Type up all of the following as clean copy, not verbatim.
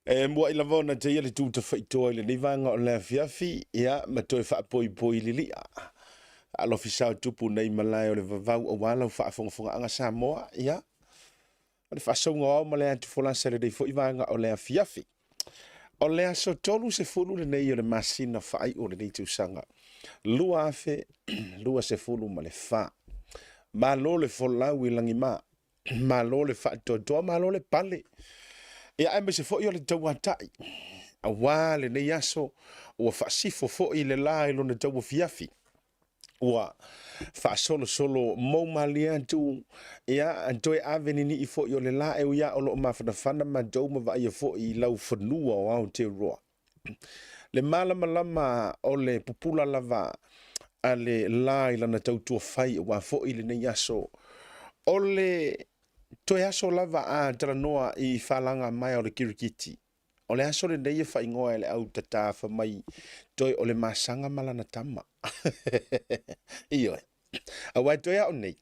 E muai lava ona teia le tū tafaitoa i lenei vaega o le afiafi, ia, ma toe faapoipoi lilia. Alofi sao tupu nei malae o le vavau aua lau faafogafogaaga Samoa, ia, o le faasauga o ao ma le atu folasa i lenei foi vaega o le afiafi. O le aso 30 lenei o le masina faaiu o lenei tausaga 2024. Malo le folau i lagima, malo le faatoatoa, malo le pale. Ia aemaise foi o le tauatai, aua lenei aso ua faasifo foi le la i lona tauafiafi. Ua faasolosolo mou malie atu, ia, toe ave ninii foi o le la e ui lava o lo o mafanafana matou ma vaaia foi i laufanua o Aotearoa. Le malamalama o le pupula lava a le la i lana tautua fai aua foi lenei aso. O le toe aso lava a talanoa i falaga maea o le kirikiti. O le aso lenei e faaigoa e le au tata fai mai toe o le masaga ma lana tama. Ioe. Aua e toe ao nei,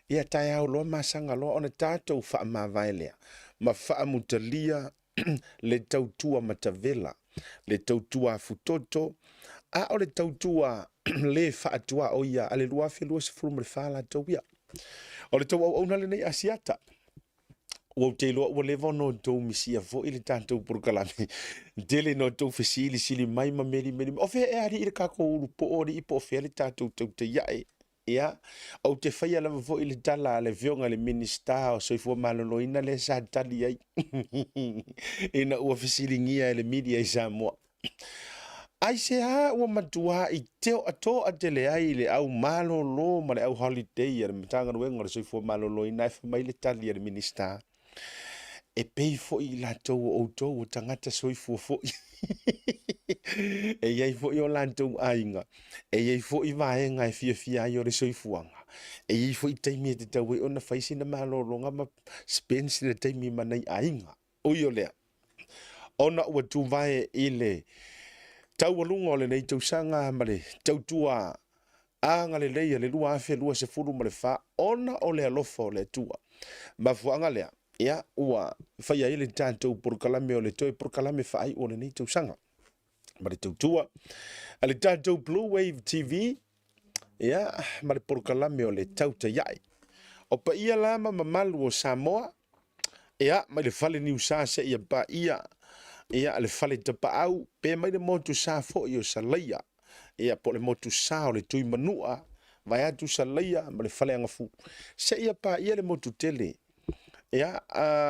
ia taeao loa masaga loa ona tatou faamavae lea ma faamutalia le tautua matavela, le tautua afutoto, a o le tautua le faatuaoia a le 2024 latou ia. O le tou auauna lenei Asiata. Ua ou te iloa ua leva ona outou misia foi le tatou polokalame. Tele ina outou fesilisili mai ma melimeli mai, o fea ea alii le tatou ulupoo alii po o fea le tatou tautaiae. Ia, ou te faia lava foi le tala a le Afioga i le Minisita o Soifua Maloloina lea sa tali ai ina ua fesiligia e le media i Samoa. Aisea ua matuai toatele ai le au malolo ma le au holiday a le Matagaluega o le Soifua Maloloina ae fai mai le tali a le Minisita, e pei foi i latou o outou o tagata soifua foi. E i ai foi o latou aiga, e i ai foi vaega e fiafia ai o le soifuaga, e i ai foi taimi e tatau ai ona fai sina malologa ma spend sina taimi ma nai aiga. Ui o lea, ona ua tuvae i le taualuga o lenei tausaga ma le tautua agalelei a le 2024 ona o le alofa o le Atua. Mafuaaga lea, ia, ua faia ai le tatou polokalame o le toe polokalame faaiu o lenei tausaga ma le tautua a le tatou Blue Wave TV, ia, ma le polokalame o le Tautaiae. O paia la ma mamalu o Samoa, ia, mai le fale Niusa seia paia, ia, le fale Tapaau, pe mai le motu sa foi o Salaia, ia, po o le motu sa o le Tuimanua, vaeatu Salaia ma le fale Agafu, seia paia le motu tele, ia,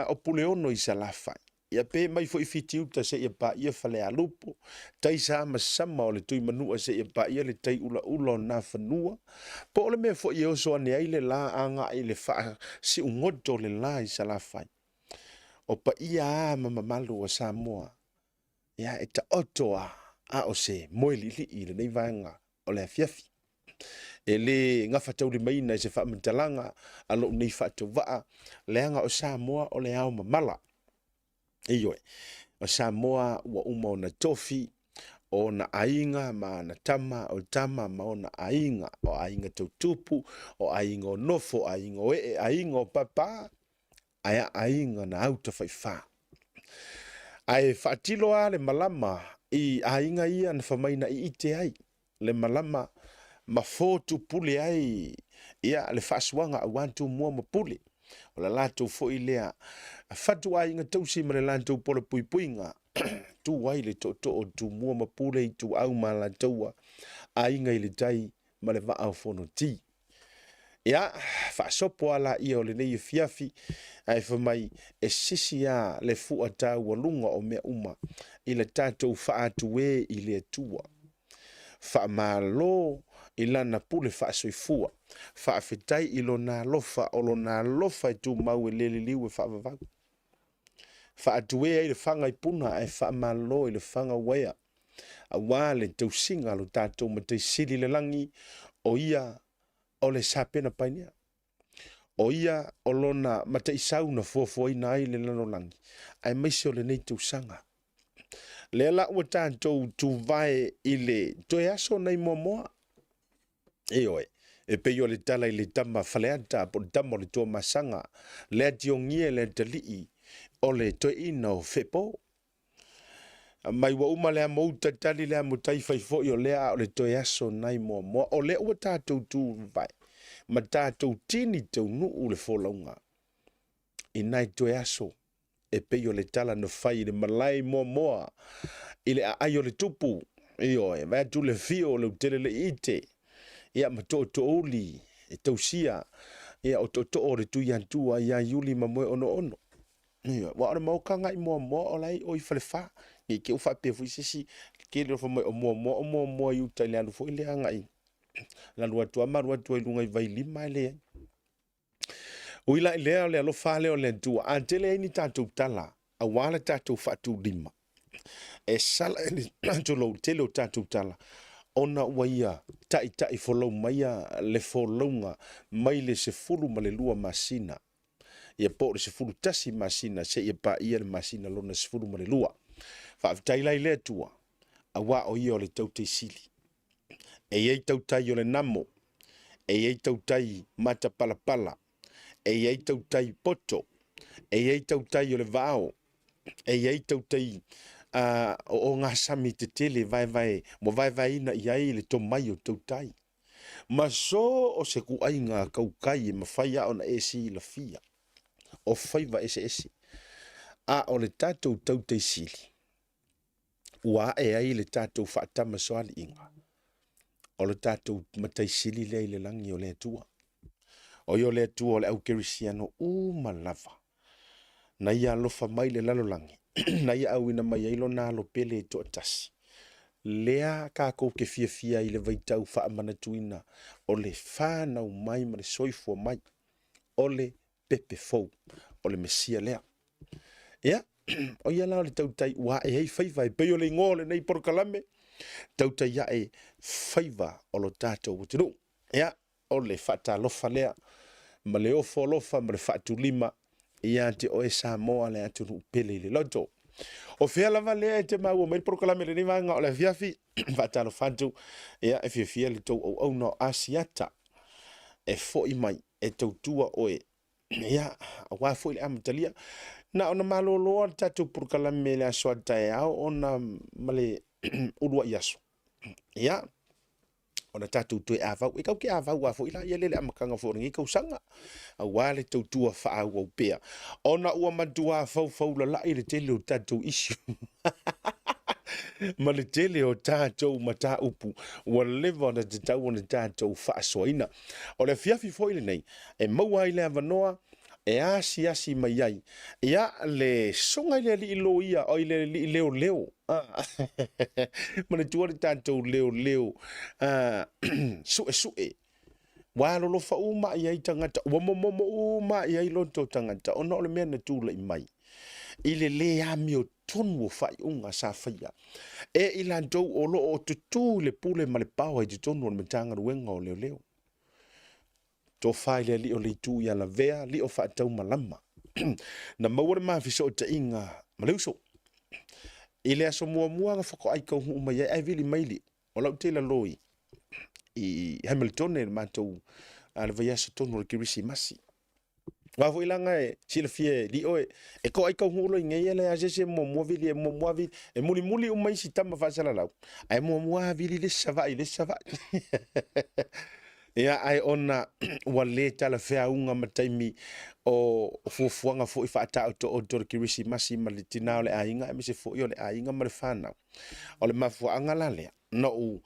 o Puleono i Salafai. Ia pe mai foi Fitiuta seia paia Falealupo, tai samasama o le Tuimanua seia paia le tai ulaula o Nafanua, po o le mea foi e oso ane ai le la agai i le faasiugoto o le la i Salafai. O paia a ma mamalu o Samoa, ia e taoto a, a o se moe li'ili'i i lenei vaega o le afiafi. E le gafataulimaina i se faamatalaga a lou nei faatauvaa, leaga o Samoa o le ao mamala. Ioe, o Samoa ua uma ona tofi, o ona aiga ma ana tama, o tama ma ona aiga, o aiga tautupu, o aiga o nofo, o aiga o ee, aiga o papa, ae a aiga na autafaifa. Ae faatilo lava le malama i aiga ia na fai mai na iite ai le malama ma fotupule ai ia le faasuaga aua Tumua ma Pule. O le latou foi lea fatuaiga tausi ma le latou polapuipuiga tu ai le tootoo o Tumua ma Pule i Ituau ma Alataua, Aiga i le Tai ma le Vaa o Fonoti. Ia, faasopo a laia o lenei afiafi, ae fai mai e sisi a le fua taualuga o mea uma i le tatou faatue i le Atua. Faamalo i lana pule faasoifua, faafetai i lona alofa, o lona alofa e tumau e le liliu e faavavau. Faatue ai le faga i Puna ae faamalo i le faga uaea, aua le tausiga a lo tatou Matai Sili i le lagi, o ia o le Sapena Painea. O ia o lona mataisau na fuafuaina ai le lalolagi, aemaise o lenei tausaga. Lea la ua tatou tuvae i le toe aso nai Moamoa. Ioe, e pei o le tala i le tama Faleata po o le tama o le Tuamasaga, le ationgia e le atalii. o le toeaina o Fepo. Mai ua uma le amo uta tali le amo tai fai foi o lea a o le toe aso nai Moamoa. O lea ua tatou tuvae ma tatou tini taunuu le folauga i nai toe aso e pei o le tala na fai i le malae i Moamoa i le aai o le tupu. Ioe, vae atu le fio o Leutele-le-iite, ia ma Tootoouli e tausia, ia o tootoo o le Tuiatua ia Iuli ma Moeonoono. Ioe, aua o le maoka agai Moamoa o la e i o i Falefa. Ne i te i ua faapea foi se isi, tele o fai mai o Moamoa o Moamoa i uta i le alu foi lea agai le alu atu lava ma alu atu ai i luga i Vailima e leai. Ui la i lea, o le alofa lava lea o le Atua, a tele ai ni tatou tala aua le tatou faatulima, e sala ai le tulou tele o tatou tala, ona ua ia taitai folau maia le folauga mai le 12 masina, ia po o le 11 masina seia paia le masina lona 12. Faafetai la i le Atua, aua o ia o le tautai sili. E i ai tautai o le namo, e i ai tautai matapalapala, e i ai tautai poto, e i ai tautai o le vao, e i ai tautai o ogasami tetele vaevae, ua vaevaeina i ai le tomai o tautai. Ma so o se kuaiga kaukai e mafai lava ona e silafia o faiva eseese. A o le tatou tautai sili, ua ae ai le tatou faatamasoaliiga, o le tatou Matai Sili lea i le lagi o le Atua. O ia o le Atua o le au kerisiano uma lava, na ia alofa mai le lalolagi, na ia auina mai ai lona alo pele e toatasi. Lea tatou te fiafia ai i le vaitau faamanatuina o le fanau mai ma le soifua mai o le pepe fou, o le Mesia lea. Ia, o ia la o le tautai ua ae ai faiva e pei o le igoa o lenei polokalame, tautai ae faiva o lo tatou atunuu. Ia, o le faatalofa lea ma le ofo alofa ma le faatulima ia te oe Samoa le atunuu pele i le loto. O fea lava lea e te maua mai le polokalame i lenei vaega o le afiafi, faatalofa atu, ia, e fiafia le tou auauna o Asiata e foi mai e tautua oe ia, aua foi le amatalia. Na ona malolo le tatou polokalame i le aso a taeao ona ma le uluai aso. Ia, ona tatou toe avau. E tatou te avau lava foi la ia le amataga foi o lenei tausaga, aua le tautua faaauau pea. Ona ua matua faufaulalai le tele o tatou issue ma le tele o tatou mataupu ua leva ona tatau ona tatou faasoaina. O le afiafi foi lenei, e maua ai le avanoa e asiasi mai ai ia le susuga i le alii loia, oi le alii leoleo. Manatua le tatou leoleo suesue, ua alolofa uma i ai tagata, ua momomo uma i ai loto o tagata, ona o le mea na tulai mai i le le amiotonu o faaiuga sa faia e i latou o lo o tutū i le pule ma le paoa i totonu o le Matagaluega o Leoleo. Tofa i le alii o le itu ia Lavea, Lio Faataumalama. Na maua le ma fesootaiga ma le uso. I le aso muamua na faatoai taunuu mai ai, ae vili mai Lio. O lau tela loi i Hamilton le matou le vaiaso tonu o le Kerisimasi. Aua foi leaga e silafia e Lio e toai taunuu loa i inei e leai lava se isi e muamua vili, e muamua vili, e mulimuli uma isi tama faasalalau, ae muamua vili le isi Savaii i le isi Savaii. Ia, ae ona ua le talafeauga ma taimi o fuafuaga foi faataotooto o le Kerisimasi ma le tina o le aiga, aemaise foi o le aiga ma le fanau. O le mafuaaga la lea, na ou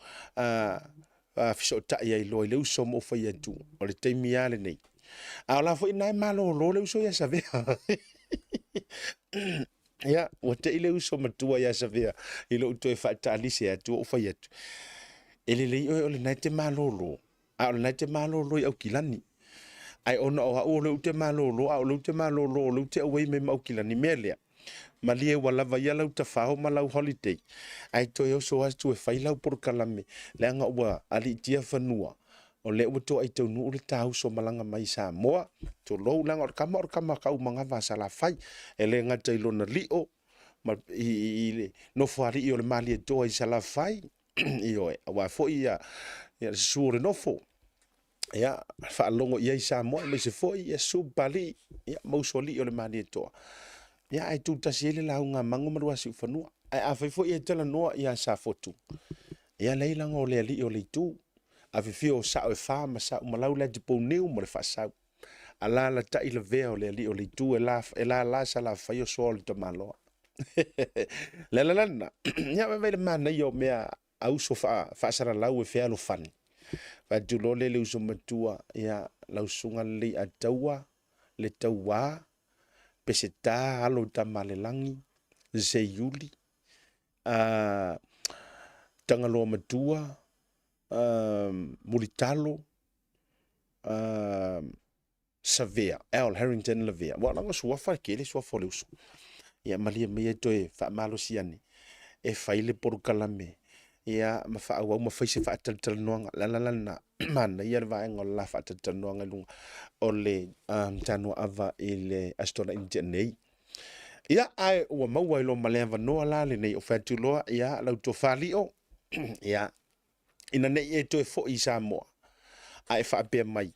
fesootai ai loa i le uso ma ou fai atu, o le taimi lava lenei. A o la foi na e malolo le uso ia Savea. Ia, ua tei le uso matua ia Savea i lou toe faataalise atu, ou fai atu, e lelei oe o lena e te malolo, a o lena e te malolo i Aukilani. Ai ona o au o lea ou te malolo, a o lea ou te malolo, o lea ou te auai mai ma Aukilani, mea lea, malie ua lava ia lau tafao ma lau holiday, ae toe oso atu e fai lau polokalame, leaga ua aliitia fanua, o lea ua toai taunuu le tauso malaga mai i Samoa, tulou, leaga o le tama o le tama taumanava a Salafai, e le gata i lona lio, ma i le nofoalii o le Malietoa i Salafai, ioe, aua foi ia le susu o le nofo, ia, faalogo i ai Samoa, aemaise foi ia susu Papalii, ia, ma usoalii o le Malietoa. Ia, ae tutasi ai le lauga a Mango ma Luasiufanua. Ae afai foi e talanoa ia Safotu, ia leai leaga o le alii o le itu. Afifio o sao e fa ma Sauma Leatipouniu ma le Faasau. Alalatai Lavea o le alii o le itu e la e lala Salafai o soa o le tamaloa. Le ala la lena, ia vaai le manaia o mea a uso faasalalau e fealofani. Fai atu loa lea i le uso matua, ia lau susuga Leiataua, le Tauā, Peseta, alo o Tamaalelagi, Seiuli, Tagaloa Matua, Mulitalo, Savea, Al Harrington Lavea. Ua laga suafa e tele suafa o le uso. Ia malie maia e toe faamalosi ane e fai le polokalame ia ma faaauau ma fai se faatalatalanoaga. Le ala la lena, manaia le vaega o le la faatalatalanoaga i luga o le Tanuaava i le Aso Toonai na tea nei. Ia, ae ua maua ai loa ma le avanoa la lenei o fai atu loa, ia, lau tofa Lio, ia, ina ne i e toe foi i Samoa, a e faapea mai,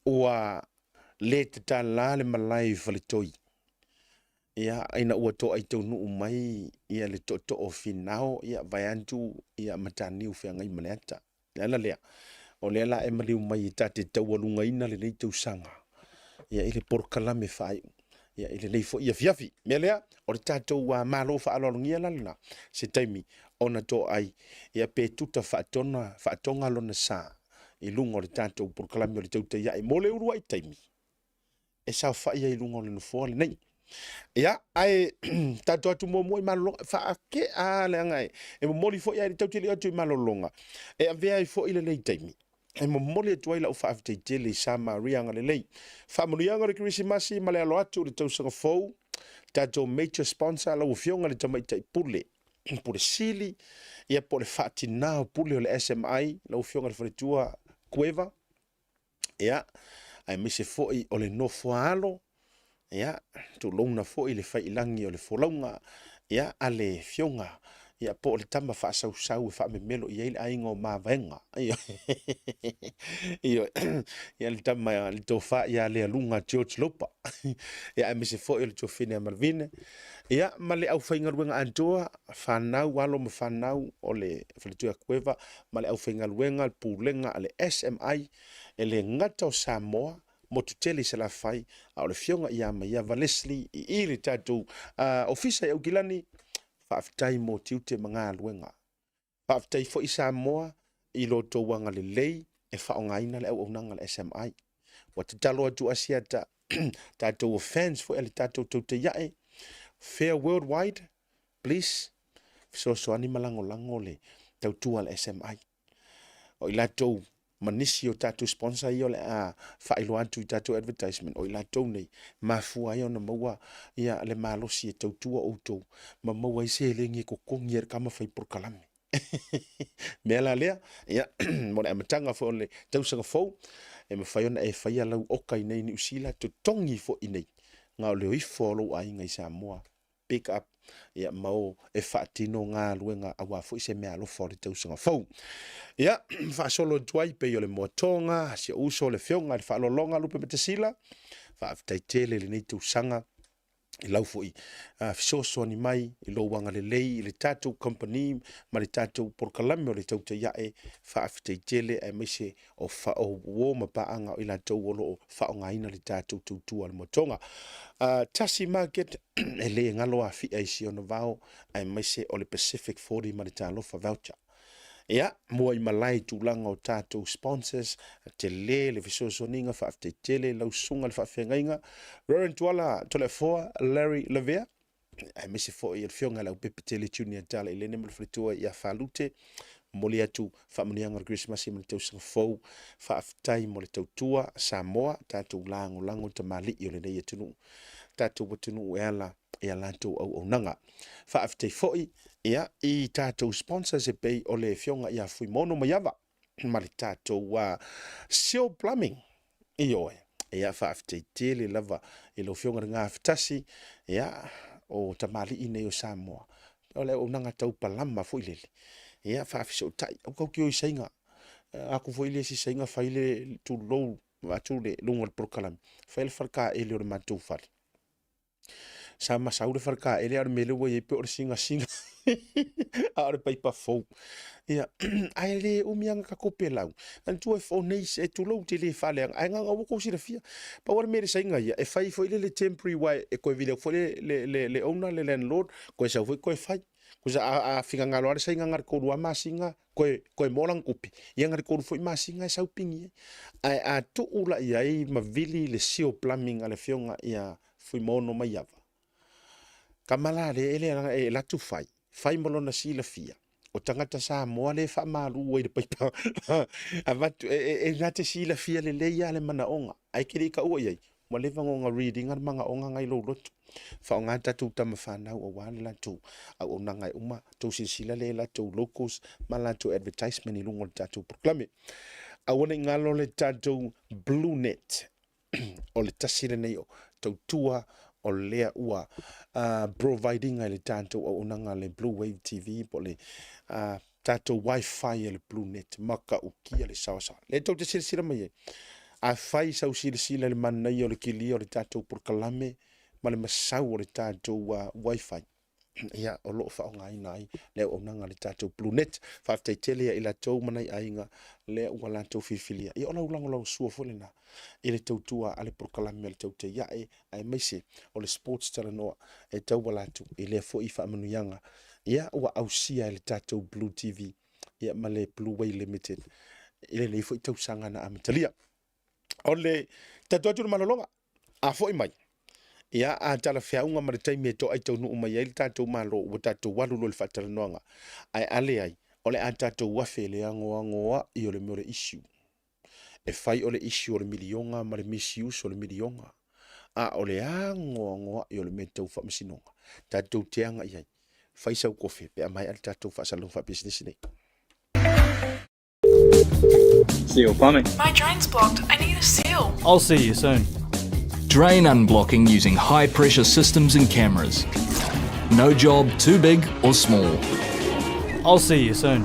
ua le tatala le malae i Faletoi, ia, ina ua toai taunuu mai ia le tootoo o Finao, ia, vaeatu ia Mataniu feagai ma le ata. Le ala lea, o lea la e maliu mai e ta te taualugaina lenei tausaga, ia, i le polokalame faaiu, ia, i lenei foi afiafi. Mea lea, o le tatou malo faaaloalogia la lena, se taimi ona toai, ia, pe tuta faatona, faatoga lona sa i luga o le tatou polokalame o le tautai ae mo le uluai taimi e saofai ai i luga o le nofoa lenei. Ia, ae tatou atu muamua i malologa, faakea leaga e momoli foi ae tatou te le atu i malologa, e avea ai foi lenei taimi e momoli atu ai lau faafetai tele i Sa Maria Agalelei. Faamanuiaga o le Kerisimasi ma le alo atu i le tausaga fou, tatou major sponsor lau Afioga i le Tamaitai Pule, Pule Sili, ia po o le faatina o Pule o le SMI, lau Afioga i le Faletua Kueva, ia, aemaise foi o le nofoaalo, ia, tulouna foi le faiilagi o le folauga, ia, a le Afioga, ia, po o le tama faasausau e faamemelo i ai le aiga o Mavaega. Ioe, ia le tama, le tofa ia Lealuga George Lopa, ia, aemaise foi o le tuafine a Malvine, ia, ma le aufaigaluega atoa, fanau, alo ma fanau o le Faletua Kueva, ma le aufaigaluega, le pulega a le SMI, e le gata o Samoa, motu tele i Salafai, a o le afioga ia Maiava Leslie i i le tatou ofisa i Aukilani, faafetai mo tiute ma galuega. Faafetai foi Samoa i lo outou agalelei e faaaogaina le auaunaga a le SMI. Ua tatalo atu Asiata, tatou fans foi a le tatou Tautai Ae, Fair Worldwide, please, fesoasoani ma lagolago le tautua a le SMI. O i latou ma nisi o tatou sponsor ia o le a faailoa atu i tatou advertisement, o i latou nei mafua ai ona maua ia le malosi e tautua outou ma maua ai seleni e totogi ai le tama fai polokalame. Mea la lea, ia, mo le amataga foi o le tausaga fou, e mafai ona e faia lau oka i nei Niu Sila, totogi foi i nei, na o le o ifo o lou aiga i Samoa pick up ia ma o e faatino galuega aua foi se meaalofa o le tausaga fou. Ia, faasolo atu ai pei o le moatoga, si ou uso le afioga i le faaaloaloga Lupe Matasila, faafetai tele i lenei tausaga i lau foi fesoasoani mai i lou agalelei i le tatou company ma le tatou polokalame o le Tautai Ae, faafetai tele aemaise o uo ma paaga o i latou o lo o faaaogaina le tatou tautua a le moatoga. Tasi Market e le galo afia i si ona vao aemaise o le Pacific 40 ma le Talofa Voucher. Ia, mua i malae i tulaga o tatou sponsors, tele le fesoasoaniga, faafetai tele lau susuga i le faafeagaiga, Reverend Tuala Toleafoa Larry Lavea, aemaise foi le afioga i le Aupepe Tele Junior Tala Ilene ma le faletua ia Falute. Momoli atu faamanuiaga o le Kerisimasi ma le tausaga fou. Faafetai mo le tautua Samoa, tatou lagolago tamalii o lenei atunuu, tatou atunuu e ala i a latou auaunaga. Faafetai foi ia i tatou sponsors e pei o le afioga ia Fuimono Maiava ma le tatou Seal Plumbing. Ioe. Ia, faafetai tele lava i lau Afioga i le Gafatasi, ia, o tamalii nei o Samoa, o le auaunaga tau palama foi lele, ia, faafesootai, aua tatou te o i Saina, atu foi le isi Saina fai le tulou, vaeatu le luga o le polokalame, fai le faletaele o le matou fale. Sa masau le faletaele a o le mea lea ua i ai pei o le sinasina a o le paipa fou. Ia, ae le umi lava ona tatou pelau. Manatua o nei e tulou te le faaleaga, ae na ona ua tou silafia. Pau lava le mea i le saina ia, e fai foi lele le temporary aua e toe vili atu foi le owner, le landlord, toe sau foi toe fai. Tusa a finagalo lava le saina na o le 3 lava masina toe maua lana tupe, ia na o le 3 foi masina e sau pigi ai. Ae a tuu la i ai ma vili le seal plumbing a le afioga ia Fuimaono Maiava, tama la lea e leaga e alu atu fai, fai ma lona silafia, o tagata Samoa lea e faamalu ai i le paipa avatu, e na te silafia lelei lava le manaoga, ae e te le i taua i ai, ua leva ona read ina le manaoga na i lou loto. Faaaoga tatou tama fanau aua le latou auaunaga e uma, tou silasila lea i latou locals ma latou advertisement i luga o le tatou polokalame. Aua ne i galo le tatou Blue Net, o le tasi lenei o tautua o lea ua provide ina e le tatou auaunaga le Blue Wave TV po o le tatou Wi-Fi a le Blue Net, matautia le saoasaoa. Lea tou te silasila mai ai, afai sau silasila i le manaia o le kilia o le tatou polokalame ma le masau o le tatou Wi-Fi, ia, o lo o faaaogaina ai le auaunaga a le tatou Blue Net. Faafetai tele ia i latou ma nai aiga lea ua latou filifilia. Ia, o lau lagolagosua foi lena i le tautua a le polokalame a le Tautai Ae, aemaise o le Sports Talanoa e tauala atu i lea foi faamanuiaga ia ua ausia e le tatou Blue TV ia ma le Blue Way Limited i lenei foi tausaga na amatalia. O le tatou atu le malologa, a foi mai, ia a talafeauga ma le taimi e toai taunuu mai ai le tatou Malo, ua tatou alu loa i le faatalanoaga. Ae a leai, o le a tatou afe i le anoanoai o le mea o le issue. E fai o le issue o le miliona ma le misuse o le miliona, a o le anoanoai o le mea tau faamasinoga, tatou te agai ai. Fai sau kofe pe a maea le tatou faasalalauga faapisinisi nei. Seal plumbing. My drain's blocked. I need a seal. I'll see you soon. Drain unblocking using high pressure systems and cameras. No job too big or small. I'll see you soon.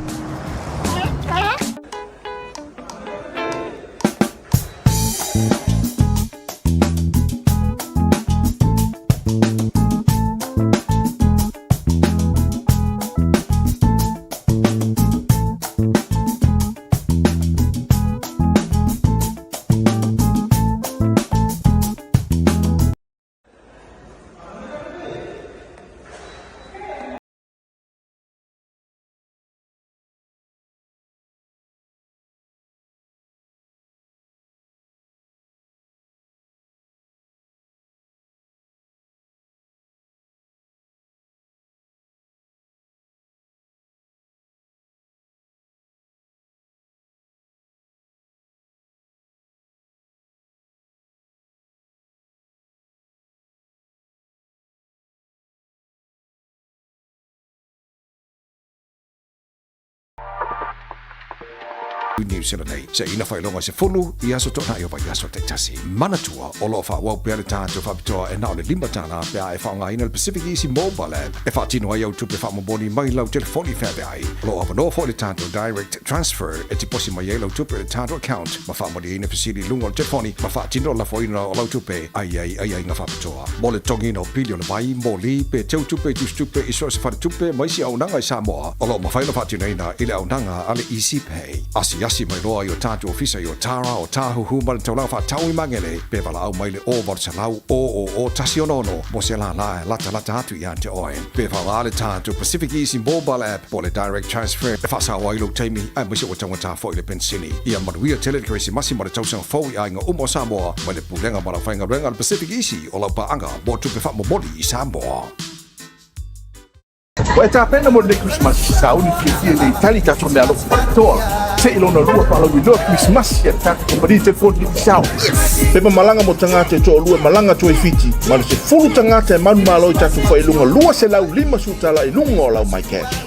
Niu Sila nei, seia faailoga 10 i aso Toonai o vaiaso taitasi. Manatua, o lo o faaauau pea le tatou faapitoa e na o le $5 pe a e faaaogaina le Pacific Easy Mobile App e faatino ai au tupe faamomoli mai lau telefoni feaveai. O lo o avanoa foi le tatou Direct Transfer e tiposi mai ai lau tupe i le tatou account ma faamalieina fesili i luga o le telefoni ma faatino le lafoina o lau tupe a i ai aiaiga faapitoa. Mo le totogiina o pili o le vai, moli, pe teutupe i tusitupe i so o se faletupe ma isi auaunaga i Samoa, o lo o mafai ona faatinoina i le auaunaga a le Easy Pay. Asiasi mai loa i o tatou ofisa i Otara, Otāhuhu ma le taulaga faatau i Magele, pe valaau mai i le 0800 000 166 mo se lālā e latalata atu ia te oe. Pe faaaoga le tatou Pacific Easy Mobile App po o le Direct Transfer e faasao ai lou taimi aemaise ua taugata foi le penisini. Ia manuia tele le Kerisimasi ma le tausaga fou i aiga uma o Samoa mai le Pulega ma le Aufaigaluega a le Pacific Easy o lau paaga mo tupe faamomoli i Samoa. Ua e tapena mo lenei Kerisimasi, sauni fiafia nei tali tatou meaalofa faapitoa. Se i lona lua faalauiloa Kerisimasi a le tatou kamupani telefoni Digicel. Pepa malaga mo tagata e toalua e malaga atu ai Fiti, ma le 10 tagata e manumalo i tatou faailoga $250 i luga o lau MyCash.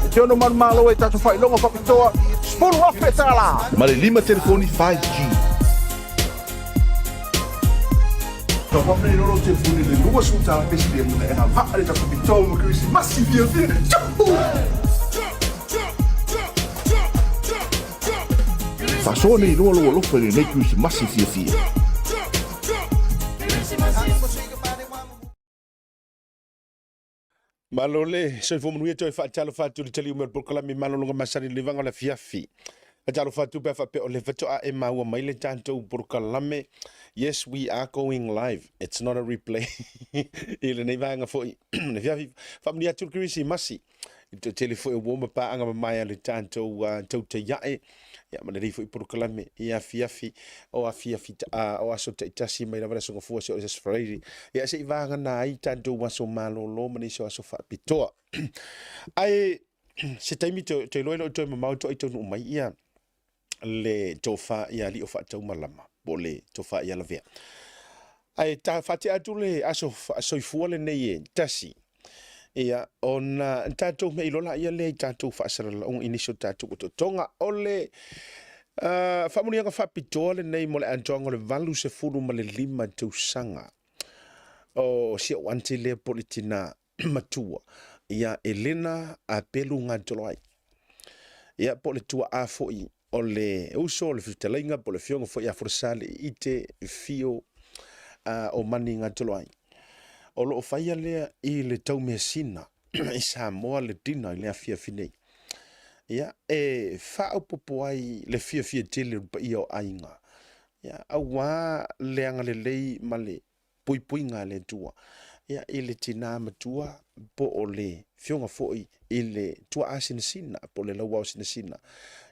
E te ono manumalo ai tatou faailoga faapitoa $10,000. Ma le 5 telefoni 5G. Tau nei lolo telefoni le $20 pesili e agavaa le tatou pitoa mo Kerisimasi fiafia. Juhu! Faasoa nei loa lou alofa i lenei Kerisimasi fiafia. Malo le soifua manuia toe faatalofa atu i le taliu mai o le polokalame malologa masani i le vaega o le afiafi. Faatalofa atu pe a faapea o le faatoa e maua mai le tatou polokalame. Yes, we are going live. It's not a replay. I lenei vaega foi le afiafi. Faamanuia atu le Kerisimasi. I le toatele foi o uo ma paaga mamae a le tatou tautai ae. Ia ma lenei foi polokalame i afiafi o afiafi o aso taitasi mai lava le Aso Gafua seia oo i le Aso Faraire. Ia se i vagana ai tatou aso malolo ma nisi o aso faapitoa. Ae se taimi toe toe iloa e le o toe mamao toai taunuu mai ia le tofa ia alii o faataumalama po o le tofa ia Lavea. Ae ta faatea atu le aso soifua lenei e tasi ia ona tatou mea iloa laia lea i tatou faasalalauga i nisi o tatou otootoga. O le faamanuiaga faapitoa lenei mo le atoaga o le 85 tausaga o si ou aunty lea po o le tina matua ia Elena Apelu Gatoloai. Ia po o le tuaa foi o le uso o le fetalaiga po o le afioga foi ia Folasa Ite Fio o Mani Gatoloai. O lo o faia lea i le taumeasina i Samoa le dinner i le afiafi nei. Ia, e faaopoopo ai le fiafia tele o le paia o aiga, ia, aua le agalelei ma le puipuiga a le Atua, ia, i le tina matua po o le afioga foi i le tuaa sinasina po o le lauao sinasina,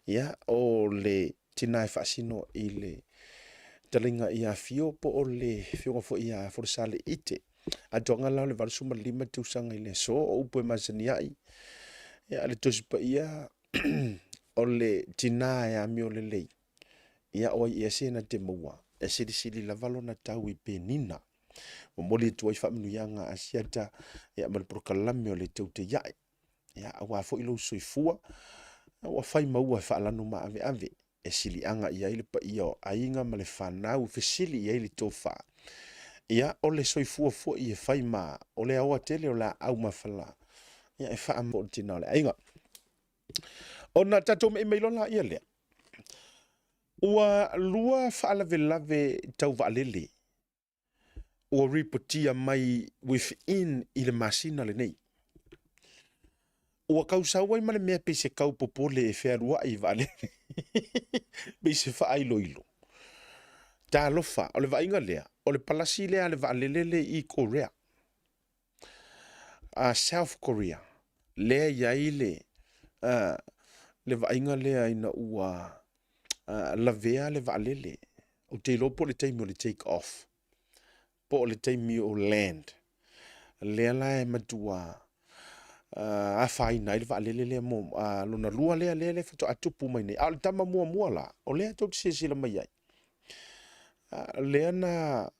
ia, o le tina e faasino i le fetalaiga ia Fio po o le afioga foi ia Folasa Ite. Atoaga la o le 85 tausaga i le aso, o upu e masani ai, ia, le Tusi Paia o le tina e amio lelei, ia o ai ea se na te maua, e silisili lava lona tau i penina. Momoli atu ai faamanuiaga a Asiata ia ma le polokalame o le Teuteiae. Ia, aua foi lou soifua, ua fai maua e faalanu maaveave, e siliaga i ai le paia o aiga ma le fanau, e fesili i ai le tofa. Ia, o le soifua foi e fai ma o le aoa tele o laau mafala, ia e faa po o le tina o le aiga. Ona tatou me'i mai loa laia lea, ua lua faalavelave tau vaalele ua ripotia mai within i le masina lenei. Ua kausau ai ma le mea pei se kau popole e fealuai i vaalele, pei se faailoilo. Talofa, o le vaaiga lea, o le palasi lea a le vaalele le i Korea, a South Korea, lea e i ai le, le vaaiga lea ina ua lavea le vaalele. Ou te iloa po o le taimi o le take off, po o le taimi o land. Lea la e matua afaina ai le vaalele lea mo lona lua lea lea lea faatoa tupu mai nei. A o le tama muamua la, o lea tou te silasila mai ai, lea na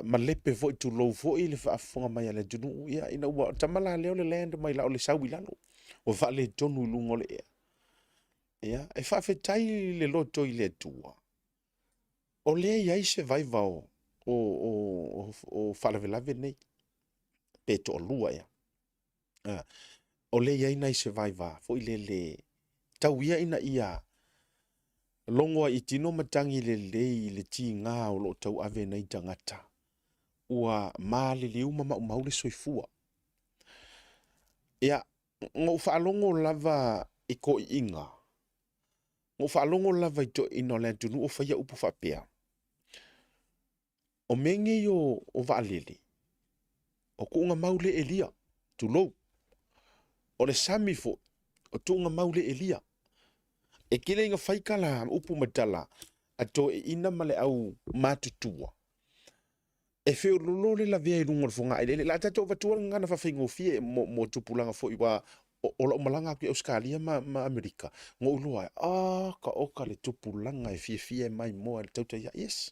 malepe foi tulou foi le faafofoga mai a le atunuu, ia ina ua tama la lea o le land mai la o le sau i lalo, ua faaletonu i luga o le ea. Ia, e faafetai le loto i le Atua, o lea e i ai survivor o, o, o, o faalavelave nei, pe toalua ea. O lea e i ai nai survivor foi lele, tau ia ina ia logo ai i tino matagi lelei i le tiga o lo o tauave nei tagata, ua maliliu ma maumau le soifua. Ia, Na ou faalogo lava i toeaiina, na ou faalogo lava i toeaiina o le atunuu o faia upu faapea, o mea nei o vaalele, o tuugamau le elia, tulou. O le sami foi, o tuugamau le elia. E tele ina fai tala, upu ma tala a toeaiina ma le au matutua, E feololo le lavea i luga o le fogaeleele. O le a tatou avatua le gagana faafaigofie mo, mo tupulaga foi aua o, o lau malaga atu i Ausetalia ma, ma Amerika, na ou iloa ai, ah, ka oka le tupulaga e fiafia e maimoa i le tautai ai. Yes.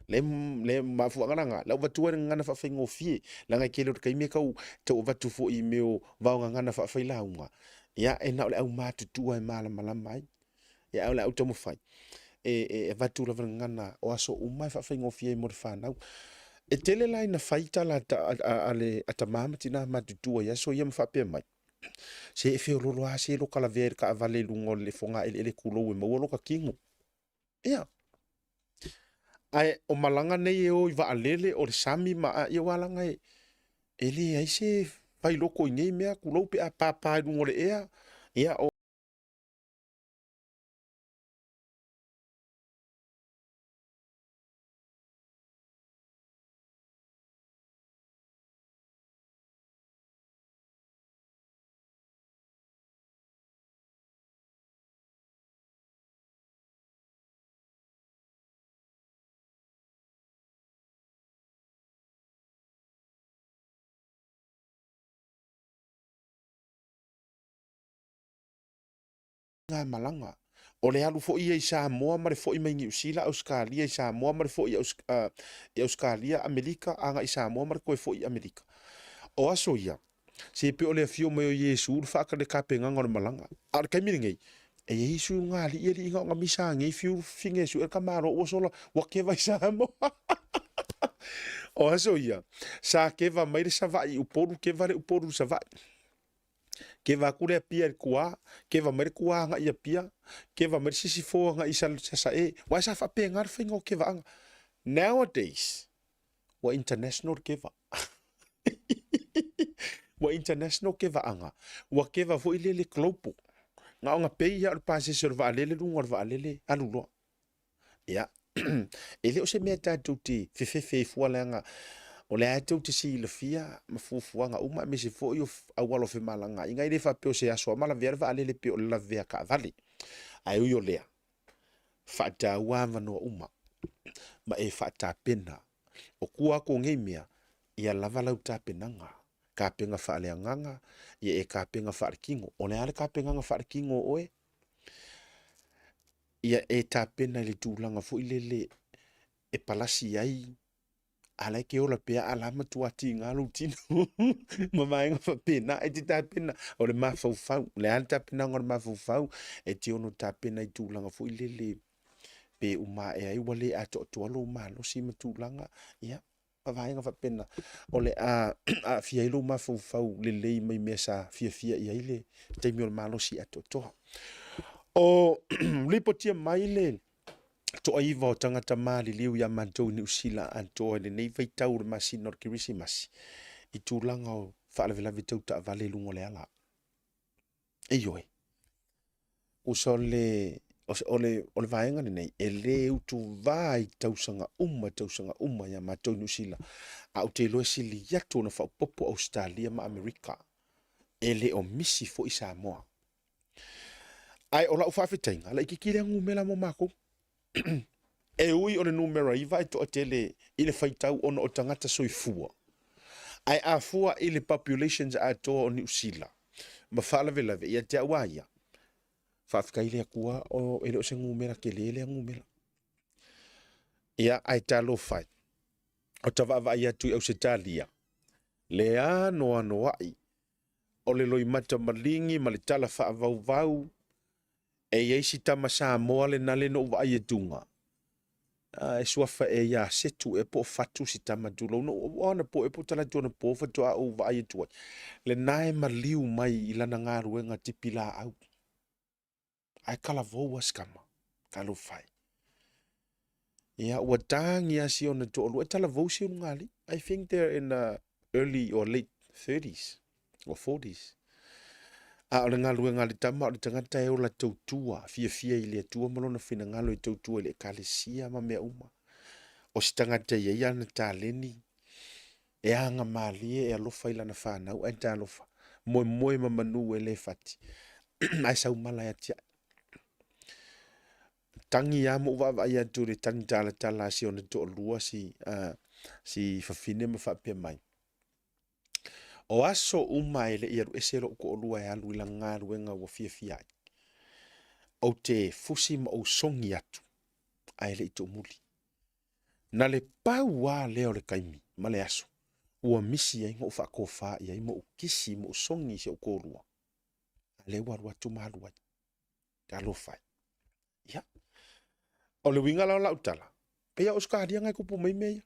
Le, le mafuaaga lena, lau avatua le gagana faafaigofie, leaga e tele o le taimi e tau, tau avatu foi i mea o vaogagana faafailauga, ia, e na o le aumatutua e malamalama ai. Ia ae o le a ou taumafai e, e avatu lava le gagana o aso uma e faafaigofie ai mo le fanau. E tele la ina fai tala a, a, a, a, le, a tamā ma tinā matutua i aso ia ma faapea mai, se e feololo lava se loka lavea i le taavale i luga o le fogaeleele tulou e maua loka tino. Ia. Ae o malaga nei e o i vaalele o le sami ma, ia aua leaga e, E leai se failoko i nei mea, tulou pe a pāpā i luga o le ea, ia o. Malaga. O le alu foi ia i Samoa ma le foi mai Niu Sila, Ausetalia i Samoa ma le foi i Ausetalia, Amerika, agai i Samoa ma le toe foi i Amerika. O aso ia, se pei o le afio mai o Iesu le tapenaga o le malaga. A o le taimi lenei, e i ai sui ugalii alii na ona misa nei fiu fine sue le tamaloa ua sola ua keva i Samoa. O aso ia, sa keva mai le Savaii i Upolu, keva le Upolu i Savaii. Keva atu le Apia i le Tuā, keva mai le Tuā agai i Apia, keva mai le Sisifo agai i Sasae. Aua sa faapena le faiga o kevaaga. Nowadays, ua international le keva. Ua international kevaaga, ua keva foi lele global. Na ona pay lava o le pasese o le vaalele luga o le vaalele alu loa. Ia, e le o se mea tatou te fefefe ai fua leaga o lea lava tou te silafia ma fuafuaga uma aemaise foi o auala o femalagaaiga. E le faapea o se aso lava ma lavea le vaalele pei o le lavea taavale. Ae ui o lea, faataua avanoa uma ma e faatapena. O tua atu o nei mea, ia lava lau tapenaga, tapena faaleagaga, ia e tapena faaletino. O le a le tapenaga faaletino o oe? Ia e tapena i le tulaga foi lele e palasi ai, a la e te ola pea a la matua tiga lou tino ma vaega faapena. E te tapena, o le mafaufau, o le a le tapenaga o le mafaufau, e te ono tapena i tulaga foi lele pe uma ae ai ua le atoatoa lou malosi ma tulaga, ia, ma vaega faapena. O le a aafia ai lou mafaufau lelei mai mea sa fiafia i ai le taimi o le malosi atoatoa. O lipotia mai le toaiva o tagata maliliu iā matou i Niu Sila atoa i lenei vaitau o le masina o le Kerisimasi i tulaga o faalavelave tau taavale i luga o le ala. Ioe. Tusa o le, o le, o le vaega lenei, e le utuvā i tausaga uma, tausaga uma iā matou i Niu Sila, a ou te iloa e sili atu ona faaopoopo Ausetalia ma Amerika. E le o misi foi Samoa. Ae o lau faafetaiga, laitiiti lea numera mo matou. E ui o le numera 9 e toatele i le faitau ona o tagata soifua, ae a fua i le populations atoa o Niu Sila ma faalavelave ia te au a ia, faafetai i le Atua o, e le o se numera tele lea numera. Ia, ae talofa e, o ta vaavaai atu i Ausetalia, le anoanoai o le loimata maligi ma le tala faavauvau, E i ai si tama Samoa lena le na ou vaai atuga, e suafa ea ia Setu ea po o Fatu si tama tulou. Na ou o anapo ea po o talaatu anapo faatoa ou vaai atu ai. Lena e maliu mai i lana galuega tipi laau. Ae talavou lava si tama. Talofa e. Ia, ua tagi lava si ona toalua, e talavou si ulugalii. I think they're in the early or late 30s or 40s. A o le galuega a le tama, o le tagata e ola tautua, fiafia i le Atua ma lona finagalo e tautua i le ekalesia ma mea uma. O se tagata e i ai ana taleni, e aga malie, e alofa i lana fanau, ae talofa, moemoe ma manu e le fati, ae saumala e atiae. Tagi lava ma ou vaavaai atu i le tagi talatala a si ona toalua si, uh, si fafine ma faapea mai. O aso uma e le i alu ese lou toalua e alu i lana galuega ua fiafia ai. Ou te fusi ma ou sogi atu, ae le i tuumuli. Na le pau lava lea o le taimi ma le aso ua misi ai na ou faatofa i ai ma ou kisi ma ou sogi i si ou toalua, a lea ua alu atu ma alu ai. Talofa e. Ia, o le uiga la o lau tala, pei a Ausetalia na e tupu mai mea ia.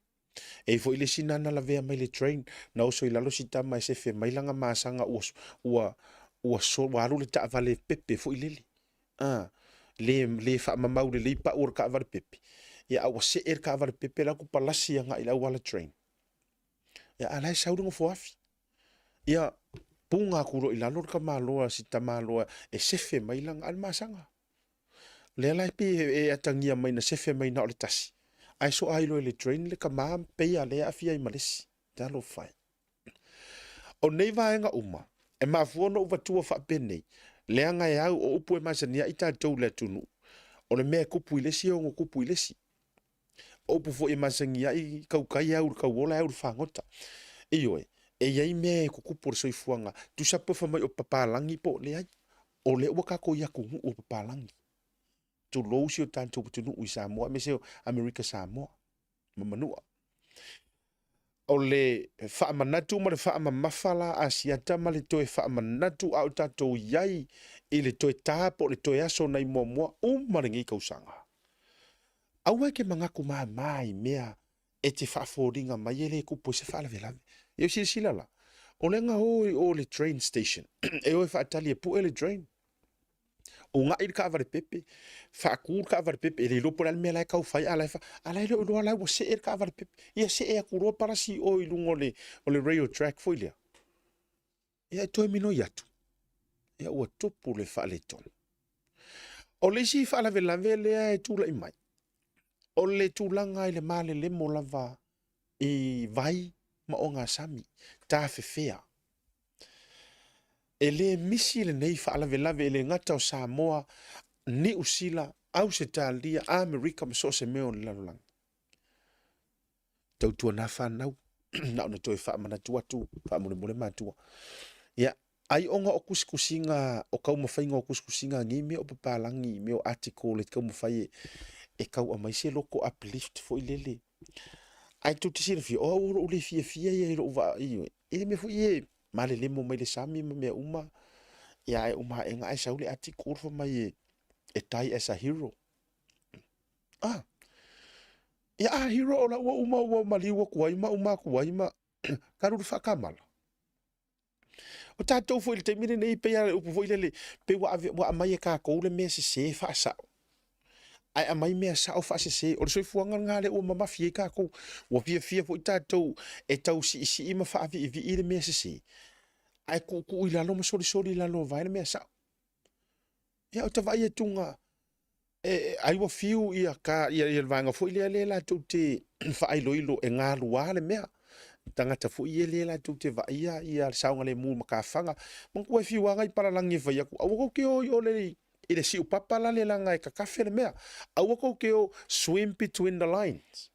E i ai foi le isi na na lavea mai le train, na oso i lalo si tama e sefe mai lana masaga ua, ua, ua, so, ua alu le taavale pepe foi lele. A, le, le faamamau lelei pau o le taavale pepe. Ia, a ua see le taavale pepe la atu palasi agai i le auala train. Ia, a la e sau le nofoafi. Ia, puga atu loa i lalo le tamaloa, si tamaloa e sefe mai lana, a o le masaga. O lea la e pei e atagia mai na sefe mai na o le tasi, ae soa ai loa i le drain le tama ma pei a lea e aafia ai ma le isi. Talofa e. O nei vaega uma, e mafua ona ou vatua faapenei, leaga e au o upu e masani ai tatou i le atunuu, o le mea e kupu i le isi e ono kupu i le isi. O upu foi e masani ai tautai e au i le tauola e au i le fagota. Ioe, e i ai mea e tutupu o le soifuaga, tusa pe fai mai o papalagi po o leai, o lea ua tatou i atunuu o papalagi. Tulou si o tatou atunuu i Samoa aemaise o Amerika Samoa ma Manua. O le faamanatu ma le faamamafa la Asiata ma le toe faamanatu a o tatou i ai i le toe ta po o le toe aso nai muamua uma lenei tausaga. Aua e te manatu māmā i mea e te faafoliga mai e le tupu ai se faalavelave. Ia silasila la, o lea na o i o le train station, e o e faatali e pue le train. Unaʻi le taavale pepe, faatu le taavale pepe, e le iloa po o le a le mea la e tau fai, a la e fa, a la e le o iloa la ua see le taavale pepe. Ia see atu loa palasi i o i luga o le, o le rail track foi lea. Ia e toe minoi atu, ia ua tupu le faaletonu. O le isi faalavelave lea e tulai mai, o le tulaga i le malelemo lava i vai ma ogasami, tafefea. E le misi lenei faalavelave e le gata o Samoa, Niu Sila, Ausetalia, Amerika ma so o se mea o le lalolagi. Tautuana fanau, na ona toe faamanatu atu faamolemole matua. Ia, ai ona o tusitusiga, o taumafaiga o tusitusiga nei mea o papalagi, mea o article e taumafai e tau aumai se loko uplift foi lele. Ae tou te silafia, o au o lou le fiafia ia i lou vaai, i le mea foi e malelemo mai le sami ma mea uma, ia ae uma aena ae sau le article fai mai e die as a hero. Ah, ia a hero o la ua uma ua maliu atu ai ma uma atu ai ma kalu le faakamala. O tatou foi i le taimi lenei, pei lava o le upu foi lele, pei ua ave, ua aumai e tatou le mea sese faasao, ae aumai mea sao faasese. O le soifuaga lena lea ua mamafi ai tatou. Ua fiafia foi tatou e tau siisii ma faaviivii le mea sese, ae tuutuu i lalo ma solisoli i lalo o vae le mea sao. Ia, ou te vaai atu ga, e, ai ua fiu ia ka, ia, ia le vaega foi lea lea latou te faailoilo e galua le mea. Tagata foi ia lea latou te vaaia ia le saogalemu matafaga. Manatua e fiu lava nai palalagi e fai atu, aua tou te o i o le, i le siupapa la le laga e kakafe le mea. Aua tou te o swim between the lines.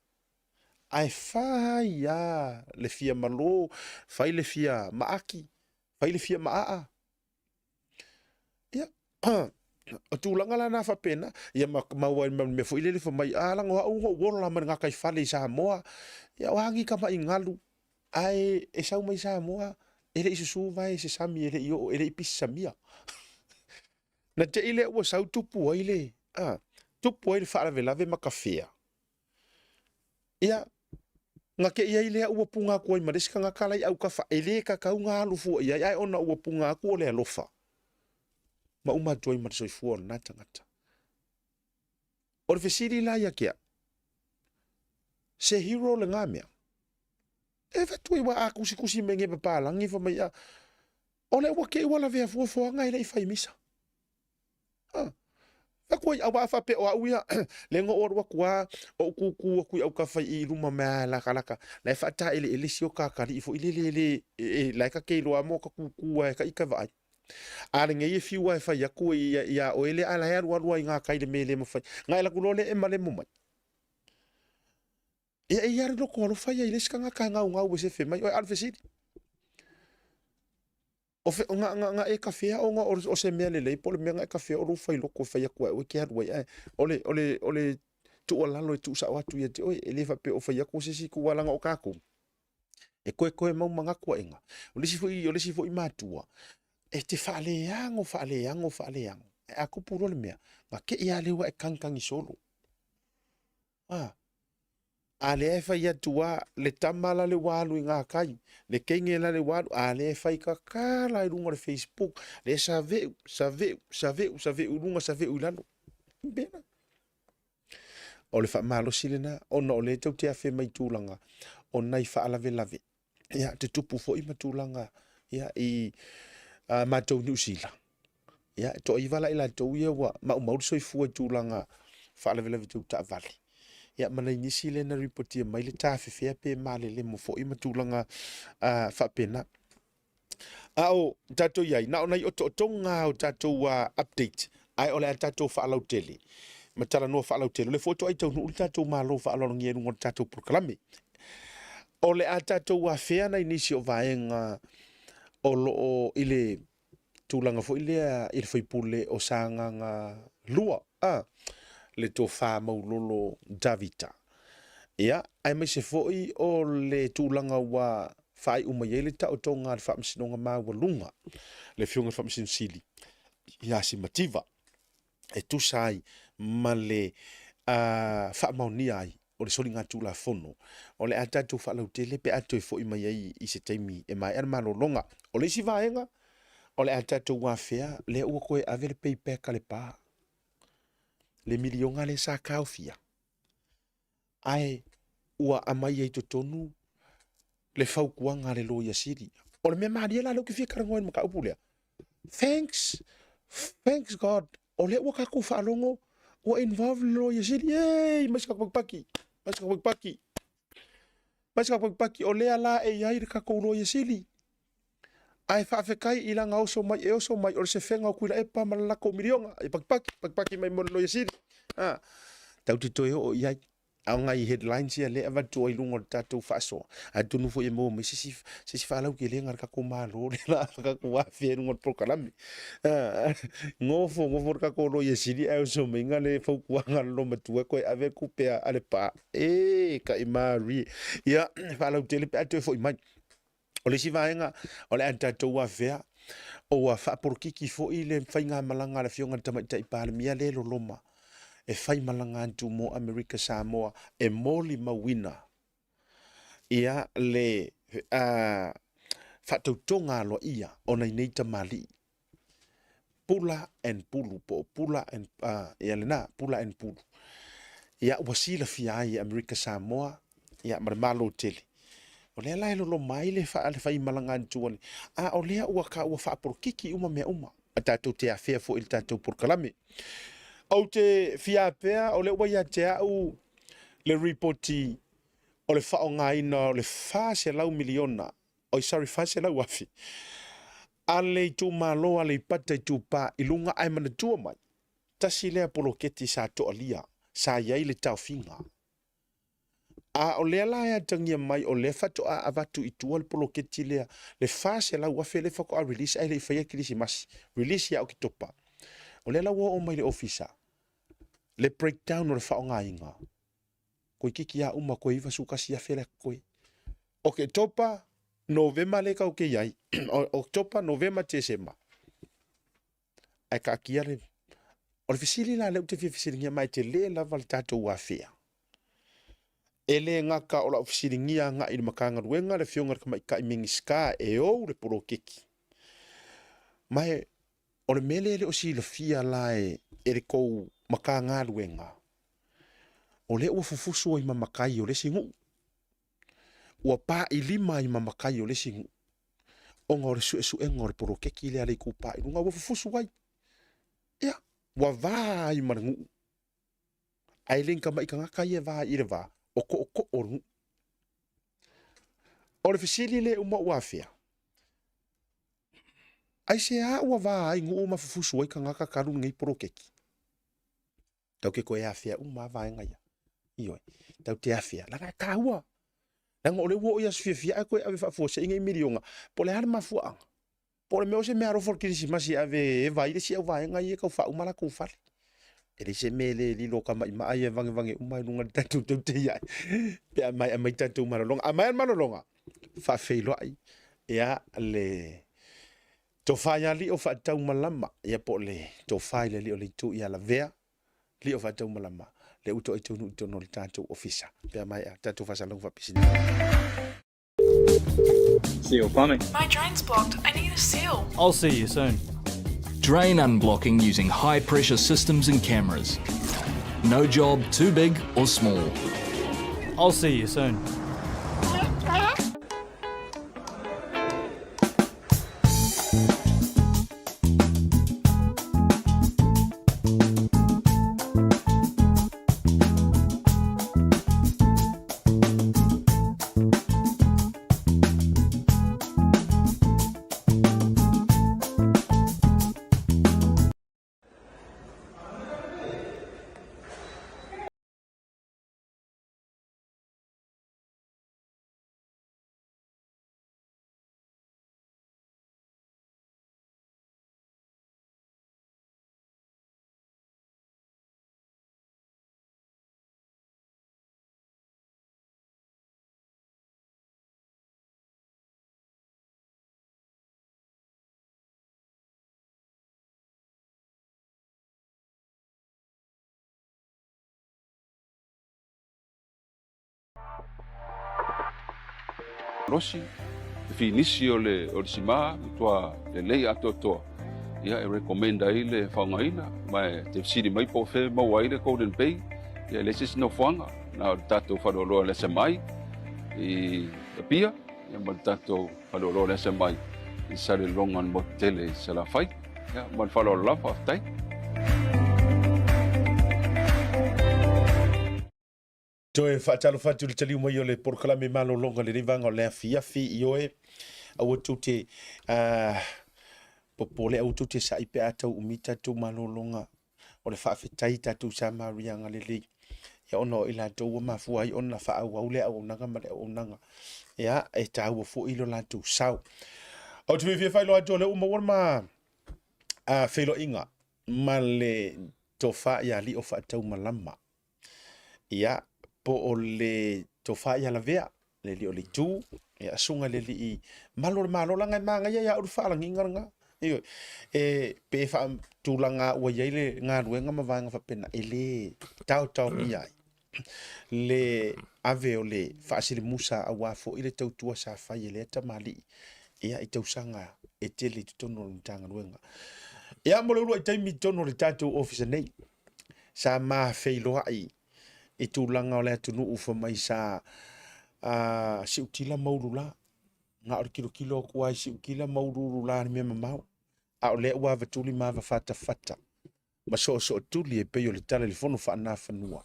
Ae fai lava le fia malo, fai le fia maaki, fai le fia maaa. Ia, o tulaga la na faapena, ia ma maua ai ma le mea foi lele fai mai, a leaga o au na ou ola mai le gataifale i Samoa, ia o a ni tamai galu, ae e sau mai Samoa, e le i susu vae i se sami, e le i oo, e le i pisi samia. Na te i lea ua sau tupu ai le, a, tupu ai le faalavelave ma kafea. Ia, na te i ai lea ua puga atu ai ma le isi tagata la i autafa, e le tatau ona alu fua i ai, ae ona ua puga atu o le alofa, ma uma atu ai ma le soifua o lena tagata. O le fesili la ia te au, se hero lena mea? E avatu ai, aua a tusitusi mai nei papalagi fai mai, a, o lea ua te i ua lavea fuafuaga e le i fai misa. Ah, Aku ai, aua a faapea o au ia, le na ou alu atu lava, ou kūkū atu i autafa i luma mai a lakalaka, la e faataeleele si o ka atalii foi lele e le, e, la e ta te iloa mo ka kūkū a e ka ika vaai. A lenei e fiu a e fai atu iā oe lea, a la e alualu a i gā kai le mea e le mafai. Na e alu atu loa lea e malemo mai. Ia e i ai le loko alofa ia i le isi tagata e gaugau e sefe mai oe, a o le fesili. O fe, nga, nga, nga e kawhea o nga o, o se mea lelei po o le mea nga e kawhea o lou fai loko e fai atu ai oe ke alu ai ae o le, o le, o le tuualalo e tuusao atu ia te oe e le faapea o fai atu se isi tuualaga o kākou e koekoe mau manatu aʻega. O le isi foi, o le isi foi matua e te faaleago, faaleago, faaleago ae a tupu loa le mea, na te i lava lea ua e kagikagi solo. A, a lea e fai atu a le tama la le ua alu i ngā kai, le teine la le ua alu, a lea e fai kakala i luga o le Facebook, lea saveu, saveu, saveu, saveu i luga, saveu i lalo. Pena. O le faamalosi lena, ona o lea tou te afe mai tulaga o nai faalavelave. Ia, tutupu foi ma tulaga Ia, i a matou Niu Sila, ia, e toaiva la i latou ia ua maumau le soifua i tulaga faalavelave tau taavale. Ia, ma nai nisi lea na ripotia mai le tafefea pe malelemo foi ma tulaga faapena. A o tatou i ai, na o nai otootoga lava o tatou update, ae o le a tatou faalautele ma talanoa faalautele. O lea foi ua toai taunuu le tatou Malo faaaloalogia i luga o le tatou polokalame. O le a tatou afea nai nisi o vaega o lo o i le tulaga foi lea i le faipule o Sagaga 2, a, le Tofa Maulolo Tavita. Ia, aemaise foi o le tulaga ua faaiu mai ai le taotoga a le Faamasinoga Maualuga, le Afioga i le Faamasino Sili ia Simativa, e tusa ai ma le faamaonia ai o le soligatulafono o le a tatou faalautele pe a toe foi mai ai i se taimi e maea le malologa. O le isi vaega, o le a tatou afea lea ua toe ave le payback a le pa, le miliona lea sa taofia, ae ua aumai ai i totonu le fautuaga a le Loia Sili. O le mea malie la lea ou te fia talanoa i le mataupu lea, thanks, thanks God, o lea ua tatou faalogo ua involve le Loia Sili. Yay, mai se tatou pakipaki, mai se tatou pakipaki, mai se tatou pakipaki, o lea la e i ai le tatou Loia Sili. Ae faafetai i lana oso mai e oso mai o le sefega o Tuilaepa ma le latou miliona e pakipaki, pakipaki mai mo le Loia Sili. Ha, tatou te toe oo i ai. A o nai headlines ia lea e avatu ai i luga o le tatou faasoa, atonu foi e maua mai se isi, se isi faalautelega a le tatou Malo lea la tatou afea i luga o le polokalame. Nofo, nofo le tatou Loia Sili ae oso mai na le fautuaga a le loomatua e toe ave le tupe a le pa. E, tai marie. Ia, faalautele pe a toe foi mai. O le isi vaega o le a tatou afea, ua faapolokiki foi le faigamalaga a le Afioga i le Tamaitai Palemia lea e loloma e faimalaga atu mo Amerika Samoa e molimauina ia le faatautoga aloaia o nai nei tamalii Pula and Pulu po o Pula and ia lena Pula and Pulu. Ia ua silafia ai e Amerika Samoa ia ma le Malo tele. O lea la e loloma ai le le faimalaga atu a a o lea ua ka ua faapolokiki uma mea uma. A tatou te afea foi i le tatou polokalame. Ou te fia afea o lea ua ia te au le ripoti o le faaaogaina o le 400 miliona oi sorry 400,000 a le itumalo Aleipata Itupa i Luga ae manatua mai, tasi lea poloketi sa toalia, sa i ai le taofiga. A o lea la e atagia mai o lea faatoa avatu i tua le poloketi lea, le 400,000 lea faatoa release ae le i faia le Kerisimasi, release ia Oketopa. O lea la ua oo mai i le ofisa le breakdown o le faaaogaina. Toeitiiti lava uma toe 91,000 lea totoe. Oketopa, Novema lea tatou te i ai. Oketopa, Novema, Tesema. Ae taatia le... O le fesili la lea ou te fia fesiligia ma e tele lava le tatou afea. E le gata o lau fesiligia agai i le Matagaluega, le Afioga i le Tamaitai Minisita e ou le poloketi. Ma e, o le mea lea e le o silafia la e, e le tou Matagaluega, o lea ua fufusu ai ma matai o le isi nuu. Ua pailima ai ma matai o le isi nuu ona o le suesuega o le poloketi lea a le Itupa i Luga ua fufusu ai. Ia, ua va ai ma le nuu. Ae le ni tamai tagata ia e va ai i le va, o tootoo o le nuu. O le fesili lea uma ua afea, aisea ua va ai nuu ma fufusu ai tagata talu lenei poloketi? Tau te toe afea uma lava vaega ia. Ioe, tau te afea, leaga e taua. Leaga o lea ua oo i aso fiafia ae toe ave faafuasei nei miliona. Po o le a le mafuaaga? Po o le mea o se meaalofa o le Kerisimasi e ave e eva ai le isi auvaega ia e tau faauma latou fale. E leai se mea e le lilo tamaimaa ia e vagevage uma i luga o le tatou teutei ai pe a maea mai tatou malologa. A maea le malologa, faafeiloai ia le Tofa ia Lio Faataumalama, ia po o le tofa i le alii o le itu ia Lavea, Lio Faataumalama, lea ua toai taunuu i totonu o le tatou ofisa. Pe a maea tatou faasalalauga faapisinisi. Seal plumbing. My drain's blocked. I need a seal. I'll see you soon. Drain unblocking using high pressure systems and cameras. No job too big or small. I'll see you soon. Losi, le finisi o le, o le simā, matua lelei atoatoa, ia e recommend ai le faaaogaina, ma e te fesili mai po o fea e maua ai le Golden Bay, ia e leai se isi nofoaga, na o le tatou faleoloa o le SMI i Apia, ia ma le tatou faleoloa o le SMI i Salelologa i le motu tele i Salafai. Ia, ma le faaaloalo lava, faafetai. Toe faatalofa atu i le taliu mai o le polokalame malologa i lenei vaega o le afiafi i oe. Aua tou te uh, popole, aua tou te sa'i pe a tau umi tatou malologa. O le faafetai i tatou Samaria agalelei. Ia ona o i latou ua mafua ai ona faaauau le auaunaga ma le auaunaga. Ia, e taua foi lo latou sao. Ou te fiafia faailoa atu o lea ua maua le ma uh, feiloaiga ma le tofa ia Lio Faataumalama. Ia, po o le tofa ia Lavea, le alii o le itu, ia, susuga i le alii malu o le Malo, leaga e manaia ia au le faalagiga lena. Ioe, e, pe faatulaga ua i ai le galuega ma vaega faapena, e le taotaomia ai le ave o le faasilimusa aua foi le tautua sa fai e lea tamalii ia, i tausaga e tele i totonu o le Matagaluega. Ia, mo le uluai taimi i totonu o le tatou ofisa nei, sa ma feiloai i tulaga o le atunuu fai mai sa a, siutila ma ulula. Na o le kilokilo atu lava i siutila ma uluulu la le mea mamao. A o lea ua avatuli ma avafatafata ma soosootuli e pei o le tala i le fono faanafanua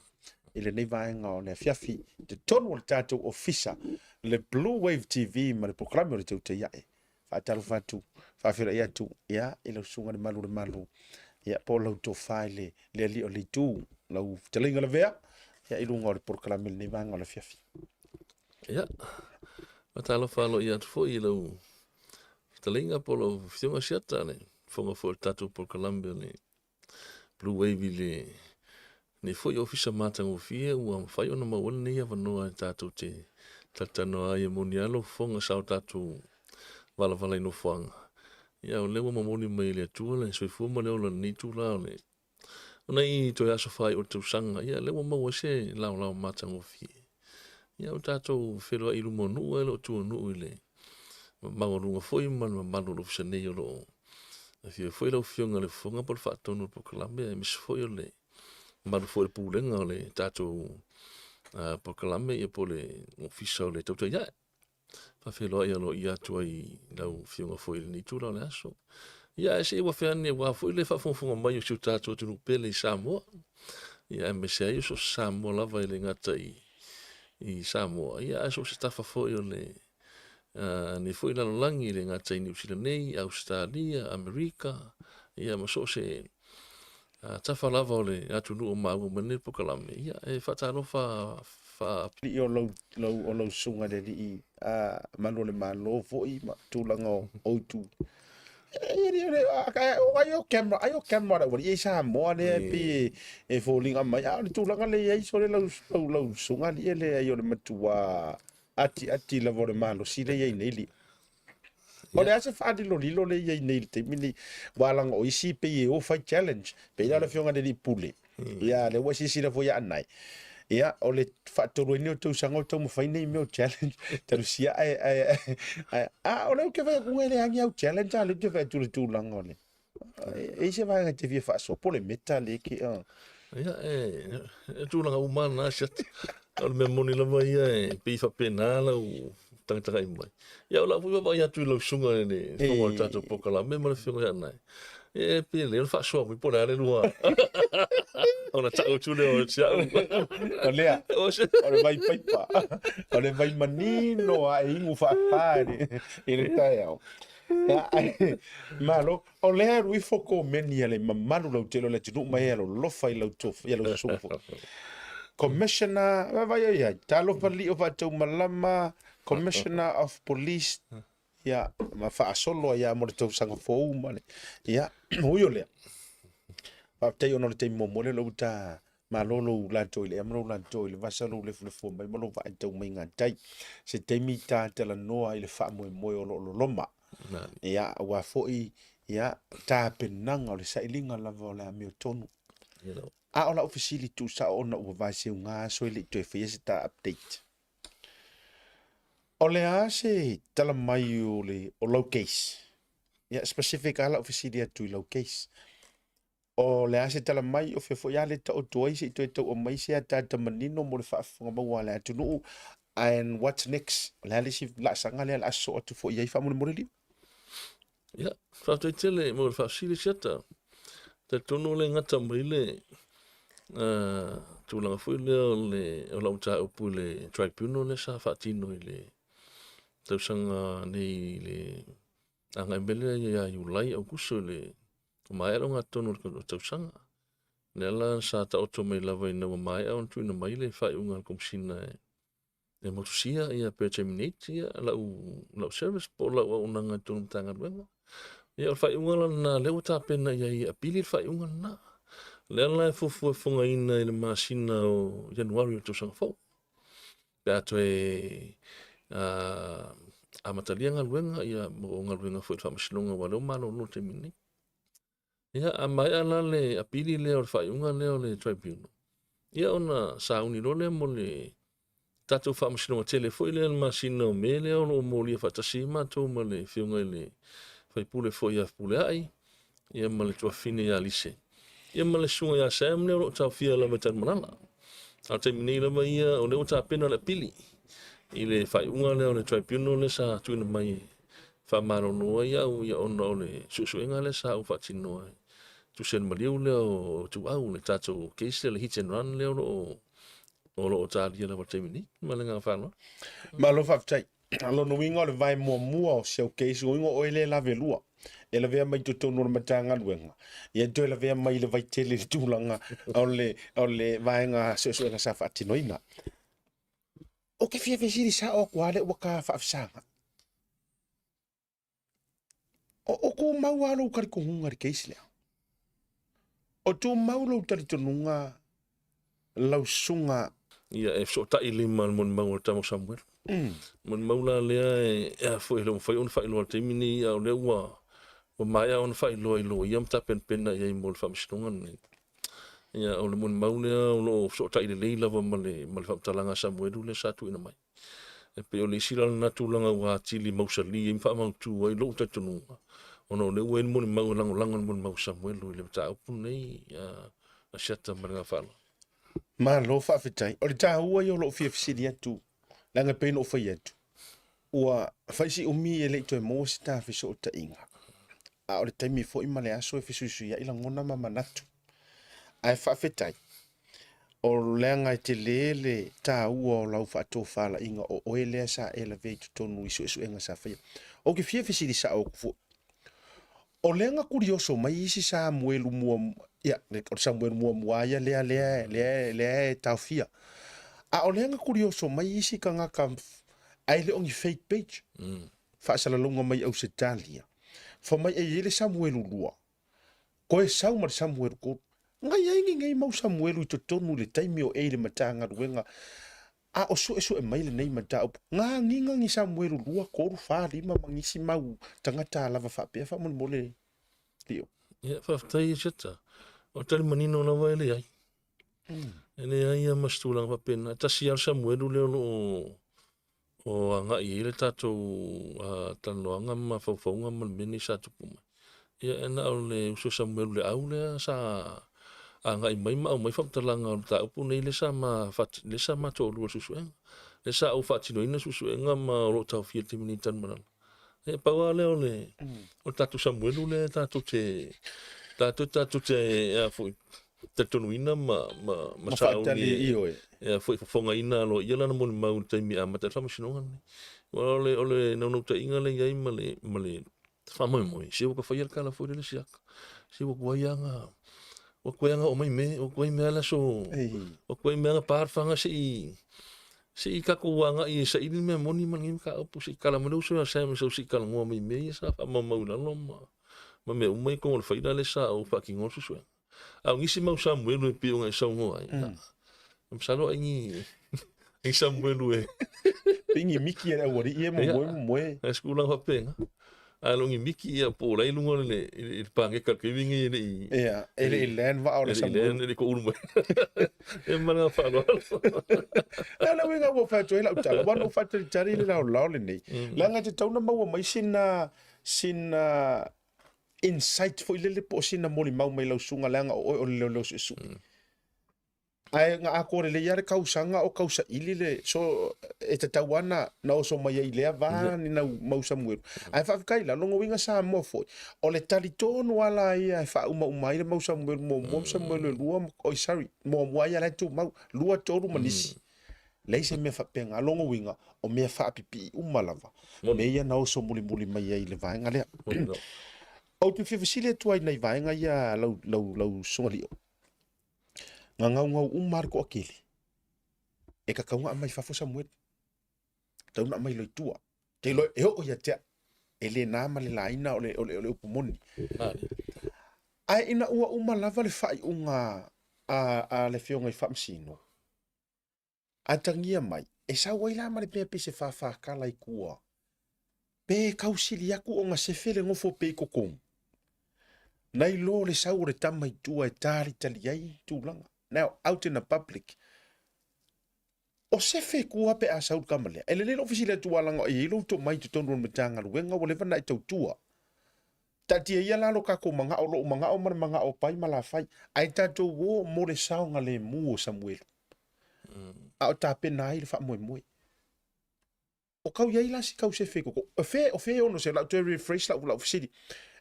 i lenei vaega o le afiafi i totonu o le tatou ofisa le Blue Wave TV ma le polokalame o le Tautai Ae. Faatalofa atu, faafeiloai atu ia, i lau susuga i le Malu o le Malu, ia, po o lau tofa i le, le alii o le itu, lau fetalaiga Lavea, ia, i luga o le polokalame i lenei vaega o le afiafi. Ia, faatalofa aloaia atu foi i lau fetalaiga po o lau afioga Siata, le fofoga foi o le tatou polokalame o le Blue Wave i lenei foi ofisa matagofie ua mafai ona maua ai lenei avanoa e tatou te talatalanoa ai e moni lava lou fofoga sa o tatou valavala i nofoaga. Ia o lea ua momoli mai e le Atua le soifua ma le ola i lenei itula o le ona i toe aso faaiu o le tausaga, ia lea ua maua ai se laolao matagofie. Ia o tatou feiloai i luma o nuu ae le o tua o nuu i le maualuga foi ma le mamalu o le ofisa nei o lo o afio ai foi lau Afioga i le Fofoga po o le Faatonu o le Polokalame, aemaise foi o le mamalu foi o le Pulega o le tatou Polokalame ia po o le Ofisa o le Tautai Ae. Faafeiloai aloaia atu ai i lau Afioga foi i lenei itula o le aso. Ia ae se i ua fea ane aua foi le faafogafoga mai o si o tatou atunuu pele i Samoa. Ia aemaise ai o so o se Samoa lava e le gata i i Samoa, ia ae so o se tafa foi o le nei foi lalolagi, e le gata i Niu Sila nei, Ausetalia, Amerika, ia ma so o se tafa lava o le atunuu o maua mai nei polokalame, ia e faatalofa faa Alii o lau, lau, o lau susuga i le alii a Malu o le Malo foi ma tulaga o, o itu. Ai o camera, ai o camera ua i Samoa lea e pei e foliga mai. A o le tulaga lea i ai sole lau, lau, lau susuga alii e leai o le matua atiati lava o le malosi lea i ai nei lia. O le a se faalilolilo lea i ai nei i le taimi lenei, aua leaga o isi pei e o fai challenge, pei la o le afioga i le alii pule, ia lea ua e silasila foi ia Anae, ia o le faatolu ai nei o tausaga o taumafai nei mea o challenge, talu sia ae, ae, ae, a o lea ou te vaai atu e leai ni au challenge, a o lea ou te vaai atu i le tulaga o le, E i se vaega e te fia faasoa po o le meta le ke a. Ia, e, e tulaga uma lava na siata. O le mea moni lava ia e pei faapena lau tagatagai mai. Ia, o lau foi vaavaai atu i lau susuga i le fofoga o le tatou polokalame ma le afioga ia Anae. E pei e lelei ona faasoa mai po o le a le lua ona tau atu lea o si au. O lea, o le vai paipa, o le vai manino a e inu faafa i le taeao. Malo, o lea e alu ifo komeni a le mamalu lautele o le atunuu ma e alolofa i lau tofa, i lau susuga foi. Commissioner, vaavaai ai ai, talofa lio faataumalama, Commissioner of Police, ia, ma faasolo ai lava mo le tausaga fou ma le, ia, ui o lea, faafetai ona o le taimi muamua lea o lea ua ta Malo lou latou i le ea ma lou latou i le vasa, lou lefulefua mai ma lou vaai tau mai gatai. Se taimi ta talanoa i le faamoemoe o lo o loloma. Ia, aua foi, ia, tapenaga o le sailiga lava o le amiotonu. A o lau fesili tuusao ona ua vaeseuga aso e le i toe faia se ta update. O le a se tala mai o le o lau case? Ia, specific lava lau fesili atu i lau case. O le a se tala mai o fea foi a le taoto ai se i toe tau aumai se ataata manino mo le faafofoga maua a le atunuu and what's next? O le a le isi laasaga lea o le a sosoo atu foi i ai faamolemole Lio? Ia, faafetai tele mo le faafesili Siata. Talitonu o le gata mai le tulaga foi lea o le o lau mataupu i le tribunal lea sa faatino i le tausaga nei i le agai mai lea ia Iulai, Aokuso i le maea le ogatotonu o le tausaga. Lea la sa taoto mai lava ina ua maea ona tuuina mai le faaiuga a le Komesina e e motusia ia pe terminate ia lau lau service po o lau auaunaga i totonu o Matagaluega. Ia o le faaiuga la lena lea ua tapena i ai e apili le faaiuga lena. Lea la e fuafua e fogaina i le masina o Ianuari o le tausaga fou. Pe a toe amatalia galuega ia mo galuega foi i le Faamasinoga aua o lea ua malolo i le taimi nei. Ia, a maea la le apili lea o le faaiuga lea o le tribunal, ia ona sauni loa lea mo le tatou faamasinoga tele foi lea i le masina o Me lea o lo o molia faatasi ai matou ma le afioga i le faipule foi ia Fepuleai, ia ma le tuafafine ia Lise, ia ma le susuga ia Sam lea o lo o taofia lava i Tanumalala. A o le taimi nei lava ia o lea ua tapena le apili i le faaiuga lea o le tribunal lea sa tuuina mai faamalolo ai au ia ona o le suesuega lea sa ou faatinoa e tusa i le maliu lea o Ituau, le tatou case lea, le hit and run lea o lo o o lo o talia lava i le taimi nei. Ma le agaga faaaloalo. Malo faafetai. O lona uiga o le vae muamua o si au case, lona uiga o oe lea e lavelua. E lavea mai totonu o le Matagaluega, ia toe lavea mai i le vaitele i le tulaga o le, o le vaega suesuega sa faatinoina. Ou te fia fesili sao atu lava lea ua ta faafesaga. O, o tumau lava lou talitonuga i le case lea. O tumau lou talitonuga lau susuga. Ia, e fesootai lima le molimau a le tama o Samuelu. Molimau la lea e, e a foi e le o mafai ona faailoa i le taimi nei, a o lea ua, ua maea ona faailoa i loia ma tapenapena i ai mo le faamasinoga lenei. Ia, o le molimau lea o lo o fesootai lelei lava ma le, ma le faamatalaga a Samuelu lea sa tuuina mai. E pei o le isi la lena tulaga ua atili mausali ai ma faamautu ai lou talitonuga, ona o lea ua i ai le molimau e lagolago i le molimau a Samuelu i le mataupu lenei a Siata ma le agaga faaaloalo. Malo faafetai. O le taua ia o lou fia fesili atu, leaga e pei ona ou fai atu, ua fai si umi e le i toe maua se ta fesootaiga, a o le taimi foi ma le aso e fesuisuiai lagona ma manatu. Ae faafetai, o leaga e tele le taua o lau faatofalaiga o oe lea sa e lavea i totonu i suesuega sa faia. Ou te fia fesili sao atu foi, o lea na kurioso mai isi Samuelu muamua, ia, o le Samuelu muamua ia lea, lea, lea, lea e taofia. A o lea na kurioso mai isi tagata ae le o ni fake page. Faasalalauga mai Ausetalia. Fai mai e i ai le Samuelu 2, koe sau ma le Samuelu 3. Na i ai lenei mau Samuelu i totonu i le taimi o e i le Matagaluega, a o suesue mai lenei mataupu. Na agiga ni Samuelu 2, 3, 4, 5 ma nisi mau tagata lava faapea faamolemole Lio. Ia, faafetai e Siata. O le tali manino lava e leai. E leai lava ma se tulaga faapena. E tasi lava le Samuelu lea o lo o o agai i ai le tatou talanoaga ma mafaufauga ma le mea lenei sa tupu mai. Ia e na o le uso Samuelu Leau lea sa agai mai ma aumai faamatalaga o le mataupu lenei lea sa ma lea sa ma toalua i le suesuega. Lea sa ou faatinoina suesuega ma o lo o taofia i le taimi nei i Tanumalala. Ia pau lava lea o le o le tatou Samuelu lea tatou te tatou tatou te a foi talitonuina ma ma ma Ma faatali sauni ioe. e a foi fofogaina aloaia lana molimau i le taimi e amata ai le faamasinoga lenei. Aua o le o le naunautaiga lea i ai ma le ma le faamoemoe, se ua ka faia le tala foi lele siaka. Se ua tuai lava na ua tuai lava na oo mai me, ua tuai mea le aso, ua tuai mea na pa le faga se i se i tatou agai e saili le mea moni ma lenei mataupu, se i tala mai le uso ia Sam e sau se i talanoa mai i mea ia sa faamaumau i lalo ma ma mea uma ia i totonu o le faila lea sa ou faatinoa le suesuega. A o nisi mau Samuelu e pei ona e saunoa ai, mm. Masalo ai ni ai Samuelu e Pingi miki e le aualii e momoe momoe. E se tulaga faapena. A lo ni miki ia po lai lunga le i le pageka le taimi nei e le i Ia, e le i land vaa o le e le i Samuelu. land e le i koulu mai. E ma le faaaloalo. Lea le uiga ua fai atu ai lau tala, aua na ou faatalitali i le laolao lenei. Leaga e tatau ona maua mai sina, sina insight foi lele po o sina molimau mai lau susuga leaga o oe o le leoleo suesue. Ae na atoa lelei lava le kausaga o tausaili le, so e tatau lava na, na oso mai ai i lea va ni nau mau Samuelu. Ae faafetai la, lona uiga Samoa foi, o le talitonu lava la ia e faaumauma ai le mau Samuelu muamua ma Samuelu e lua, oi sorry, muamua ia la e tumau, lua, tolu ma nisi. Leai se mea faapena, lona uiga, o mea faapipii uma lava, mea ia na oso mulimuli mai ai i le vaega lea. Ou te fia fesili atu ai i nai vaega ia lau, lau, lau Susuga Lio. Na gaugau uma lava le toatele, e tatau ona aumai fafo Samuelu, tatau ona aumai loa i tua. Ou te iloa e oo ia te au, e le na ma le laina o le, o le, o le upu moni. Ae ina ua uma lava le faaiuga a, a le afioga i Faamasino, Atagia mai, e sau ai la ma le mea pei se fāfākala i tua, pe kausili aku ona sefe le nofo pea i totonu. Nai lo le sau o le tama i tua e talitali ai tulaga. Now, out in the public, o sefe tua pe a sau le tama lea. E lelei lou fesili atu aua leaga e i ai lou tomai i totonu o le Matagaluega ua leva ona e tautua. Taatia ia la lo tatou manao, lou manao ma le manao o Pai ma Lafai, ae tatou o mo le saogalemu o Samuelu. A o tapena ai le faamoemoe. O kau i ai la si kau sefe i koko. O fe, o fe e ono se, lau toe refresh lau, lau fesili.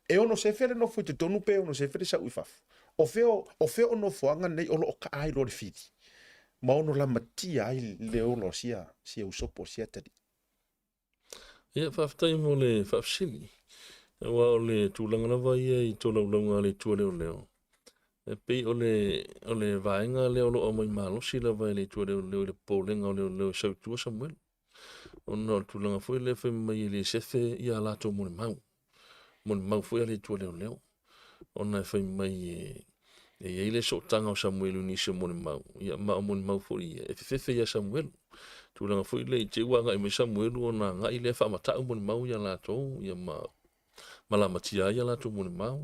E ono sefe le nofo i totonu pe ono sefe le sau i fafo. O fe o, o fe o nofoaga nei o lo o kaa ai loa le fili. Ma ono lamatia ai le ola o sia, sia uso po o sia atalii. Ia, faafetai mo le faafesili. Aua o le tulaga lava ia i tolaulauga a le Itu a Leoleo, e pei o le, o le vaega lea o lo o aumai malosi lava e le Itu a Leoleo i le popolega o leoleo e sau i tua Samuelu. Ona o le tulaga foi lea fai mai e le sefe ia latou molimau, molimau foi a le Itu a Leoleo. Ona e fai mai e, e i ai le sootaga o Samuelu i nisi o molimau, ia ma o molimau foi ia e fefefe ia Samuelu. Tulaga foi lea i te i ua agai mai Samuelu ona agai lea faamatau molimau ia latou, ia ma ma lamatia ai a latou molimau,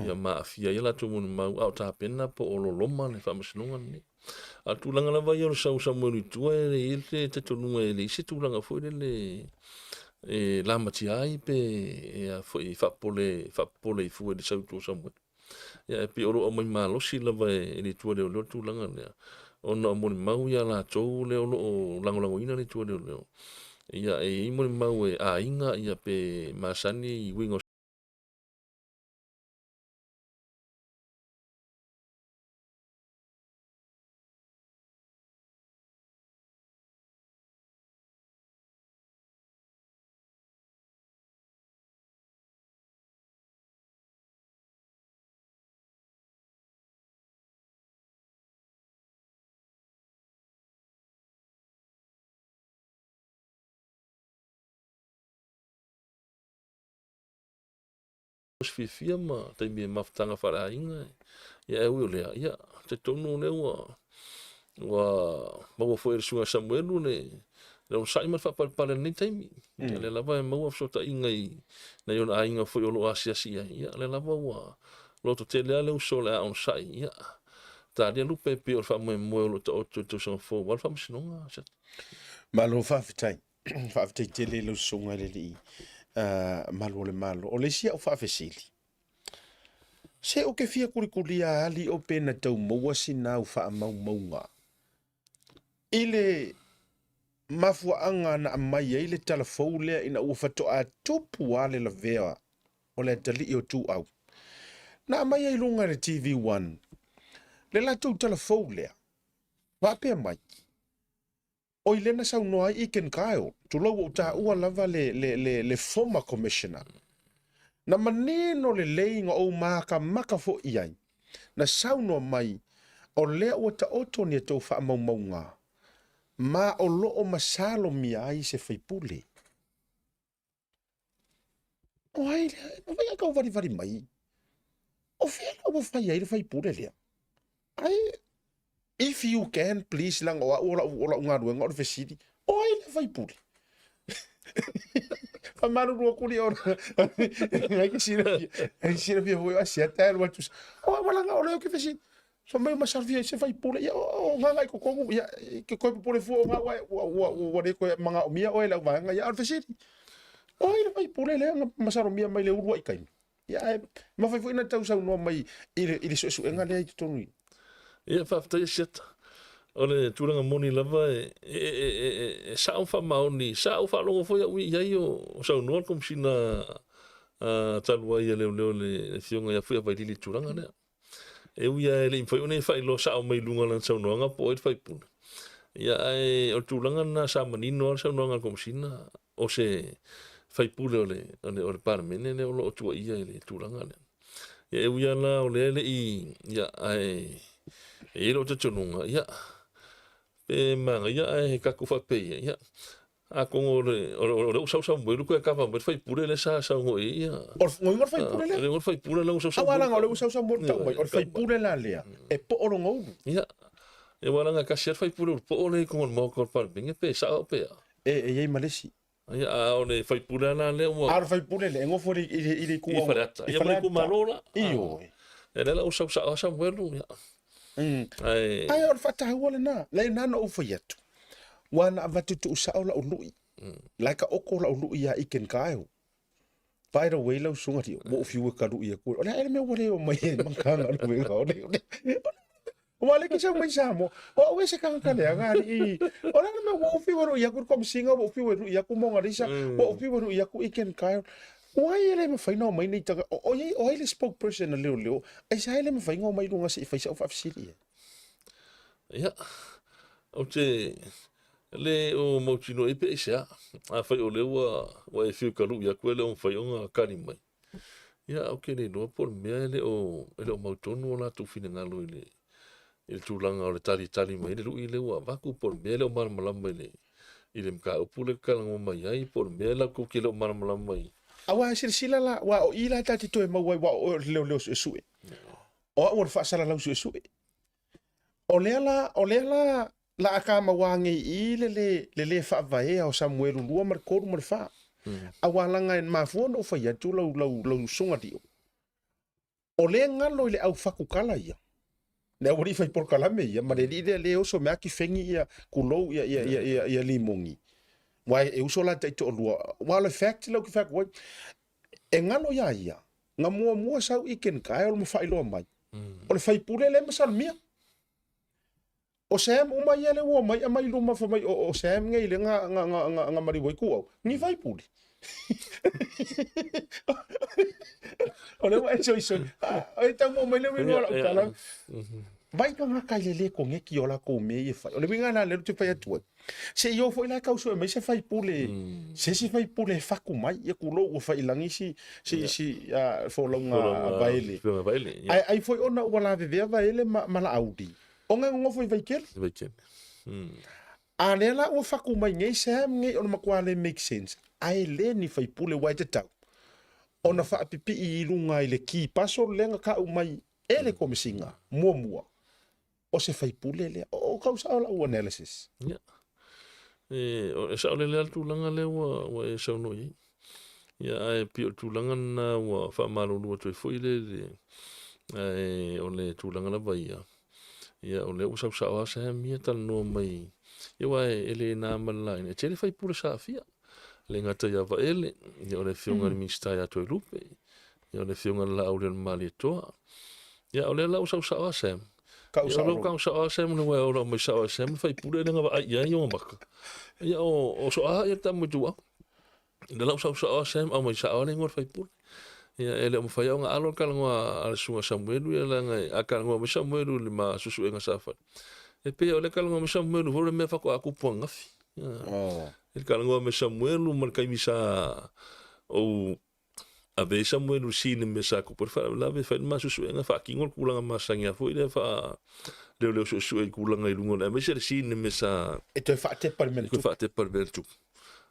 ia ma aafia ai a latou molimau, a o tapena po o loloma le faamasinoga lenei. A o le tulaga lava ia o le sau o Samuelu i tua, e i ai le talitonuga e leai se tulaga foi lele e lamatia ai pe e a foi faapopole faapopole ai fua i le sau i tua o Samuelu. Ia e pei o lo o aumai malosi lava e le Itu a Leoleo le tulaga lea, ona o molimau ia a latou lea o lo o lagolagoina le Itu a Leoleo. Ia e i ai molimau e aiga ia pe masani i uiga o se fiafia ma taimi e mafutaga faaleaiga, ia ae ui o lea, ia talitonu o lea ua ua maua foi e le Susuga ia Samuelu le le onosai ma le faapalepale i lenei taimi. Ia lea lava e maua fesootaiga i nai ona aiga foi o lo o asiasi i ai, ia lea lava ua lototele lava le uso o le a onosai, ia talia lupe e pei o le faamoemoe o lo o taoto i le tausaga fou aua le faamasinoga. Malo faafetai. Faafetai tele i lau susuga i le alii Malu o le Malo. O le isi au faafesili, se ou te fia kulikulia alii o pe na tau maua sina au faamaumauga i le mafuaaga na aumai ai le tala fou lea ina ua faatoa tupu lava le lavea o le atalii o Tuau. Na aumai ai i luga i le TV1 le latou tala fou lea, faapea mai, Oi lea na saunoa ai Egan Kyle, tulou ua ou taua lava le, le, le, le former commissioner. Na manino lelei na ou makamaka foi i ai, na saunoa mai, o lea ua taoto ni a tou faamaumauga, ma o lo o masalomia ai se faipule. O ai lea, e mafai ona tau valivali mai, o fea la ua fai ai le faipule lea? Ai, if you can, please, leaga o au o lau, o lau galuega o le fesili, o ai le faipule? Faamalulu atu li ona. Ai ke silafia. Ai silafia foi o Asiata e alu atu. O au alaga o lea ou te fesili. Fai mai o masalofia i se faipule. Ia o gaga i totonu. Ia ke toe popole fua o gau ai ua ua ua le toe magaomia oe i lau vaega. Ia a o le fesili. O ai le faipule lea na masalomia mai le uluai taimi? Ia ae mafai foi ona tau saunoa mai i le, i le suesuega lea i totonu i. Ia, faafetai Asiata. O le tulaga moni lava e, e, e, e, e, e sao ma faamaoni, sa ou faalogo foi au i ai o, o saunoa le Komesina talu ai a Leoleo le Afioga ia Fuia Vailili i le tulaga lea. E ui lava e le i mafai ona e faailoa sao mai i luga o lana saunoaga po o ai le faipule. Ia, ae o le tulaga lena sa manino lava le saunoaga a le Komesina, o se faipule o le, o le, o le Palemene lea o lo o tuuaia i le tulaga lea. Ia, e ui lava la o lea e le i, ia, ae e i ai lou talitonuga, ia, pe manaia ae he tatou faapea ia, ia, atonu o le, o le, o lea ua sau Samuelu toe kava mai le faipule lea sa saunoa i ai ia. O le uiga o le faipule lea. O le uiga o le faipule lea ua sau Samuelu. Aua leaga o lea ua sau Samuelu tau mai, o le faipule la lea e poo lona ulu. Ia, aua leaga e tasi lava le faipule ulu poo lea i totonu o le Maota o le Palemene pe sao au pe a. E, e i ai ma le isi. Ia, a o le faipule lava la lea ua. A o le faipule lea e nofo i le, i le itu. I Faleata. Ia ma le itumalo la. Ioe. Ia lea la ua sau sao lava Samuelu, ia. Ae. Ae o le faataua lena, lena na ou fai atu. Ua na avatu tuusao lau lui. La e taoto lau lui ia Iken Kyle. By the way lau susuga Lio, ua ou fiu e kalui aku. O le a ea le mea ua le omai ai i Matagaluega o le Ua le kisa mai Samoa. O au e se tagata leaga alii. O le a le mea ua ou fiu e lui aku i le Komesina, ua ou fiu e lui aku Monalisa, ua ou fiu e lui aku Iken Kyle. Ua ai e le mafai ona omai nei tagata. O ai, o ai le spokesperson a leoleo, aisea e le mafai ona omai i luga se i fai sau faafesili i ai? Ia, ou te le o mautinoa i ai pe aisea. Afai o lea ua, ua e fiu e kaluʻi atu e le o mafai ona kali mai. Ia, ou te le iloa po o le mea e le o, e le o mautonu o latou finagalo i le, i le tulaga o le talitali mai le lui lea ua avatu, po o le mea e le o malamalama i le, i le mataupu lea e talanoa mai ai, po o le mea latou te le o malamalama i. Aua e silasila la, aua o i la ta te toe maua ai, aua o oe o le leoleo suesue. O au o le faasalalau suesue. O lea la, o lea la, la a ka mauā nei i le le, le le faavaea o Samuelu 2 ma le 3 ma le 4. Auā laga e mafua ona ou fai atu lau, lau, lau usuga lio. O lea galo i le au fatukala ia, le aualii fai polokalame ia, ma le alii lea le oso mea kifegi ia kulou ia, ia, ia, ia, ia limogi. Ua e uso la taitoalua. Ua o le fact lau ki fact wai, e galo ia ia, na muamua sau i ken kae o le mawhailoa mai. O le faipule le masalomia. O Sam uma ia le ua mai amai luma fa mai o, o Sam ngei le nga nga nga nga, nga maliu ai ku au. Ni faipule. O le ua e soisoi. E tau mo mai le uiga o lau tala. Vai tagata i le le koneki o lakou mea ia e fai. O le uiga lena lea ou te fai atu ai. Se i o foi la e tau sue mai se faipule, se isi faipule e fatu mai, ia tulou ua faiilagi si, si, si folauga a Vaele. Ae ai foi ona ua lavevea Vaele ma, ma Laauli, ona e nonofo i Vaitele. Vaitele. A lea la ua fatu mai nei Sam nei o le matua le make sense, ae le ni faipule ua e tatau ona faapipii i luga i le key parcel lea na tau mai e le Komesina muamua o se faipule lea. O kau sao lau analysis. Ia. E, e saolele lava le tulaga lea ua, ua e saunoa i ai. Ia, ae pei o le tulaga lena ua faamalulu atu ai foi le, le ae o le tulaga lava ia. Ia, o lea ua sau sao lava Sam ia talanoa mai, ia aua e le na ma le laina, e tele faipule sa aafia. Le gata ia Vaele, ia o le afioga i le Minisita ia Toelupe, ia o le afioga i le Laauli o le Malietoa. Ia o lea la ua sau sao lava Sam. Kau Ia o lea ua kau sao lava Sam, o lea ua ola mai sao e Sam le faipule lea na vaai i ai ona maka. Ia o Soa ia le tama i Tuau. O lea la ua sau sao lava Sam, aumai sao lava le igoa o le faipule. Ia e le o mafai ona alo le talanoa a le susuga Samuelu ia leaga a talanoa mai Samuelu i le ma suesuega sa fai. E pei o lea talanoa mai Samuelu foi o le mea faatoa tupu ananafi. I le talanoa mai Samuelu ma le taimi sa ou ave ai Samuelu i le scene i le mea sa tupu ai le faalavelave, fai le ma suesuega, faatino le tulaga masani lava foi lea faa leoleo suesue i le tulaga i luga o le aemaise le scene i le mea sa E toe faatepa i le mea na tupu. E toe faatepa i le mea na tupu.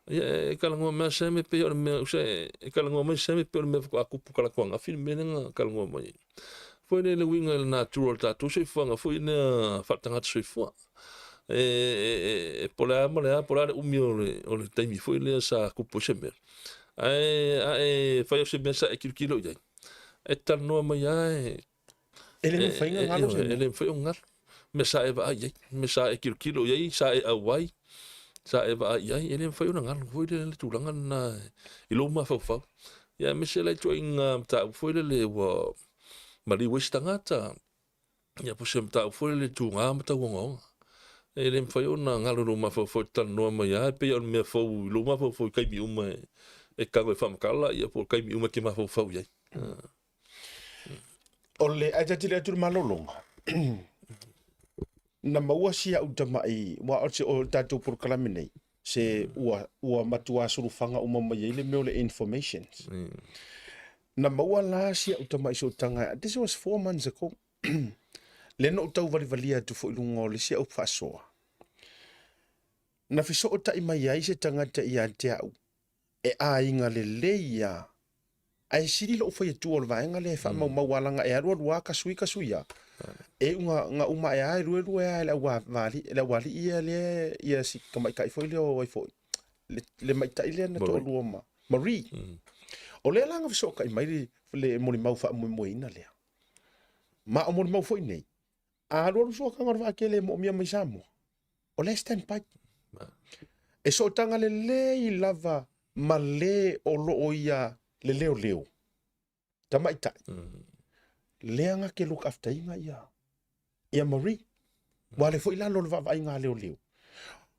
Ia, e talanoa mai Sam e pei o le mea, usa e talanoa mai Sam e pei o le mea faatoa tupu talaatu ananafi le mea lea na talanoa mai ai. Foi lea le uiga i le natura o le tatou soifuaga foi lea faaletagata soifua. E, e, e, po o le a ma le a, po o le a le umi o le, o le taimi foi lea sa tupu ai se mea. Ae a e fai o se mea sa e kilokilo i ai, e talanoa mai lava e E le mafai ona galo se mea. E le mafai ona galo. Mea sa e vaai i ai, mea sa e kilokilo i ai, sa e auai, sa e vaai i ai, e le mafai ona galo foi le tulaga lena i lou mafaufau. Ia aemaise la ituaiga mataupu foi lele ua maliu ai se tagata, ia po o se mataupu foi lele tuga ma tauogaoga. E le mafai ona galo i lou mafaufau e te talanoa mai lava e pei o le mea fou i lou mafaufau i taimi uma e tago e faamatala ia po o taimi uma e te mafaufau i ai. O le ae tatile atu le malologa. Na maua si au tamai, wa o se o tatou polokalame nei, se ua, ua matua sulufaga uma mai ai le mea o le informations. Na maua la si au tamai sootaga, this was 4 months ago. Lea na ou tauvalivalia atu foi i luga o le isi au faasoa. Na fesootai mai ai se tagata ia te au, e aiga lelei lava, ae sili lou faiatua o le vaega lea e faamaumau lava leaga e alualu lava ka sui ka sui lava. E iu na, na uma ae lava e luelue lava e le auavali, le aualii ia lea, ia si tamaitai foi lea o ai foi, le, le maitai lea na toalua ma Marie. O lea la na fesootai mai le, le molimau faamoemoeina lea. Ma o molimau foi nei, a alualu sootaga o le vaatele e moomia mai Samoa, o lea e stand by. E sootaga lelei lava ma le o loo ia le leoleo, tamaitai, lea na te look after ina ia, ia Marie. Ua le foi lalo o le vaavaaiga a leoleo.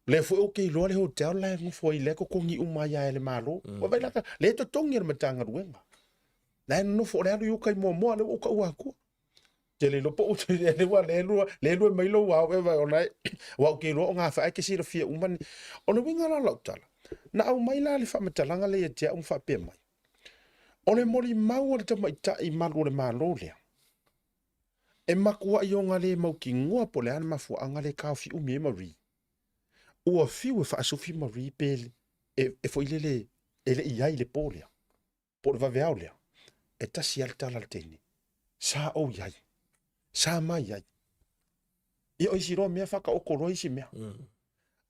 Lea foi ou te iloa le hotel la e nofo ai lea e totogi uma ai lava e le Malo. Ua vaai la, lea e totogi e le Matagaluega. La e nonofo, o le alu i uka i Moamoa, lea ua ou taua atua. Te le iloa po o le ua le lua, le lua mai lou ao e vai ona e, aua ou te iloa o gafa e te silafia uma ni. O le uiga la o lau tala, na aumai la le faamatalaga lea ia te au ma faapea mai, o le molimau a le tamaitai malu o le Malo lea, e matuai ona le mautinoa po o le a le mafuaaga lea e taofi umi ai Marie. Ua fiu e faasufi Marie pe e, e foi lele e le i ai i le po lea, po o le vaveao lea, e tasi lava le tala a le teine, sa ou i ai, sa mai i ai. Ia o isi loa mea faataoto loa isi mea.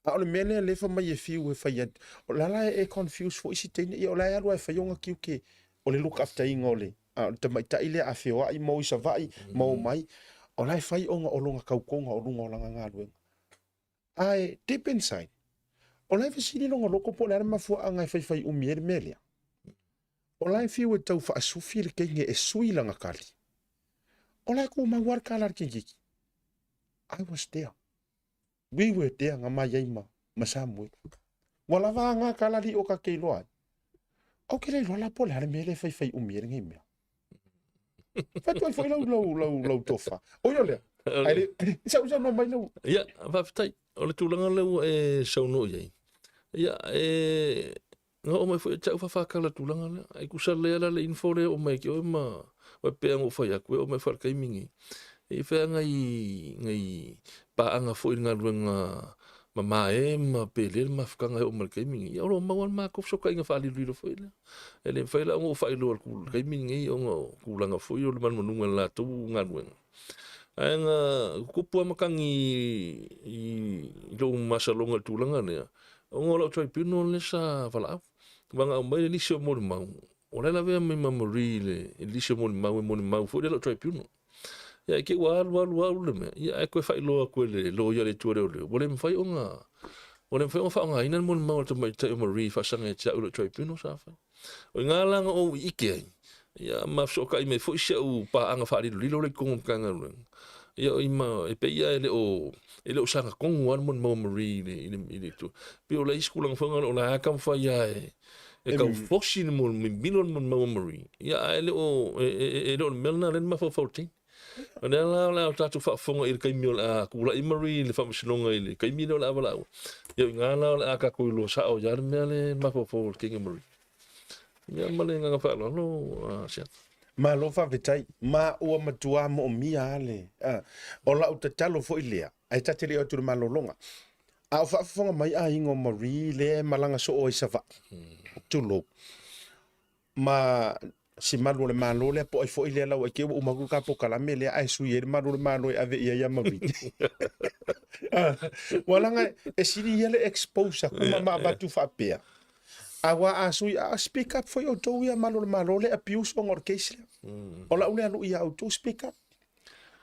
A o le mea lea lea fai mai e fiu e fai atu, o la la e confuse foi isi teine, ia o la e alu lava e fai ona tiute o le look after ina o le, a o le tamaitai lea a feoai ma o i Savaii ma omai, o la e fai ona o lona tautoga o luga o lana galuega. Ae deep inside, o la e fesili lona loto po o le a le mafuaaga e faifai umi ai le mea lea. O la e fiu e tau faasufi le teine e sui lana tali. O la e tumau lava le tala a le teineiti. I was there. We were there nga mai ai ma, ma Samuel. Ua lava a ngā kalali o ka te iloa ai. Au ke le iloa la po le a le mea le faifai umi ai lenei mea. Fai atu ai foi lau, lau, lau, lau tofa. O ia lea. Ai le, sau sau no mai lau. Ia, faafetai. O le tulaga lea ua e saunoa i ai. Ia, e Na oo mai foi ia te au faafakala i le tulaga lea. Ai tusa lea la le info lea e oo mai ia te oe ma e pei ona ou fai atu, e oo mai foi i le taimi lenei. E i ai nai, nai paaga foi i le galuega mamae ma pele le mafutaga e oo mai i le taimi lenei. Ia o lo o maua lava le matou fesootaiga faalilolilo foi lea. E le mafai la ona ou faailoa i le taimi lenei ona o tulaga foi o le manumanuga i le latou galuega. Ae na tutupu lava matagi i lou masaloga i le tulaga lea, ona o lau tribunal lea sa valaau. Aua na aumai le lisi o molimau, o la e lavea mai ma Marie i le lisi o molimau e molimau foi lea i lau tribunal. Ia i te i ua alu alu alu le mea, ia ae toe faailoa atu e le loia a le Itu a Leoleo, ua le mafai ona ua le mafai ona faaaogaina le molimau a le tamaitai o Marie e faasaga ia te au i lau tribunal sa fai. O i ina la na ou ike ai, ia ma fesootai mai foi si au paaga faalilolilo lea i totonu o le Matagaluega. Ia o i ma, e pei lava e le o, e le o sagatonu lava le molimau a Marie i le, i le, i le itu. Pei o le isi tulaga foi lena o la e taumafai lava e, e tau fosi le mimilo le molimau a Marie. Ia ae le o, e, e, e le o le mea lena lea na mafaufau i le teine. O lea la o le a tatou faafofoga i le taimi o le a tulai Marie i le faamasinoga i le taimi lea o le a valaau. Ia o i ina la o le a tatou iloa sao ai le mea lea e mafaufau o le teine Marie. Ia ma le agaga faaaloalo, Asiata. Malo faafetai. Ma ua matua moomia lava le, o lau tatalo foi lea, ae ta te le o atu i le malologa. A o faafofoga mai aiga o Marie lea e malaga soo ai Savaii, tulou, ma si malu o le Malo lea po o ai foi lea lau aike ua uma atu le ta polokalame lea ae sui ai le malu o le Malo e ave i ai ia Marie. Ua laga e sili ia le expose atu ma ma avatu faapea. Aua a sui a speak up foi outou ia malu o le Malo le abuse ona o le case lea. O lau lea lui ia outou speak up.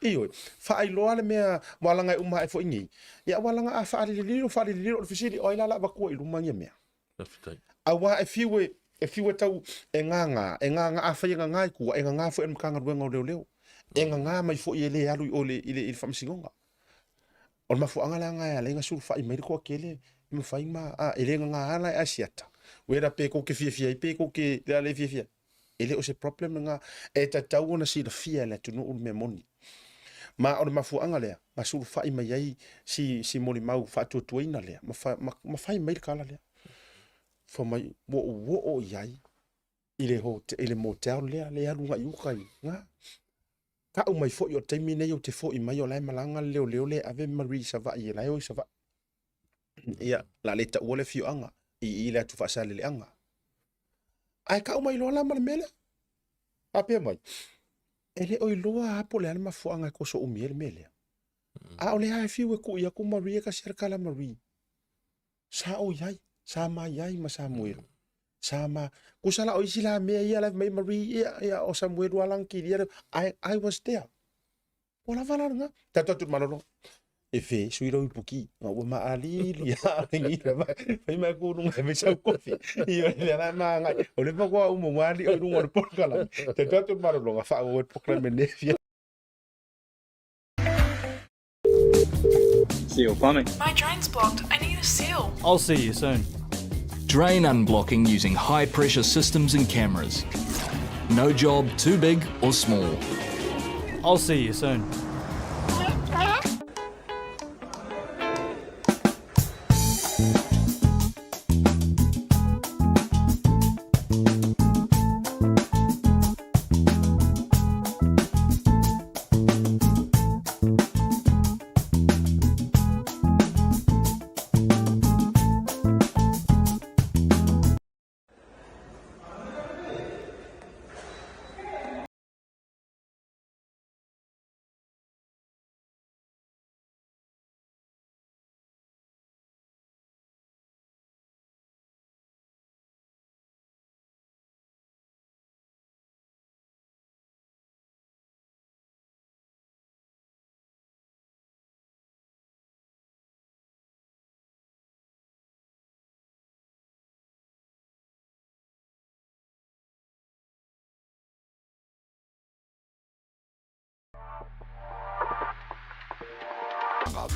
Ioe, faailoa le mea ua laga e uma ae foi nei. Ia ua laga a faalilililo faalilililo o le fesili o ai la la avatua i luma ia mea. Faafetai. Aua e fiu e e fiu e tau e gaga, e gaga afai e gaga i tua, e gaga foi e le Matagaluega o Leoleo. E gaga mai foi e le alu i o i le, i le, i le Faamasinoga. O le mafuaaga la lena e ala ai ona sulufai mai le toatele e mafai ma, a, e le gaga lava la e Asiata. Whether pe tou te fiafia ai pe tou te le a le fiafia ai. E le o se problem lena. E tatau ona silafia e le atunuu le mea moni. Ma o le mafuaaga lea na sulufai mai ai si, si molimau faatuatuaina lea ma, fa, ma, ma fai mai le tala lea. Fai mai, ua ou oo i ai i le, hote, i le motel lea, le alu agai i uka i, na. Tau mai foi o le taimi nei ou te foi mai o la e malaga le leoleo lea e ave Marie i Savaii, la e o i Savaii. Ia, la le taua le afioaga i i le atu Faasaleleaga. Ae tau mai loa la ma le mea lea. Faapea mai, e le o iloa lava po o le a le mafuaaga e toso umi ai le mea lea. A o lea lava e fiu e kui atu Marie e tasi lava le tala a Marie. Sa ou i ai, sa ma i ai ma Samuelu. Sa ma, kusa la o isi la mea ia la mai Marie, ia, ia, o Samuelu a langikilia le, I, I was there. Ua lava la lena. Tatou atu i le malolo. E fe, sui lau ipuki. Nga ua maalili a le ngira mai. Fai mai ku lunga e mai sau kofi. Ia le la ma ngai. O le pa kua umo wali o lunga o le polokalame. Tatou atu i le malolo nga wha o le polokalame ne fia. Seal plumbing. My drain's blocked. I need a seal. I'll see you soon. Drain unblocking using high pressure systems and cameras. No job too big or small. I'll see you soon.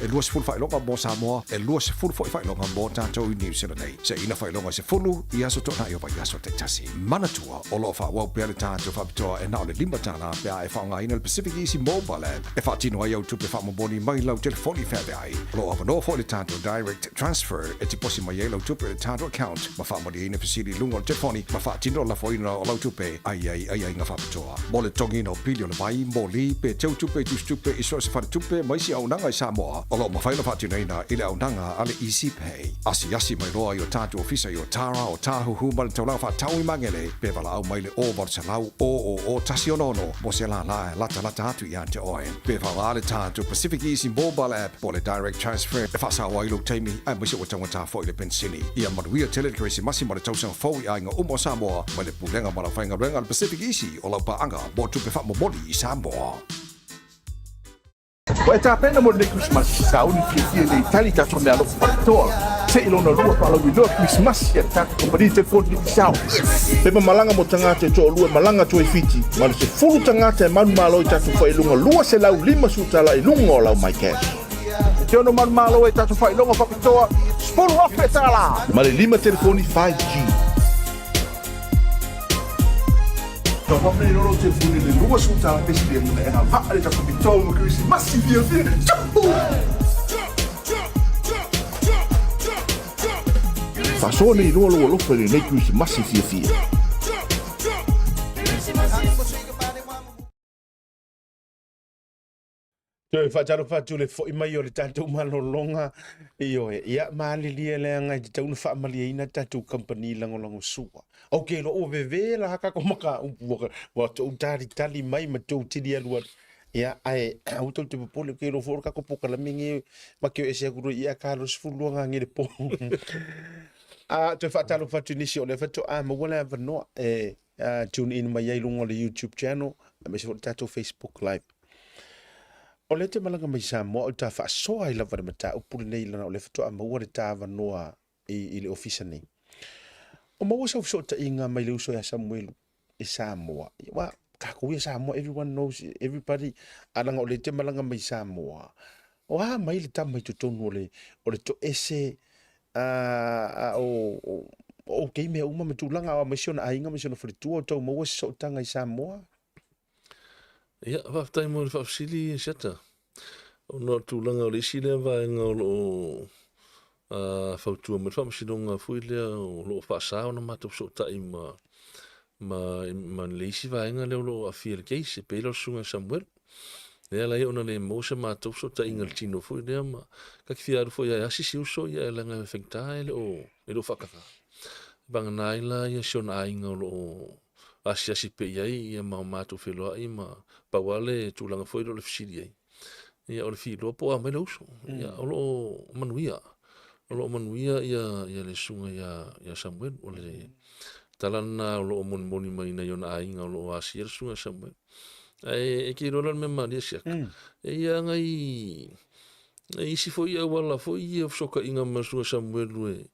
E 20 faailoga mo Samoa, e 20 foi faailoga mo tatou i Niu Sila nei. Seina faailoga e 10 i aso toonai o vaiaso taitasi. Manatua, o lo o faaauau pea le tatou faapitoa e na o le $5 pe a e faaaogaina le Pacific Easy Mobile App e faatino ai au tupe faamomoli mai lau telefoni feaveai. O lo o avanoa foi le tatou Direct Transfer e tiposi mai ai lau tupe i le tatou account ma faamalieina fesili i luga o le telefoni ma faatino le lafoina o lau tupe ai ai aiaiga faapitoa. Mo le totogiina o pili o le vai, moli, pe teu tupe i tusitupe i so o se faletupe ma isi auaunaga i Samoa, o lo o mafai ona faatinoina i le auaunaga a le Easy Pay. Asiasi mai loa i o tatou ofisa i Otara, Otāhuhu ma le taulaga faatau i Magele, pe valaau mai i le 0800 000 166 mo se lālā e latalata atu ia te oe. Pe faaaoga le tatou Pacific Easy Mobile App po o le Direct Transfer e faasao ai lou taimi aemaise ua taugata foi le penisini. Ia manuia tele le Kerisimasi ma le tausaga fou i aiga uma o Samoa mai le Pulega ma le Aufaigaluega a le Pacific Easy o lau paaga mo tupe faamomoli i Samoa. Ua e tapena mo lenei Kerisimasi, sauni fiafia nei tali tatou meaalofa faapitoa. Se i lona lua faalauiloa Kerisimasi a le tatou kamupani telefoni Digicel. Pepa malaga mo tagata e toalua e malaga atu ai Fiti, ma le 10 tagata e manumalo i tatou faailoga $250 tala i luga o lau MyCash. E te ono manumalo ai tatou faailoga faapitoa $10,000 ma le lima telefoni 5G. Tau nei lolo telefoni le 20 tala pesili e lima e agavaa le tatou faapitoa mo Kerisimasi fiafia. Tjoo! Faasoa nei loa lou alofa i lenei Kerisimasi fiafia. Toe faatalofa atu le foi mai o le tatou malologa. Ioe, ia malilie leaga e tatau ona faamalieina tatou kamupani lagolago sua. Ok, loa ua veve la tatou mataupu ua, ua tou talitali mai ma tou tili alualu. Ia, ae aua tou te popole, ke iloa foi o le tatou polokalame lenei ma te o ese atu loa i ia ta 22 gage i le po. A toe faatalofa atu i nisi o lea faatoa maua le avanoa e tune in mai ai i luga o le YouTube channel aemaise foi le tatou Facebook Live. O lea e te malaga mai Samoa o le ta faasoa ai lava le mataupu lenei lana o lea faatoa maua le ta avanoa i, i le ofisa nei. O maua sau fesootaiga mai le uso ia Samuelu i Samoa. Wa, kākou ia Samoa, everyone knows, everybody, a langa o lea te malaga mai Samoa. O a mai le tama i totonu o le, o le toese a, a o, o, o okay mea uma ma tulaga o mai si ona aiga ma si ona faletua o tau maua se sootaga i Samoa. Ia, faafetai mo le faafesili Siata. Ona o le tulaga o le isi lea vaega o lo o fautua mai le faamasinoga foi lea o lo o faasa ona matou fesootai ma, ma, ma le isi vaega lea o lo o aafia i le case, e pei la o le Susuga ia Samuel. Lea la ia ona le maua se matou fesootaiga i le tino foi lea ma ta te fia alu foi e asi si uso ia e leaga e faigata e le o, e le o faataga. Vagana ai la ia si ona aiga o lo o asiasi pea i ai ia ma o matou feiloai ma pau lava le tulaga foi lea o le fesili ai. Ia o le filoa po o a mai le uso. Ia o lo o manuia. O lo o manuia ia ia le susuga ia ia Samuel. O le tala lena o lo o monimoni mai nai ona aiga o lo o asia le susuga ia Samuel. Ae e te iloa la le mea malie siaka. E ia ngai e isi foi auala foi ia o fesootaiga ma le susuga Samuel e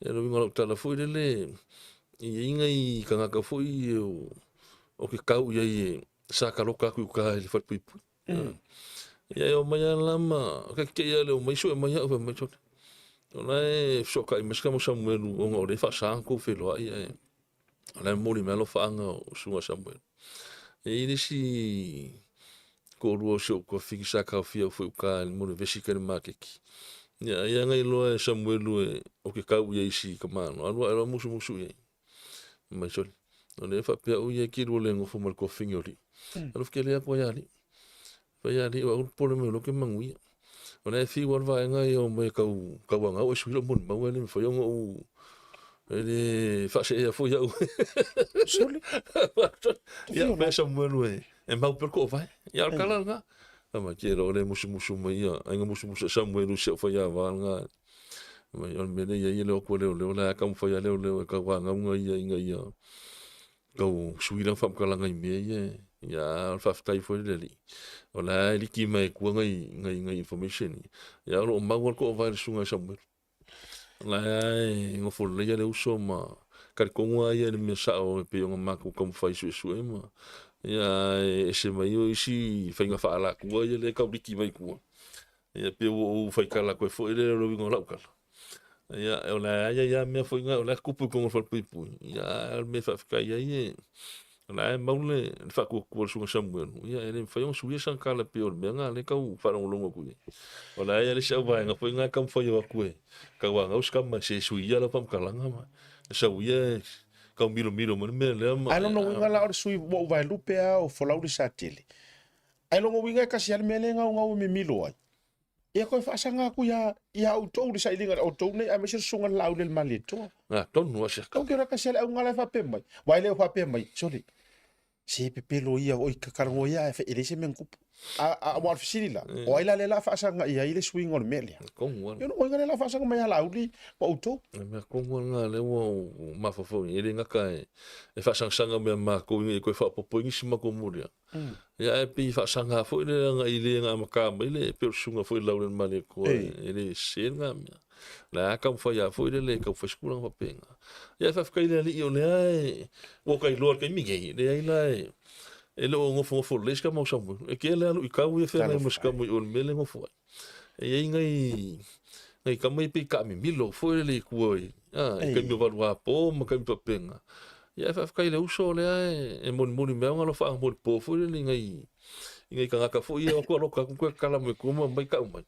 e le uiga o lau tala foi lele E i ai nai tagata foi ia o ke kau i ai e sa kaloka atu i uka i le falepuipui. Ia e omai lava la ma keke'i lava le omai sue mai au fai mai sole. O la e fesootai mai si tama o Samuelu ona o lea e faasa ona tou feiloai ae o la e momoli mai alofaaga o Susuga Samuelu. E i ai le isi toalua o si ou tuafafine sa taofia au foi i uka i le monevesi kai le maketi. Ia ai lava na iloa e Samuelu e o ke kau i ai i si tamaloa, alu ae loa musumusu i ai. Fai mai, sole, o lea e faapea au ia e te lua le nofo ma le tuafafine o alii. Alofa tele atu ai alii. Fai alii o au le popole mai o lea ou te manuia. O lea e fiu lava le vaega ia omai e tau tauanau ae sui lou molimau ae le mafai ona ou e le faaseea foi au. Sole. Ia, fai a Samuelu e e mau pea le toovae. Ia, o le tala lena. Fai mai, ke loa le musumusu mai ia, ai na musumusu e Samuelu i si au faiava lena. Fai mai, o le mea lea e i ai e le o atu e leoleo, la e taumafai lava leoleo e tauanauga ia ina ia tau sui lana faamatalaga i mea ia. Ia, a o le faafetai foi le Alii, o la e liki mai e tua nai, nai, nai information ia. Ia, o lo o mau lava le toovae i le susuga ia Samuelu. O la e nofo lelei le uso ma talitonu lava ia i le mea sao e pei ona matou taumafai e suesue ma ia e ese mai o isi faiga faaalatua ia lea e tau liki mai tua. Ia pei ua ou faitala atu ai foi lea o le uiga o lau tala. Ia o le a i ai lava mea foi na o le a tupu i totonu o le falepuipui. Ia a o le mea e faafetai ai e O la e mau le faatuatua o le Susuga Samuelu, ia e le mafai ona suia sana tala e pei o le mea lena lea e tau faalogologo atu i ai. O la e i ai le isi auvaega foi lena e taumafai o atu e tauanau se tama se sui ia lau faamatalaga ma e sau ia e tau milomilo mai le mea lea ma Ae lona uiga la o le sui ua ou vaelupe a o folau le Satele. Ae lona uiga e tasi lava le mea lea e gaugau e mimilo ai. Ia toe faasaga atu ia, ia outou le sailiga i outou nei, aemaise le susuga i le Laauli a le Malietoa. Nā, tonu a siaka. Tau ke ora kasi ale auga la e faapea mai. Wa e le o faapea mai, sole, se pepelo ia, oi kakarango ia, e e leai se mea na tupu. A, a, ua o le fesili la, o ai la lea o le a faasaga i ai le suiga o le mea lea? Tonu a. Ia lona uiga lea o le a faasaga mai ia Laauli ma outou. Le mea tonu a lena lea ua ou mafaufau i ai, e le gata e, e faasagasagamai a matou ina ia toe faaopoopo ai nisi matou moliaga. Ia ae pei e faasaga foi le leaga i le na amata mai le pei o le susuga foi Laulele Malietoa e le sese lena mea. O le a taumafai lava foi lele e tau fai se tulaga faapena. Ia ae faafetai i le Alii o lea e ua ta iloa i le taimi nei, leai la e e le o nofonofo lelei si tama o Samuelu. E tele lava luitau ia e feagai ma si tama i o i le mea lea e nofo ai. E i ai nai nai tama ia pei taamimilo foi lele i tua i a i taimi o valuapo ma taimi faapena. Ia ae faafetai i le uso lea e molimoli mai ona alofaaga molipo foi lele i nai i nai tagata foi ia o atu aloka atu toe tatala mai tua ma aumai tau mai.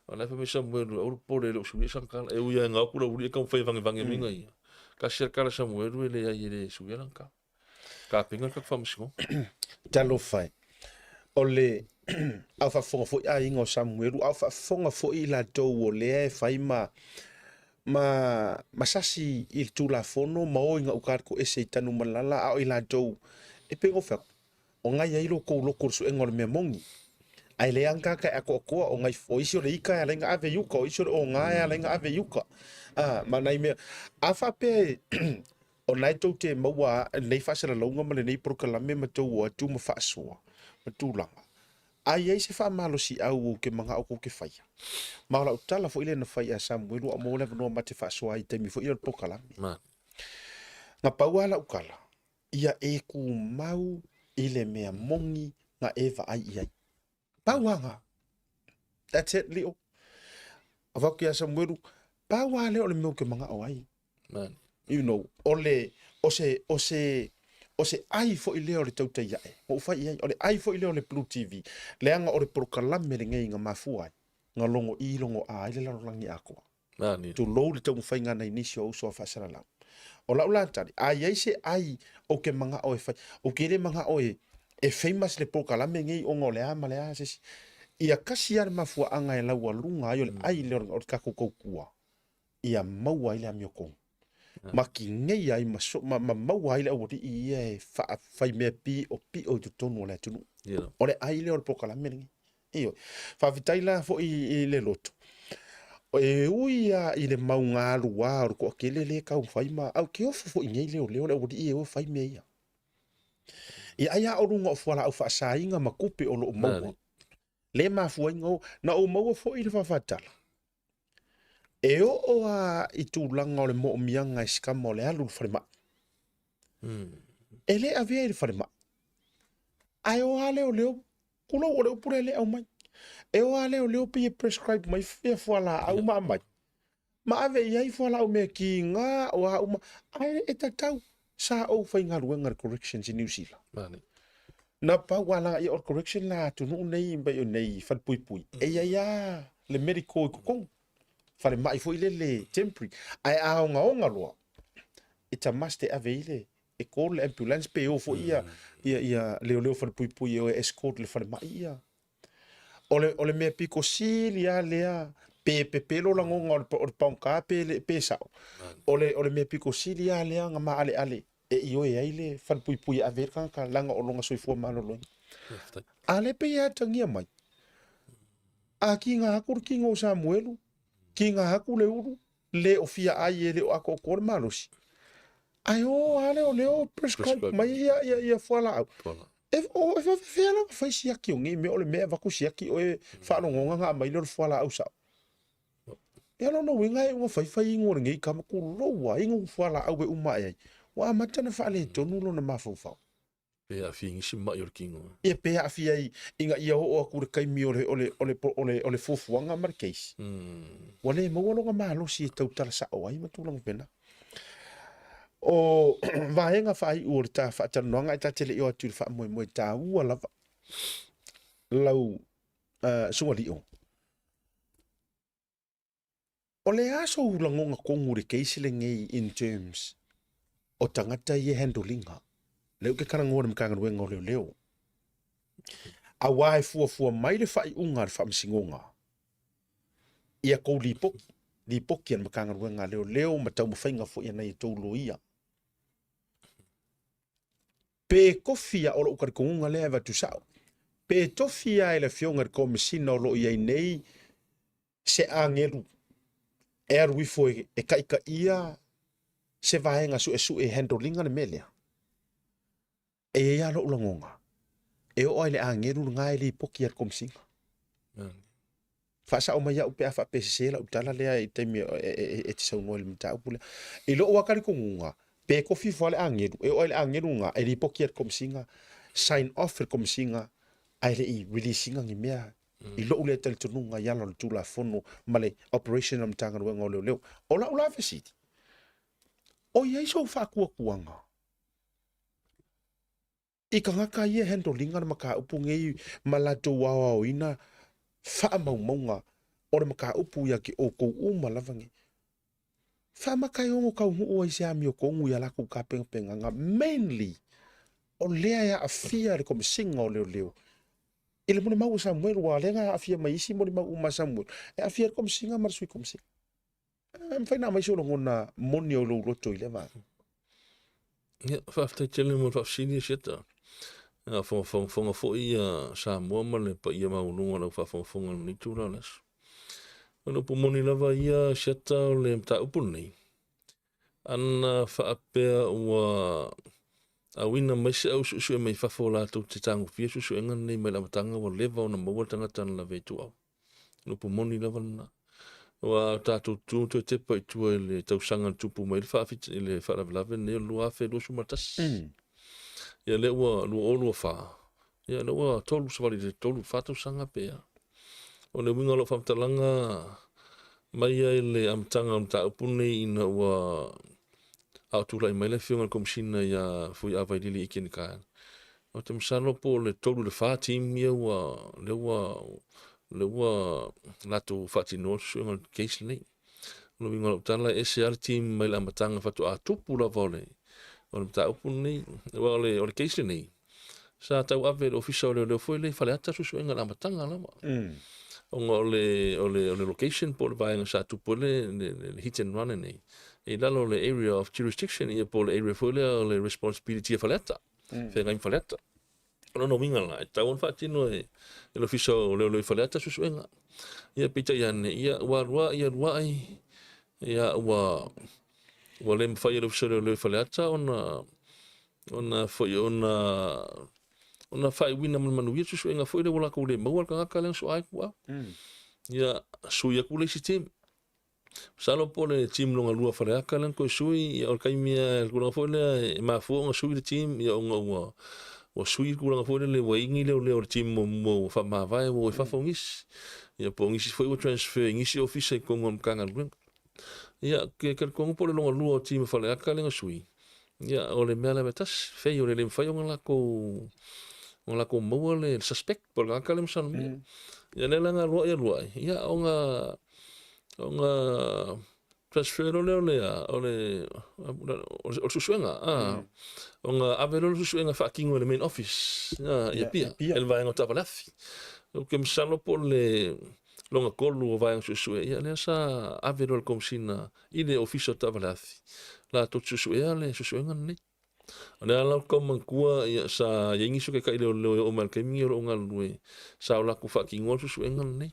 O la e fai mai Samuelu, aua le popole e le o suia sana tala. E ui lava ina o atu le aualii e taumafai e vagevagemai nai ia. Tasi lava le tala a Samuelu e leai e le suia lana tala. Tapena le tatou faamasinoga. Talofa e. O le a o faafofoga foi aiga o Samuelu, a o faafofoga foi i latou o lea e fai ma ma ma sasi i le Tulafono ma o i gauta le toese i Tanumalala, a o i latou e pei ona ou fai atu, o na i ai lo outou loto i le suega o le mea moni. Ae le agaka e atoatoa o nai o isi o le ika e ala ai ona ave i uka, o isi o le oga e ala ai ona ave i uka. A, ma nai mea, a faapea o lena e tou te maua lenei faasalalauga ma lenei polokalame ma tou o atu ma faasoa ma tulaga, a i ai se faamalosiau ou te manao tou te faia, ma o lau tala foi lea na fai ia Samuelu a o maua le avanoa ma te faasoa ai i taimi foi ia o le polokalame. Na pau lava lau tala, ia e tumau i le mea moni na e vaai i ai. Pau lava na. That's it, Leo. Avatu ia Samuelu, pau lava lea o le mea ou te manao ai. Man. You know, o le, o se, o se, o se ai foi lea o le tautai ae. Na ou fai i ai, o le ai foi lea o le Blue TV. Leaga o le polokalame lenei na mafua ai, na logo i logo a ai le lalolagi atoa. Mani. Tulou le taumafaiga a nai nisi o uso a faasalalau. O lau la tali, a i ai se ai ou te manao e fai, ou te le manao e, e famous le polokalame nei ona o le a ma le a se isi. Ia kasi lava le mafuaaga e laualuga ai o le ai lea o le tatou tautua, ia maua ai le amiotonu. Ma kineia ai ma, so, ma, ma maua ai le aualii ia e faafaimea piʻopiʻo i totonu o le atunuu. Yeah. O le ai lea o le polokalame lenei. Ioe. Faafetai la foi i le loto. E ui lava i le maugaluā o le toatele lea e taumafai ma au ke ofo foi i nei leoleo le aualii e o e fai mea ia. Ia ai lava o luga o fualaau faasaina ma tupe o lo o maua. Le mafua ai ona o. Na ou maua foi le faafatala, e oo lava i tulaga o le moomiaga e si tama o le alu i le falemai. E le avea i le falemai, ae o lava leoleo Tulou, o le upu lea e le aumai. E o lava leoleo pei e prescribe mai ia fualaau ma aumai, ma ave i ai fualaau mea kiga o a uma, ae e tatau. Sa ou faigaluega i le Corrections i Niu Sila. Na pau lava ia o le correction la atunuu nei nei falepuipui, e i ai lava le medical i totonu, falemai foi lele temporary, ae a ogaoga loa, it's a must e ave i le e call le ambulance pe o foi ia, ia, ia leoleo falepuipui e o e escort le falemai ia. O le, o le mea piko sili lava lea, pe pepelo lagoga o le, o le paoga pe, le, pe sao. O le, o le mea piko sili lava lea na maaleale e ioe ai le falepuipui e ave ai le tagata leaga o lona soifua maloloina. A lea pei e atagia mai, a kiga atu le kino o Samuelu, kiga atu le ulu, le o fia ai e le o atoatoa le malosi. Ae o a leoleo prescribe mai ia, ia, ia fualaau. E, o, e faafefea la ona fai siaki o nei mea o le mea e avatu siaki oe faalogoga na aumai lea o le fualaau sao. Ia lona uiga e iuga faifai inu o lenei tama tulou a inu fualaau e uma ae ai. Ua amata ona faaletonu lona mafaufau. Pe aafia i nisi maʻi o le kino. Ia pe aafia i, ina ia oo atu i le taimi o le, o le, o le, o le, o le fuafuaga ma le case. Ua le maua lona malosi e tautala sao ai ma tulaga faapena. O vaega faaiu o le ta faatalanoaga e ta te le i o atu i le faamoemoe taua lava lau uh, sualio. O le a sou lagona tonu i le case lenei in terms o tagata ia e handle ina? Lea ou te talanoa i le Matagaluega o Leoleo. Aua e fuafua mai le faaiuga a le Faamasinoga i a tou lipoti, lipoti a le Matagaluega a Leoleo ma taumafaiga foi a nai a tou loia. Pe tofi a, o lou talitonuga lea e avatu sao, pe tofi lava e le Afioga i le Komesina o lo o i ai nei se agelu e alu ifo e taitaia se vaega suesue e handle ina le mea lea, e i ai lava lou lagona, e oo lava i le agelu lena e lipoti i le Komesina. Faasao mai au pe a faapea e sese lau tala lea i le taimi e te saunoa i le mataupu lea. I lou lava talitonuga, pe tofi ifo lava le agelu, e oo lava i le agelu lena e lipoti i le Komesina, sign off e le Komesina ae le i release ina ni mea i lou lea talitonuga i ala o le Tulafono ma le operation a le Matagaluega o Leoleo. O lau la fesili, o i ai sou faatuatuaga i tagata ia e handle ina le mataupu nei ma latou aoaoina faamaumauga o le mataupu ia te outou uma lava nei? Faamata e ono taunuu ai se amiotonu i a latou tapenapenaga, mainly o lea e aafia le Komesina o Leoleo i le molimau a Samuel, aua o lea na aafia mai isi molimau uma a Samuel, e aafia ai le Komesina ma le Sui Komesina. E mafai ona aumai sou lagona moni o lou loto i lea vaega. Ia, faafetai tele mo le faafesili e Sieta. A fogafogafoga foi ia Samoa ma le paia maualuga o lau faafogafoga i lenei itula o le aso. O le upu moni lava ia Siata o le mataupu lenei, ana faapea ua auina mai se au suesue mai fafo latou te tagofia suesuega lenei mai le amataga ua leva ona maua le tagata na lavea i tuau. O le upu moni lava lena. Aua a tatou tu toe tepa i tua i le tausaga na tupu mai ai le faafita, i le faalavelave lenei o le 2021. Ia lea ua 2024, ia lea ua 3 savali i le 3 4 tausaga pe a. O le uiga o lau faamatalaga mai ai le amataga o le mataupu lenei ina ua a o tulai mai le afioga i le Komesina ia Fuiava Vailili Ike Nikael. Ou te masalo po o le 3 i le 4 team ia ua lea ua lea ua latou faatinoa le suesuega o le case lenei. O le uiga o lau tala, e ese lava le team mai le amataga faatoa tupu lava o le o le mataupu lenei. Aua o le case lenei, sa tauave e le Ofisa o Leoleo foi lea i Faleata suesuega i le amataga lava. Ona o le, o le, o le location po o le vaega sa tupu ai le, le, le, le hit and run lenei, i lalo o le area of jurisdiction, ia po o le area foi lea o le responsibility a Faleata, feagai ma Faleata. O lona uiga la, e tatau ona faatino e, e le Ofisa o Leoleo i Faleata suesuega. Ia peitai ane, ia ua alu ai, alu ai, ia ua, ua le mafai e le Ofisa o Leoleo i Faleata ona ona foi ona ona faaiuina ma le manuia le suesuega foi lea ua latou le maua le tagata lea na soa ai kuau. Ia, sui atu le isi team. Masalo po o le team lona lua Faleata lea na toe sui, ia o le taimi lava, le tulaga foi lea e mafua ona sui le team, ia ona ua ua sui le tulaga foi lele ua i ai ni leoleo o le team muamua ua faamavae ua o i fafo nisi. Ia po o nisi foi ua transfer i nisi ofisa i totonu o le Matagaluega. Ia, ke talitonu po o le lona lua o team a Faleata lea na sui, Ia, o le mea lava e tasi, fei o le le mafai ona latou ona latou maua le suspect po o le tagata lea masalomia. Ia lea la na alu ai alu ai, ia ona ona transfer loa lea o le o le o le suesuega, ona ave loa le suesuega e faatino e le main office i Apia, e le vaega o taavale afi. Ou te masalo po o le lona tolu o vaega suesue, ia lea sa ave loa e le Komesina i le Ofisa o Taavale Afi, latou te suesuea le suesuega lenei. O lea la ou te tau manatua ia, sa i ai nisi o taitai leoleo e oo mai i le taimi lenei o lo o galulue, sa o latou faatinoa le suesuega lenei.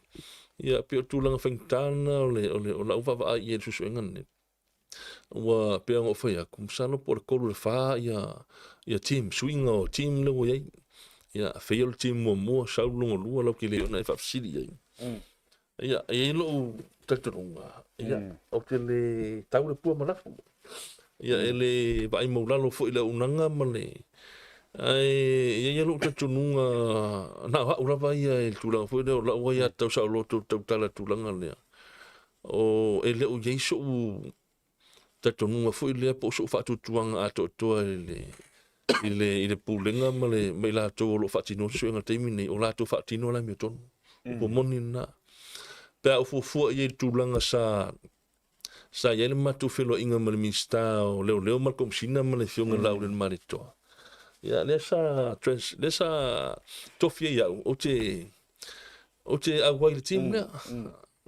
Ia, pei o le tulaga faigata lena o le, o le, o lau vaavaai i ai i le suesuega lenei. Ua pei ona ou fai atu, masalo po o le 3 i le 4 ia, ia team, suiga o team lea ua i ai. Ia, fail le team muamua, sau le lona lua, lau te le ona e faafesili i ai. Ia, e i ai lou talitonuga, ia, ou te le tau le pua ma lafu. Ia, e le vaai maulalo foi i le auaunaga ma le... Ae i ai lou talitonuga, na o au lava ia i le tulaga foi lea o lau aiatatau saoloto i le tautala i le tulaga lea. O, e le o i ai sou talitonuga foi lea po o sou faatuatuaga atoatoa i le, i le, i le pulega ma, le, ma i latou o lo o faatinoa suesuega i le taimi lenei, o latou faatino le amiotonu. Upu moni lena. Pe a ou fuafua i ai i le tulaga sa, sa i ai le matou feiloaiga ma le Minisita o Leoleo ma le Komesina ma le Afioga i le Laaulialemalietoa, ia lea sa, trans, lea sa tofi ai au, ou te, ou te auai i le team lea.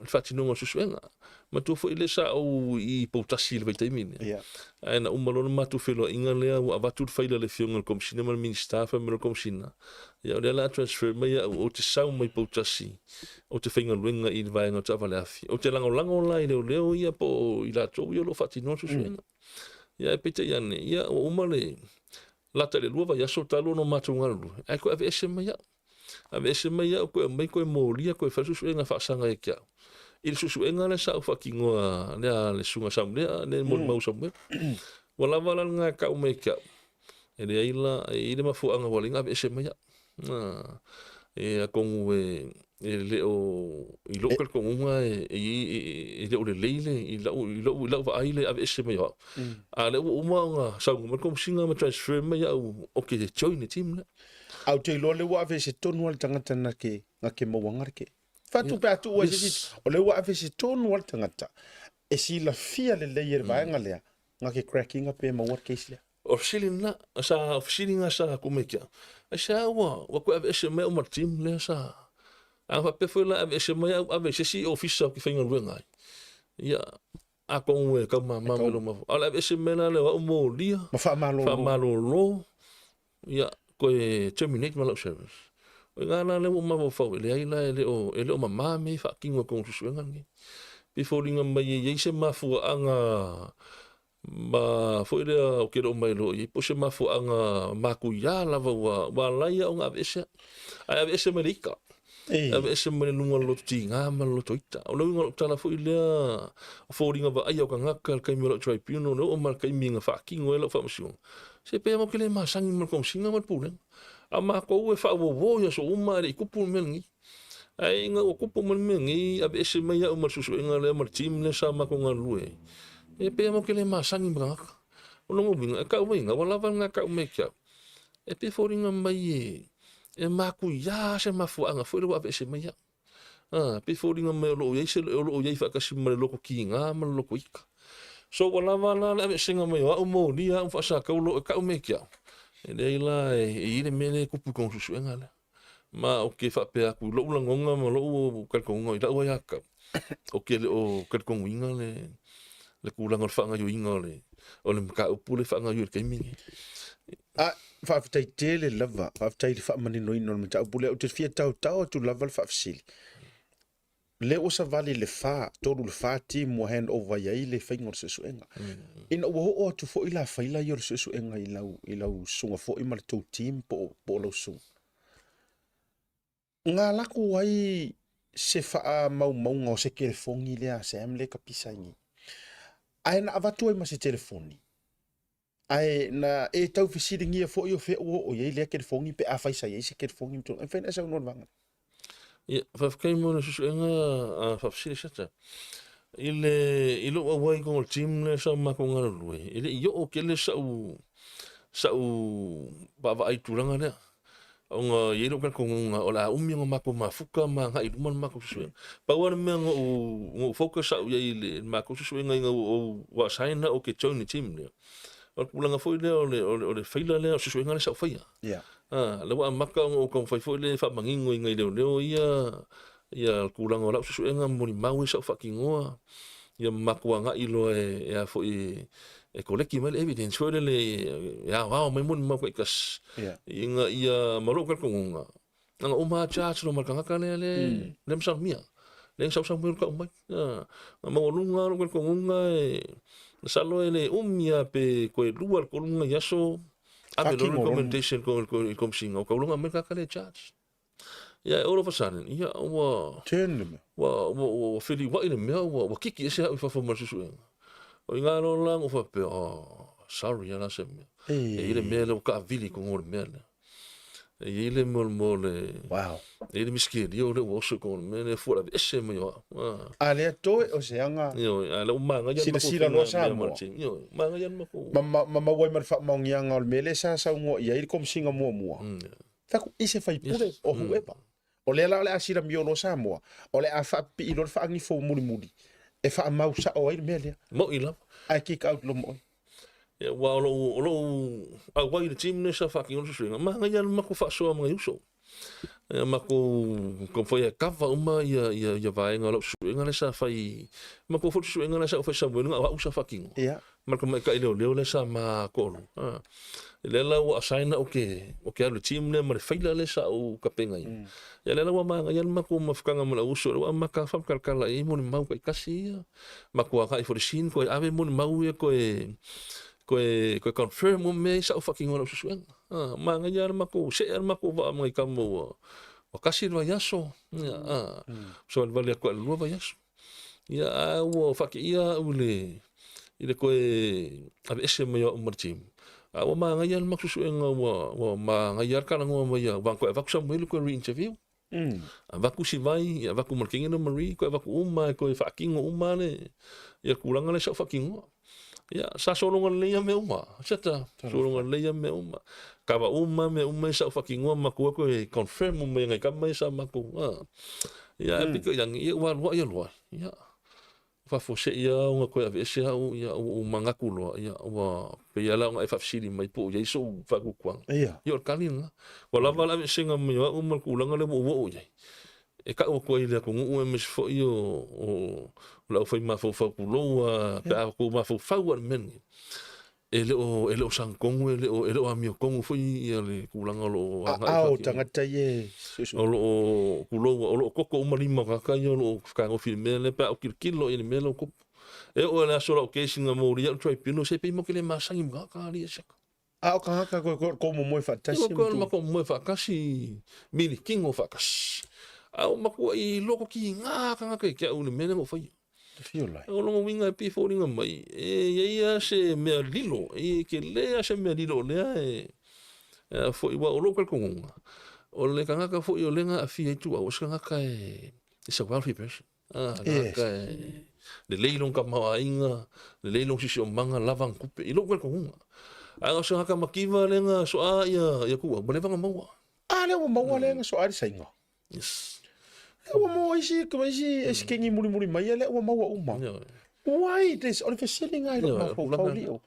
Le faatinoga o le suesuega. Matua foi lea sa ou i Poutasi i le vaitaimi lea. Yeah. Ae na uma loa le matou feiloaiga lea ua avatu le faila a le afioga i le Komesina ma le Minisita, fai mai loa le Komesina, ia o lea o le a transfer mai au ou te sau mai Poutasi ou te faigaluega i le vaega o taavale afi. Ou te lagolago la i leoleo ia po o i latou ia o lo o faatinoa le suesuega. Ia ae peitai ane, ia ua uma le lata i le 2 vaiaso talu ona matou galulue, ae toe aveese mai au. Aveese mai au, toe aumai, toe molia, toe fai suesuega faasaga ia te au. I le suesuega lea sa ou faatinoa lea a le Susuga Samuel, lea molimau Samuel. Ua lava la lena e tau mai ia te au. E leai la, e i ai le mafuaaga ua ala ai ona aveese mai au. E atonu e e le o i lou talitonuga e, e, e, e le o lelei le i lau i lau i lau vaai le aveese mai o au. A o lea ua uma ona saunoa mai le Komesina ma transfer mai au ou te join le team lea. A ou te iloa lea ua aveese tonu lava le tagata na ke, na ke mauaga le ke. Whatu pe atu ua yes. O lea ua aveese tonu lava le tagata. E silafia lelei e le vaega lea, nga ke crackinga pe maua le case lea. O le fesili lena, sa, o fesili na sa tuu mai ki au. Aisea ua, ua toe aveese mai au ma le team lea sa, a faapea foi la e aveese mai au ave i se isi ofisa ou te faigaluega ai. Ia, Atonu e tau mama mai lou mafaufau. A o le aveese mai la lea o au molia. Ma faamalolo. Faamalolo. Ia, Toe terminate ma lau service. O i ina la lea ua ou mafaufau, e leai la e le o, e le o mamā mea ia e faatino e totonu o le suesuega lenei. Pei e foliga mai e i ai se mafuaaga ma foi lea ou te le o mailoa i ai po o se mafuaaga matuia lava ua ua ala ai ona aveese au. Ae aveese mai le ita. Aveese mai le luga o le loto tiga ma le loto ita. O le uiga o lau tala foi lea, o foliga vaaia o tagata i le taimi o lau tribunal, e oo mai i le taimi na faatino ai lau faamasinoga, se pei lava ou te le masani ma le Komesina ma le Pulega. A o matou e faauouo i aso uma ae le i tupu le mea lenei. Ae ina ua tupu mai le mea lenei, aveese mai au ma le suesuega lea ma le team lea sa matou galulue ai, e pei lava ou te le masani ma tagata. O lona uiga, e tau mai ina, ua lava lena tau mai ia te au. E pei e foliga mai e matuia se mafuaaga foi lea ua aveese mai au. A, e pei e foliga mai o lo o i ai se, o lo o i ai faatasi ma le loto tiga ma le loto ita. So ua lava la le aveesega mai o au molia au faasataulo e tau mai ia te au, e leai la e i ai le mea lea e tupu i totonu o le suesuega lea. Ma ou te faapea atu i lou lagona ma lou talitonuga i lau aiatatau, ou te le o talitonuina le, le tulaga o le faagaoioiga o le, o le mataupu lea e faagaoioi i le taimi lenei. A, faafetai tele lava, faafetai i le faamaninoina o le mataupu lea. Ou te fia taotao atu lava le faafesili. Lea ua savali le fa, 3 i le 4 team ua hand over i ai le faiga o le suesuega. Ina ua oo atu foi la faila ia o le suesuega i lau, i lau susuga foi ma le tou team po o, po o lau susuga. Nga lako ai se faamaumauga o se telefoni lea a Sam lea e tapisa ai nei. Ae na avatu ai ma se telefoni. Ae na e tau fesiligia foi o fea ua oo i ai lea telefoni pe afai sa i ai se telefoni ma tulaga. E mafai ona e saunoa i le vaega lea? Ia, faafetai mo le suesuega a faafesili Seta. I le i lou auai i totonu o le team lea sa matou galulue, e le i oo tele sa'u sa'u vaavaai i le tulaga lea. Ona e i ai lou talitonuga o le a umi ona matou mafuta ma agai i luma le matou suesuega. Pau lava le mea na ou, na ou focus au i ai i le matou suesuega ina ua ou ua assign au ou te join le team lea, o le tulaga foi lea o le, o le, o le faila lea, o le suesuega lea sa ou faia. Yeah. A, lea ua amata ona ou taumafai foi lea e faamanino i nai leoleo ia, ia le tulaga o lau suesuega ma molimau ia sa ou faatinoa, ia ma matou agai loa e, e a foi e, e koleki mai le evidence foi lele e aoao mai molimau taitasi Yeah. ina ia ma lou talitonuga na uma charge loa ma le tagata lea le mm. le masalomia le na sausau mai o le tau mai na maualuga lou talitonuga e masalo e le umi a pe toe lua le tolu nai aso ave loa recommendation ko ko i komesina o kaulonga mai le tagata lea e charge. Ia, all of a sudden, ia, ua... Turn le mea. Ua, ua, ua, ua feliuai le mea, ua, ua kiki ese au i fafo ma le suesuega. O i ngā loa la, ua faapea, oh, sorry ala se mea. E i le mea lea ua kaavili i kogo o le mea lea. E i le mo, mo le... Wow. E i le misikelia o lea ua oso i kogo o le mea lea, fua la ese mai o au. Ah. A lea toe o se anga... Ioe, a lea ua magaia Silasila loa Samoa. Ioe, magaia le makou. Ma, ma, ma maua ai ma le faamaoniaga o le mea lea sa saunoa i ai le Komesina muamua. Mm. Fai atu i se faipule Yes. o whoever. O lea la o le a silamio loa Samoa, o le a faapipii loa le faagifo mulimuli e faamau sao ai le mea lea. Mo'i lava. Ae kick out loa ma oe. Ia, aua o lou, o lou auai i le team lea sa faatinoina le suesuega, manaia le matou faasoa ma nai uso. Ia matou taumafai e cover uma ia, ia, ia vaega o lau suesuega lea sa fai, matou foi le suesuega lea sa ou fai i Samuel, na o au sa faatino. Ia. Ma le tamaitai leoleo lea sa ma toalua. A. Lea la ua assign au ke, o ke alu i le team lea ma le faila lea sa ou tapenaina. Ia lea la ua manaia le matou mafutaga ma lou uso, lea ua amata faamatalatala i ai molimau taitasi ia. Matou agai foi i le scene koe ave molimau ia koe, koe, koe confirm uma mea ia sa ou faatinoina i lau suesuega. A, manaia lava le matou, see lava le matou vaa ma nai tama ua, ua tasi le vaiaso, ia, a, savalivali atu lava i le lua vaiaso. Ia, a ua faateia au i le, i le toe aveese mai o au ma le team. A ua manaia le matou suesuega ua, ua manaia lava le talanoa mai aua na toe avatu Samueli toe re-interview. Avatu Sivai, ia avatu ma le teine lea o Marie, toe avatu uma e toe faatino uma le, ia tulaga lea sa ou faatinoa. Ia, sa sologa lelei lava mea uma, etc. Sologa lelei lava mea uma. Kava uma mea uma sa ou faatinoa ma matou toe confirm uma i nai tama ia sa matou, a. Ia, ae pito i lagi, ia ua alu ai alu ai, ia. Faafuasei lava ona toe aveese au, ia ua ou manatu loa, ia ua pei lava la ona e faafesili mai po o i ai sou faatuatuaga. Ia. Ia o le tali lena. Ua lava le aveesega mai o au ma le tulaga lea ua ou oo i ai. E tau atu ai i le atunuu aemaise foi o, o, o le aufai mafaufau tulou a, pe a outou mafaufau lava i le mea lenei. E le o, e le o sagitonu, e le o, e le o amiotonu foi ia le tulaga o lo o agai. A o tagata ia e suesue. O lo o tulou, o lo o koko uma lima o tagata ia o lo o fetagofi i le mea lea pe a ou tilotilo i le mea lea ua tupu. E oo i le aso o lau case na molia au le tribunal, se pei matou te le masani ma tagata alii e siaka. A o tagata koe koe o le kou momoe faatasi. Koe koe o le matou momoe faatasi, milikino faatasi. A ua matuai loko kiga tagata i te au i le mea lea na ou faia. O lona uiga e pei e foliga mai, e i ai lava se mea lilo, e tele lava se mea lilo o lea e a foi, aua o lou talitonuga, o le tagata foi o lea na aafia ai Tuuau, o se tagata e, is a wealthy person. Ah, tagata e lelei lona tamaoaiga, lelei lona siosiomaga, lava ana tupe, i lou talitonuga. Ae o se tagata mativa lea na soa ia Tuuau, ua leva ona maua. A lea ua maua lea na soa ai le Saina. Yes. Lea ua maua isi, isi esekeigi mulimuli mai ia lea ua maua uma. Why this, o le fesili lena i lou mafaufau lio.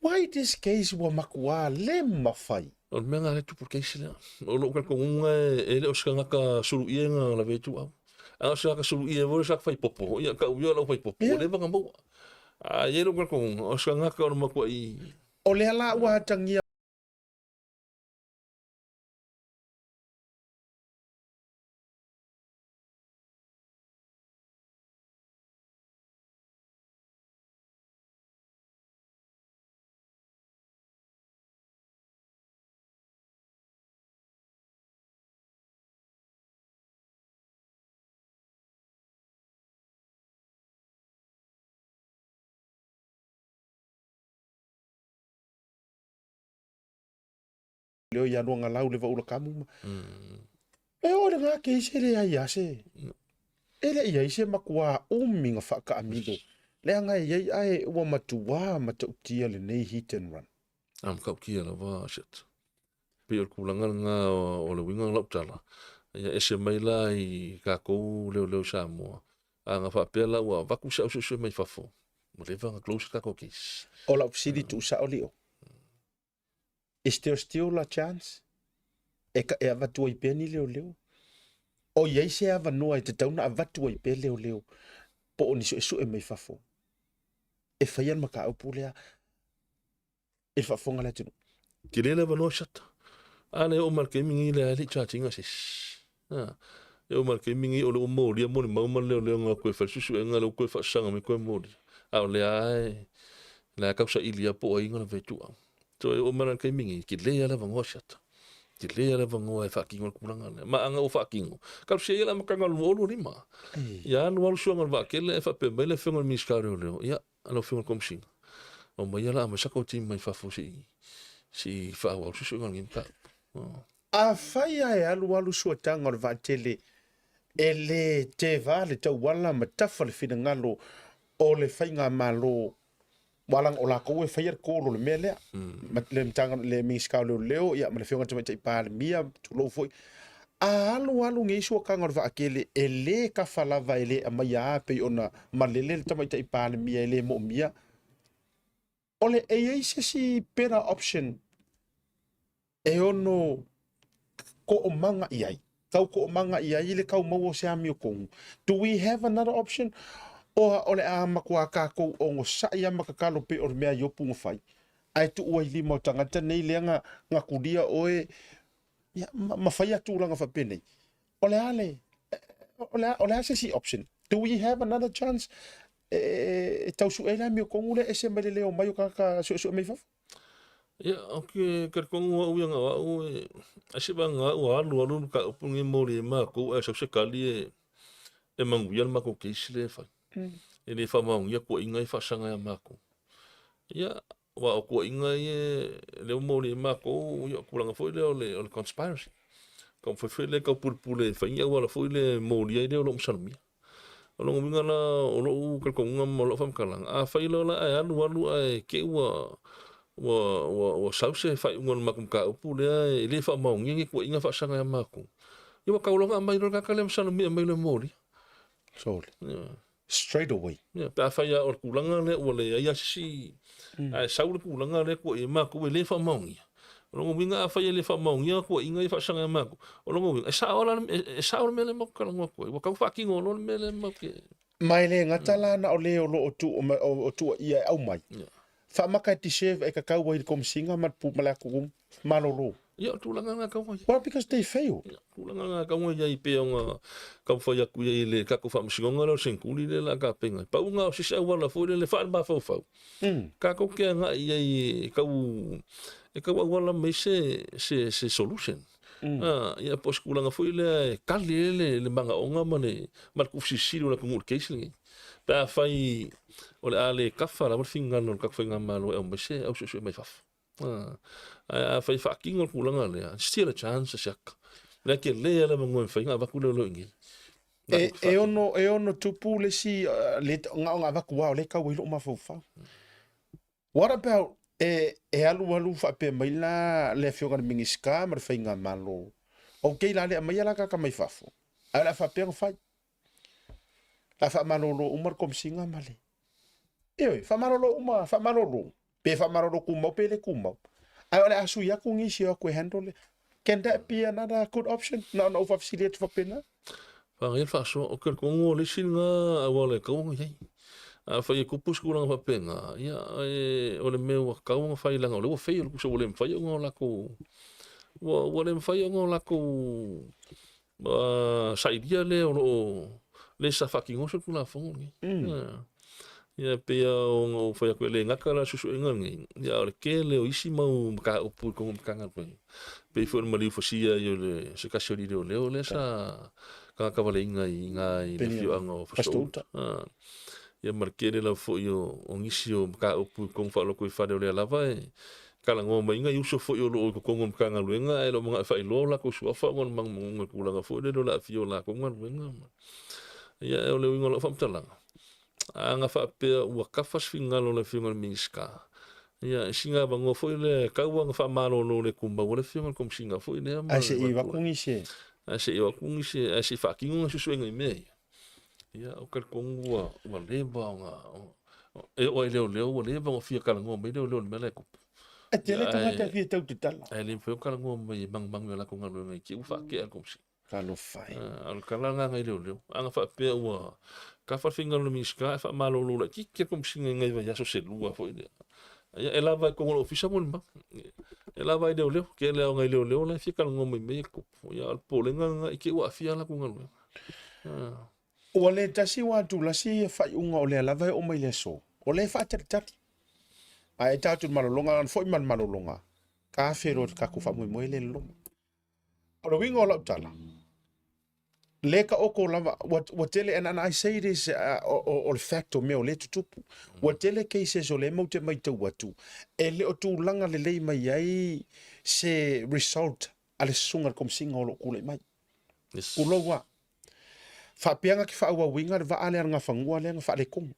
Why this case ua matua le mafai? O le mea lena lea e tupu i le case lea. O lou talitonuga e le o se tagata suluia na lavea ituau. A o se tagata suluia foi o se tagata faipopo, ia tau ia o le aufaipopo, ua leva ona maua. A i ai lou talitonuga, o se tagata o le matuai... O lea la ua atagia Leo ia Luagalau le vaula kamu ma. E oo i lena case e leai lava se, e le i ai se matua umi na faataamilo leaga e i ai ae ua matua matautia lenei hit and run. A matautia lava shit. Pei o le tulaga lena o le uiga o lau tala, ia ese mai la i tatou leoleo i Samoa, a na faapea la ua avatu se au suesue mai fafo, ua leva ona close le tatou case. O lau fesili tuusao lio, Is there still a chance e, e avatu ai pea ni leoleo? O i ai se avanoa e tatau ona avatu ai pea leoleo po o ni suesue mai fafo e faia le mataupu lea i le faafofoga a le atunuu? Tele le avanoa Shata. A lea oo mai le taimi lenei lea e le i charge ina se isi. A, e oo mai le taimi lenei o lea ua molia molimau ma le leoleo na o atu e fai le suesuega lea ua toe faasaga mai toe molia. A o lea lava e, la e tausaili lava po o ai na lavea ituau. So e oo mai la i le taimi lenei, tele lava le avanoa Shata. Tele lava le avanoa e faatino ai le tulaga lea. Ma ana ua faatino, talosia ia le amataga o le 2025. Ia alu alu suaga o le vaatele ae faapea mai le afioga i le Minisita o Leoleo, ia, lau afioga i le Komesina, omai la aumai sa tou team mai fafo se i se i faaauau le suesuega o lenei mataupu. Afai lava e alualu suataga o le vaatele e le teva le tauala ma tafa le finagalo o le faigamalo aua leaga o latou e faia le call o le mea lea, ma le Matagaluega le Minisita o Leoleo ia ma le Afioga i le Tamaitai Palemia, tulou foi. A alualu nei suakaga o le vaatele e le tafa lava e le aumaia lava pei ona malele le Tamaitai Palemia e le moomia, o le e i ai se isi better option e ono toomaga i ai, tau toomaga i ai le tau maua o se amiotonu. Do we have another option? Oa o le a matua tatou onosai lava ma tatalo pei o le mea Iopu na fai, ae tuu ai i lima o tagata nei lea na, na tulia oe ia, ma, ma faia tulaga faapenei. O le a le, o le a, o le a se isi option? Do we have another chance e, e, e tau sue ai le amiotonu lea e ese mai le le omai o tagata suesue mai fafo? Ia, ou te talitonu au ia na o au e, ai se vaega au a alu alu le mataupu lenei mo le matou ae sau se tali e, e manuia le matou case lea e fai. E le faamaonia tuuaiga ia e faasaga ia matou. Ia, aua o tuuaiga ia lea ua molia ai matou, ia o tulaga foi lea o le, o le conspiracy. Taumafai foi lea e taupulepule e fai ni auala foi lea e molia ai lea o lo o masalomia. O lona uiga la, o lou talitonuga ma lau faamatalaga, afai loa la ae alu alu ae te i ua ua ua ua sau se faaiuga o le matou mataupu lea e le faamaonia ni tuuaiga faasaga ia matou, ia ua tau loa ona aumai loa le tagata lea masalomia e aumai loa e molia. Sole. Yeah. Straight away. Yeah, pe afai lava o le tulaga lea ua leai lava se isi, ae sau le tulaga lea tuuaia ai matou e le faamaonia. O lona uiga afai e le faamaonia tuuaiga ia faasaga ia matou, o lona uiga e sao la e sao le mea lea matou te talanoa atu ai, ua tau faatino loa le mea lea matou te Ma e le gata la na o le o lo o tuuaia e aumai. Faamaka e deserve e kakau ai le Komisiga ma le pu ma le atu malolo. Ia, o tulaga na tau ai. Well, because they failed. Ia, tulaga na tau ai ai pei ona taumafai atu i ai le tatou faamasinoga lea o le Senguli lea o le a tapena ai. Pau lena o se isi auala foi lele faalemafaufau, tatou te agai i ai e tau, e tau auala mai se, se, se solution. Ia, po o se tulaga foi lea e tali ai le, le manaoga ma le, ma le tuufesilisili o le atunuu i le case lenei. Pe afai o le a le kafa lava le finagalo o le tatou faigamalo e aumai se au suesue mai fafo. Ae afai e faatino le tulaga lea, still a chance se aka. O lea tele lava le avanoa e mafai ona avatu leoleo i inei. E, e ono, e ono tupu le isi, le, na ona avatu lava o lea e tau ai lou mafaufau. What about e, e alualu faapea mai la le afioga i le Minisita ma le Faigamalo, okay la le aumaia la tagata mai fafo, ae o le a faapea ona fai? La faamalolo uma le Komisiga ma le... Ioe, faamalolo uma, faamalolo. Pe faamalolo tumau pe le tumau. Ae o le a sui atu nisi o atu e handle le. Can that be another good option? Na ona ou faafesili atu faapena. Whangai le faasoa, o ke tonu o le isi lena auala e tatau ona i ai. Afai e tupu se tulaga faapena, ia, e, o le mea ua tatau ona fai leaga o lea ua fail, tusa ua le mafai ona o latou, ua, ua le mafai ona o latou sailia lea o lo o le sa faatinoa se Tulafono lenei. Mm. Ia pei ona ou fai atu e le gata la suesuega lenei, ia o le tele o isi mau mataupu i totonu o Matagaluega. Pei foi o le maliu fasia ai o le se tasi o alii leoleo lea sa tagatavaleina i ina i le afioaga o Fasitouta. Ia ma le tele lava foi o nisi o mataupu i totonu faalotoifale o lea lava e talanoa mai nai uso foi o lo o i totonu o le Matagaluega ae le o manao e faailoa o latou suafa ona o le manumanuga i le tulaga foi lele o le aafia o latou galuega. Ia, o le uiga o lau faamatalaga, a na faapea ua kafa se finagalo o le Afioga i le Minisita, ia, e sina avanoa foi lea e tau lava ona faamalolo le tumau a le Afioga i le Komesina foi lea ma Ae se i avatu nisi e. Ae se i avatu nisi ae se i faatino nai suesuega i mea ia. Ia, ou te talitonu ua, ua leva ona, e oo lava i leoleo ua leva ona fia talanoa mai leoleo i le mea la e tupu. E tele tagata e fia tau tatala. Ae le mafai ona talanoa mai e magumagu i a latou galuega i te i ua faatea le Komesina. Talofa e. A o le tala lena nai leoleo. A na faapea ua kafa le finagalo o le Minisita ae faamalolo laitiiti le Komesina i nai vaiaso se lua foi lea. Ia, e lava i totonu o le Ofisa molimau. E lava i leoleo. Tele lava o nai leoleo la e fia talanoa mai i mea ia e tutupu. Ia, a o le popolega lena i te i ua aafia a latou galuega. Ua le tasi ua tulasi faaiuga o lea lava e oo mai le aso. O lea e faatalitali. Ae tatou i le malologa, ona foi ma le malologa, ka afe loa i le tatou faamoemoe lea i le loma. O le uiga o lau tala, le taoto lava, ua, ua tele, and, and I say this, o, o, o le fact o mea o lea e tutupu. Ua tele cases o lea e matou te matau atu, e le o tulaga lelei mai ai se result a le susuga i le Komesina o lo o tulai mai. Yes. Tulou lava. Faapea na te faaauauina le vaa lea a le Gafanua lea na faaletonu.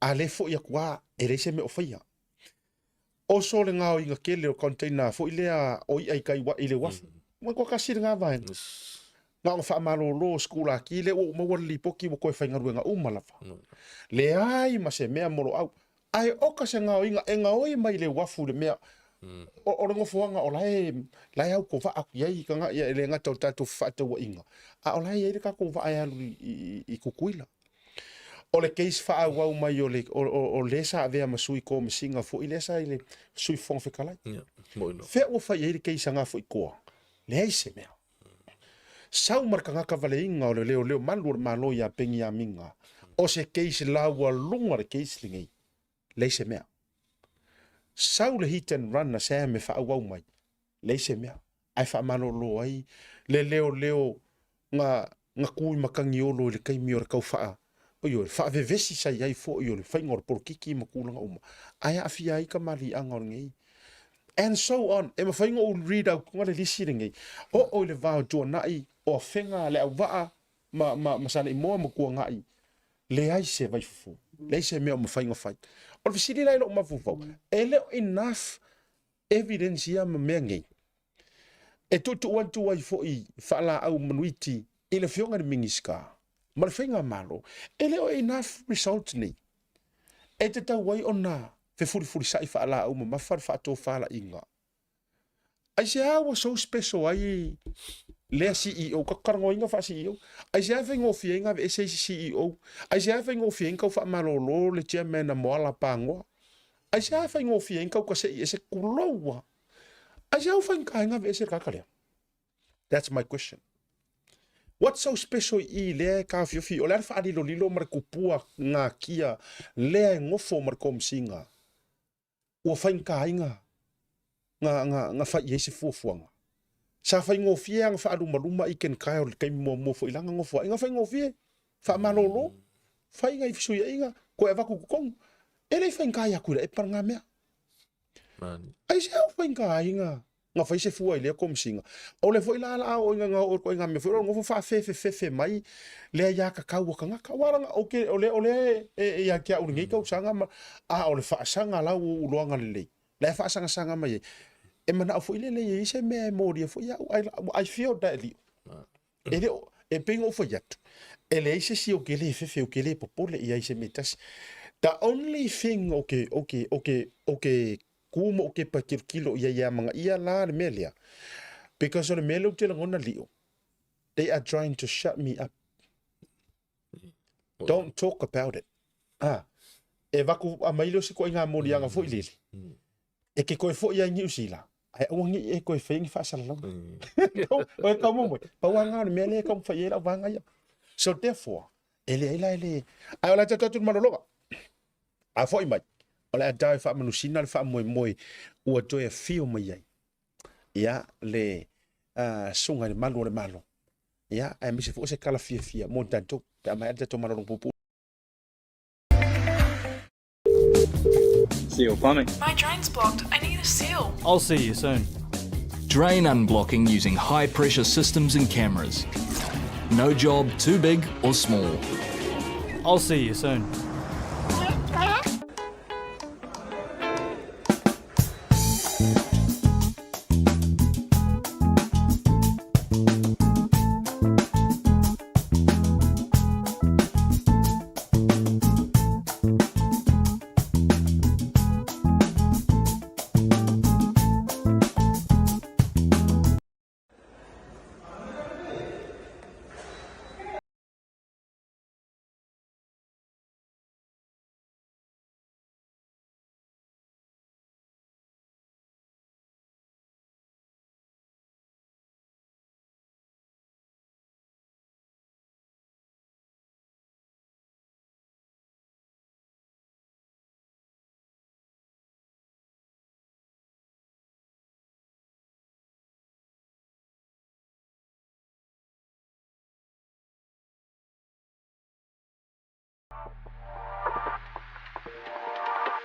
A lea foi atu lava, e leai se mea o faia. Oso le gaoiga tele o container foi lea o i'a i tai i le uafu. Ua toa tasi lena vaega. Na ona faamalolo o sikulaki lea ua ou maua le lipoti ua toe faigaluega uma lava. Leai ma se mea moloau. Ae oka se gaoiga e gaoi mai le uafu i le mea o le nofoaga o la e la e autovaa atu i ai tagata e le gata o le tatou fefaatauaiga, a o la e i ai le tatou vaa e alu i Tutuila. O le case faaauau mai o le o le sa avea ma sui komesina foi lea sa i le sui Fofoga Fetalai. Fea ua fai ai le case a Gafoikoa? Leai se mea. Sau ma le tagata valeina o le leoleo malu o le Malo ia Peniamina, o se case laualuga le case lenei. Leai se mea. Sau le hit and run a Sam e faaauau mai, leai se mea. Ae faamalolo ai le leoleo na, na tu i Matagiolo i le taimi o le tau faa, ioe, faavevesi sa i ai foi o le faiga o le polokiki ma tulaga uma, ae aafia ai tamaliiaga o lenei. And so on. E mafai ona ou read out le lisi lenei. Oo i le va o Tuanai, o Afega, Leauvaa, ma, ma, ma Saleimoa ma Tuanai, leai se vaifofo, leai se mea o mafai ona fai. O le fesili la i lou mafaufau, e le o enough evidence ia ma mea nei e tuutuu atu ai foi faalaau manuiti i le Afioga i le Minisita ma le Faigamalo, e le o enough results nei e tatau ai ona fefulifulisai faalaau mamafa le faatofalaiga. Aisea ua so special ai lea CEO, ka talanoaina faa-CEO? Aisea e faigofie ai ona aveese isi CEO? Aisea e faigofie ai ona tau faamalolo le chairman a Moala Pagoa? Aisea e faigofie ai na tauka se'i ese tulou a? Aisea ua faigata ai na aveese le tagata lea? That's my question. What's so special i i lea e taofiofi, o le a le faalilolilo ma le tupua natia lea e nofo ma le komesiga ua faigata ai na, na, na, na fai i ai se fuafuaga? Sa faigofie lava na faalumaluma i Ken Kyle i le taimi muamua foi la na nofo ai, na faigofie, faamalolo, fai nai fesuiaiga, toe avatu i totonu. E le i faigata ia Tuilaepa lena mea. Aisea ua faigata ai na, na fai se fua i lea komesiga? O le foi la la a oo ina na oo i le ituaiga mea foi lea o le nofo faafefefefe mai le aiatatau a tagata. Aua leaga ou te, o lea, o lea e ia te au i lenei tausaga ma, a o le faasaga la ua ou iloaina lelei, la e faasagasaga mai ai. E manao foi lele e i ai se mea e molia foi au, I, I feel that Leo. E le o, e pei ona ou fai atu, e leai se isi ou te le fefe, ou te le popole i ai i se mea e tasi. The only thing ou te, ou te, ou te, ou te kū ma ou te tilotilo i ai e amanaia la le mea lea, because o le mea lea ou te lagona Leo, they are trying to shut me up. Don't talk about it. Ah, e vaku a mai lea o se ituaiga moliaga foi lele, e ke koe foi ai Niu Sila, ae aua ne i e koe whai ni whaasalalauga. O e kau mo pau a ngā o le mea lea e kau whai e lau vānga ia. So therefore, e le ai la e le, ai o la tatu atu le malologa. A foi mai, o le a tau e whaamanusina le whaamoemoe ua toe afio mai ai. Ia, le susuga i le malu o le Malo. Ia, aemaise foi o se tala fiafia mo tatou, pe a maea le tatou malologa puupuu. Seal plumbing. My drain's blocked. I need a seal. I'll see you soon. Drain unblocking using high pressure systems and cameras. No job too big or small. I'll see you soon.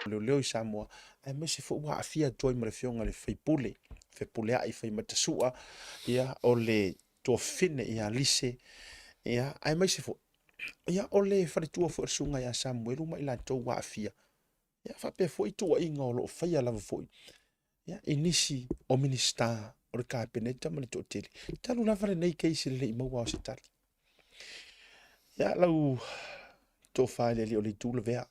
Leoleo i Samoa, aemaise foi ua aafia atu ai ma le afioga i le Faipule, Fepuleai Faimatasua, ia, o le tuafafine ia Lise, ia, aemaise foi, ia, o le faletua foi o le susuga ia Samuelu ma i latou ua aafia. Ia, faapea foi tuuaiga o lo o faia lava foi, ia, i nisi o Minisita o le Kapeneta ma le toatele. Talu lava lenei case i le le i maua o se tali. Ia, lau tofa i le alii o le itu lavea,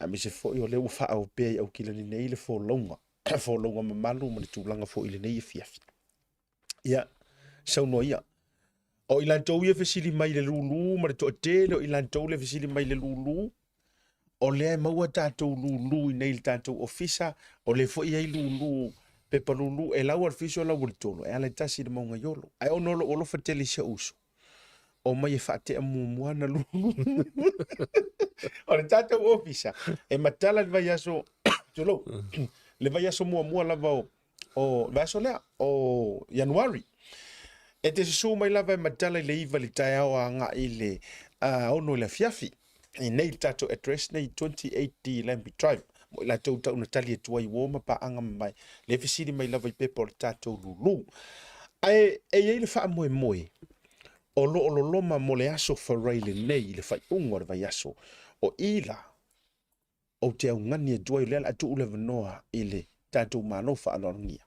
aemaise foi o lea ua faaoo pea i Aukilani nei le folauga, folauga mamalu ma le tulaga foi i lenei afiafi. Ia, saunoa ia. O i latou ia fesili mai i le lūlū ma le toatele o i latou le fesili mai i le lūlū, o lea e maua tatou lūlū i nei i le tatou ofisa, o lea foi e i ai lūlū, pepa lūlū, e lau a le fiso lau a le tolo, e ala e tasi i le mauga i Olo. Ae ono o lou alofa tele i si ou uso, omai e faatea muamua ana lūlū. O le tatou ofisa, e matala le vaiaso, tulou, le vaiaso muamua lava o o le vaiaso lea o Ianuari. E te susū mai lava e matala i le 9 i le taeao a agai i le 6 i le afiafi. I nei le tatou address nei 28D Lambie Drive. Mo i latou tau na tali atu ai uo ma paaga mamae. Le fesili mai lava i pepa o le tatou lulu. Ae e i ai le faamoemoe o lo o loloma mo le aso Faraile lenei i le faaiuga o le vaiaso o i la Ou te augani atu ai o lea o le a tuu le avanoa i le tatou Malo faaaloalogia.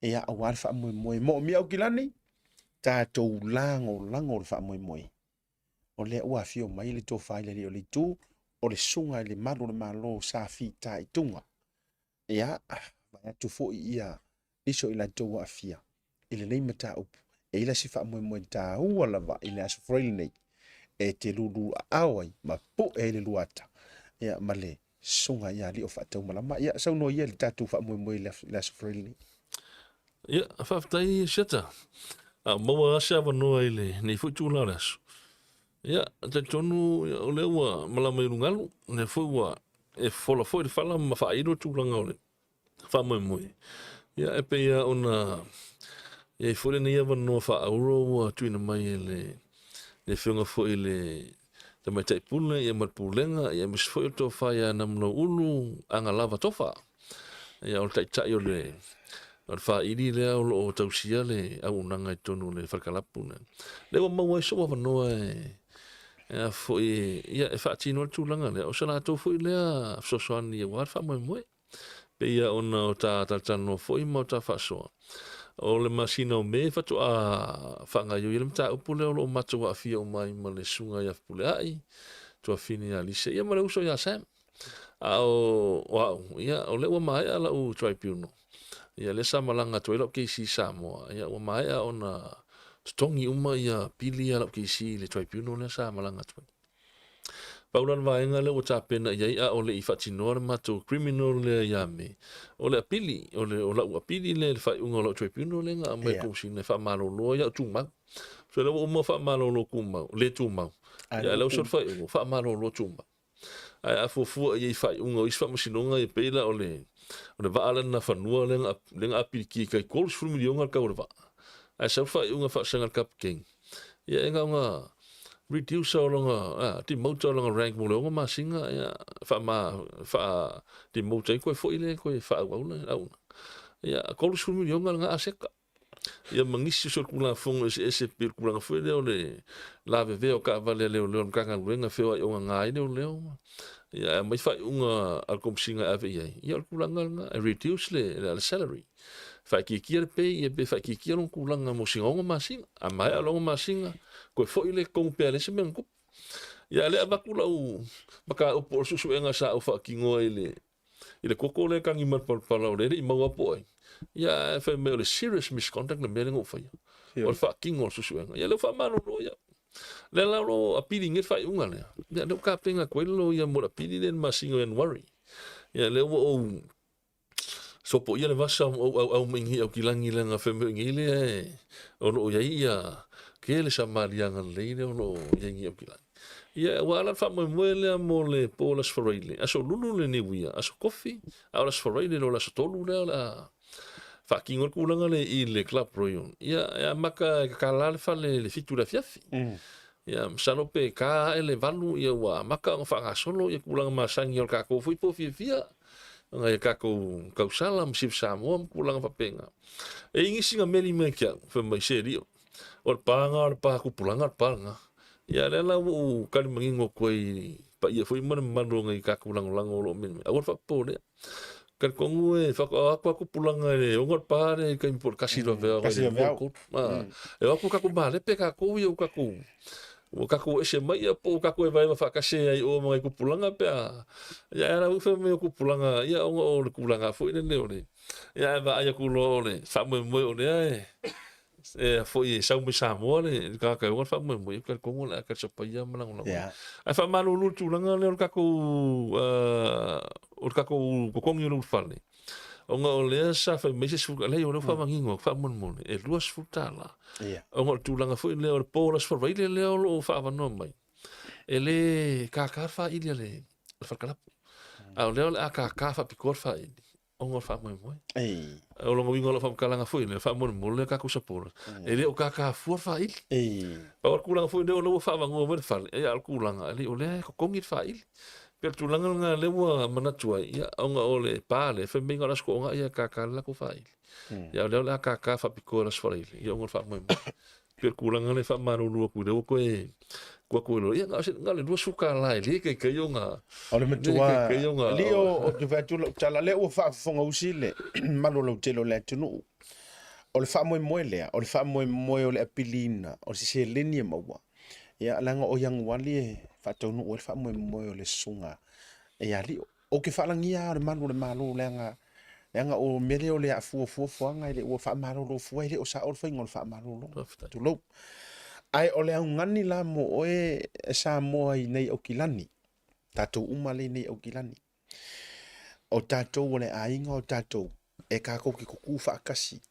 Ia, aua le faamoemoe. Moomia Aukilani, tatou lagolago le faamoemoe. O lea ua afio mai le tofa i le alii o le itu, o le susuga i le malu o le Malo sa fitaituga. Ia, vaeatu foi ia nisi o i latou ua aafia i lenei mataupu, e i ai la si faamoemoe taua lava i le Aso Faraile nei e te lūlū aao ai ma pu'e ai le luata, ia, ma le Susuga ia Alii o Faataumalama. Ia, saunoa ia i le tatou faamoemoe i le Aso Faraile lenei. Ia, faafetai Siata. A o maua lava se avanoa i lenei foi itula o le aso. Ia, talitonu o lea ua malama i ulugalu, o lea foi ua e fofola foi le fala ma faailo le tulaga o le faamoemoe. Ia, e pei lava ona i ai foi lenei avanoa faaauuro ua tuuina mai e le Afioga foi i le Tamaitai Pule ia ma le Pulega, ia aemaise foi o le Tofa ia Namulauulu Agalava Tofa. Ia, o le Taitai o le o le faili lea o lo o tausia le auaunaga i totonu o le fale kalapu lea. Lea ua maua ai sou avanoa e e foi ia e faatino ai le tulaga lea. O se latou foi lea fesoasoani aua le faamoemoe. Pei lava ona o ta talatalanoa foi ma o ta faasoa, o le masina o Me faatoa faagaoioi ai le mataupu lea o lo o matou aafia uma ai ma le susuga ia Fepuleai, Tuafine ia Lisa, ia ma le uso ia Sam. A o au, ia, o lea ua maea lau tribunal. Ia, lea sa malaga atu ai lau keisi i Samoa, ia, ua maea ona totogi uma ia pili a lau keisi i le tribunal lea sa malaga atu ai. Pau la le vaega lea ua tapena i ai a o le i faatinoa le matou criminal lea ia Me, o le apili, o le o lau apili lea i le faaiuga o lau tribunal lea na aumai yeah. Komesina e faamalolo ai au tumau. So lea ua uma faamalolo tumau, le tumau. Ia lea ua sau le faaiuga, faamalolo tumau. Ae a fuafua i ai i faaiuga o isi faamasinoga e pei la o le o le vaa lea na fanua lea na lea na apilikia i tai 30 miliona le tau o le vaa. Ae sau le faaiuga faasaga le Kapikeni. Ia e na ona reduce o lona a demote o lona rank mo le 6 masina ia faama faa demote ai koe foi lea koe faaauau le auaunaga. Ia 30 miliona lena aseta. Ia ma nisi o solitulafono eseese pei o le tulaga foi lea o le lavevea o taavale a leoleo a le Matagaluega e feoai ogaga ai leoleo ma ia ae aumai faaiuga a le Komesina e ave i ai, ia o le tulaga lena e reduce le le salary. Faaitiitia le pay ia pe faaitiitia lona tulaga mo sina 6 masina. A maea le 6 masina, toe foi lea i totonu pe a leai se mea na tupu. Ia a o lea e avatu lau mataupu o le suesuega sa ou faatinoa i le i le koko lea e tagi mai le palapala o lea e le i maua po o ai. Ia ae fai mai o le serious misconduct le mea lea na ou faia. O le faatino o le suesuega. Ia lea ua faamalolo ia. Lea la o lo o apili nei le faaiuga lea. Ia lea ua tapena atu ai le loia mo le apili lea i le masina o Ianuari. Ia lea ua ou sopoia le vasa ma ou auau mai nei Aukilagi leaga fai mai o i inei lea o lo o i ai ia tele Samaliaga lelei lea o lo o i ai nei Aukilagi. Ia, ua ala le faamoemoe lea mo le po o le Aso Faraile, Aso Lulu le Niuia, Aso Kofi, a o le Aso Faraile loa le Aso Tolu lea o le a faatino ai le tulaga lea i le Club Royal. Ia, e amata e tatala le fale i le 7 i le afiafi. Ia, masalo pe ta ae le 8, ia ua amata ona faagasolo ia tulaga masani o le tatou foi po fiafia, nai a tatou tausala ma Chief Samoa ma tulaga faapena. E i ai nisi na meli mai ki au, fai mai se lio, o le pa na o le pa tupulaga le pa lena. Ia lea la ua ou tali manino atu ai i paia foi ma le mamalu o nai tatou lagolago o lo o meli mai, aua le faapopolea. Talitonu e faatoa o atu lava tupulaga i le 6 o le pa lea i le taimi po o le 1 i le vaveao, Kasi le vaveao. 2 3. E o atu tatou malepe tatou ia ua tatou ua tatou ese mai ia po ua tatou evaeva faatasi ai o ma nai tupulaga pe a ia ae ala foi fai mai o tupulaga ia ona o le tulaga foi lele o le ia ae vaai atu loa o le faamoemoe o lea e e foi e sau mai Samoa le le tagata e ona le faamoemoe, ia talitonu o le a talisapaia ma lagolago. Yeah. Ae faamalulu le tulaga lea o le tatou o le tatou totogi o le ulufale, ona o lea sa fai mai se 10, leai o lea ua faamanino atu faamolemole, e $20. Yeah. Ona o le tulaga foi lea o le po o le Aso Faraile lea o lo o faaavanoa mai, e le kākā le faili a le falekalapu. A o lea o le a kākā faapitoa le faili. ona o le faamoemoe. Ei. O lona uiga o lau faamatalaga foi lea, faamolemole a tatou supporters, e le o kākā fua le faaili. Ei. Pau o le tulaga foi lea o lea ua faavanoa mai le fale, ia a o le tulaga, alii o lea e totogi le faaili. Pei o le tulaga lena lea ua manatu ai, ia ona o le pa lea, fai mai na o le Aso Toonai ia e kākā le latou faaili. Ia a o lea o le a kākā faapitoa i le Aso Faraile, ia ona o le faamoemoe. Pei o le tulaga lea e faamalulu atu i lea ua toe tuu atu ai loa, ia na o se, na o le $20 e le taitai ona, O le le matua taitai ona, alii o ou te fai atu lau tala, lea ua faafofogausi le mamalu o lautele o le atunuu. O le faamoemoe lea, o le faamoemoe o le apiliina, o se seleni e maua. Ia, leaga o Ianuali e faataunuu ai le faamoemoe o le susuga ia Lio. Ou te faalagia lava o le malu o le Malo, leaga, leaga o mea lea o le afua fuafuaga e le ua faamalolo fua, e le o sao le faiga o le faamalolo. Tulou. Ae o le augani la mo oe Samoa i nei Aukilani, tatou uma lea i nei Aukilani. O tatou o le aiga o tatou, e kākou ke kukū faatasi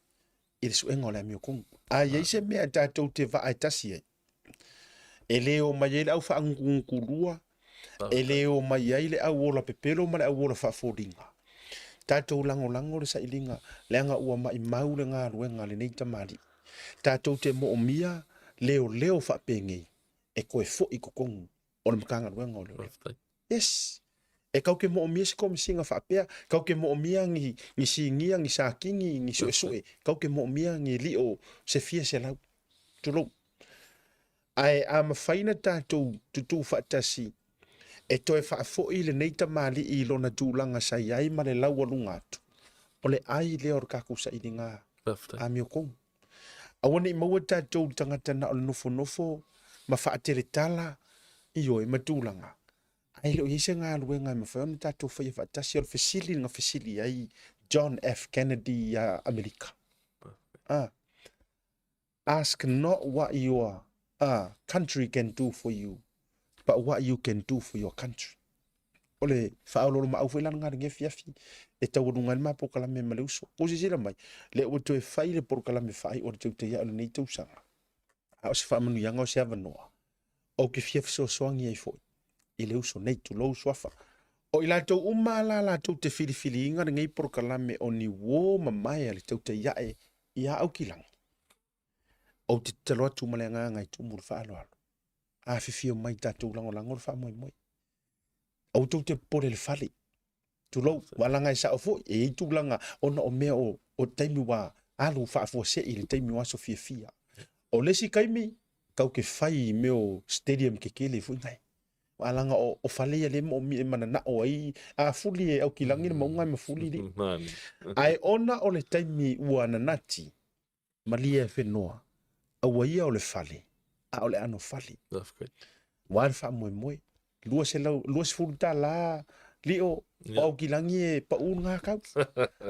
i le suega o le amiotonu. A i ai se mea e tatou te vaa e tasi ai, e le o mai ai le au faagutugutu lua, e le o mai ai le au ola pepelo ma le au ola faafoliga. Tatou lagolago le sailiga, leaga ua maimau le galuega a lenei tamalii. Tatou te moomia leoleo faapenei e toe foi i totonu o le Matagaluega o Leoleo. Yes. E kau ke moomia se komesina faapea, kau ke moomia ni, ni sinia, ni sakini, ni suesue, kau ke moomia ni lio se fia selau. Tulou. Ae a mafai na tatou tutū faatasi e toe faafoi lenei tamalii i lona tulaga sa i ai ma le laualuga atu, o le ai lea o le tatou sailiga amiotonu. Aua ne i maua tatou i le tagata na o le nofonofo ma faateletala, ioe, ma tulaga, ae le o i ai se galuega e mafai ona tatou faia faatasi. O le fesili na fesili ai John F. Kennedy ia Amerika. Ah. Ask not what your uh, country can do for you, but what you can do for your country. O le faaoloolomaau foi la lena i lenei afiafi e taualuga ai le ma polokalame ma le uso. Ua silasila mai, lea ua toe fai le polokalame faaiu o le teutei o lenei tausaga. A o se faamanuiaga o se avanoa, ou te fia fesoasoani ai foi i le uso nei, tulou suafa. O i latou uma la latou te filifiliina lenei polokalame o ni uō mamae a le tautai ae ia Aukilagi. Ou te tatalo atu ma le agaga e tumu le faaaloalo. Afifio mai tatou lagolago le faamoemoe. Aua tou te popole i le fale. Tulou, ua laga e sao foi, e i ai tulaga ona o mea o, o taimi ua alu faafuasei i le taimi o aso fiafia. O le isi taimi, tau te fai i mea o stadium kekele foi nai. Ua laga o, o fale ia le moomia e mananao ai, a fuli e Aukilagi le mauga e mafuli li. Ae ona o le taimi ua nanati, Malie e whenua, aua ia o le fale, a o le ano fale. Ua le faamoemoe. 20 tālā lio o Aukilangi e paʻū le gakau.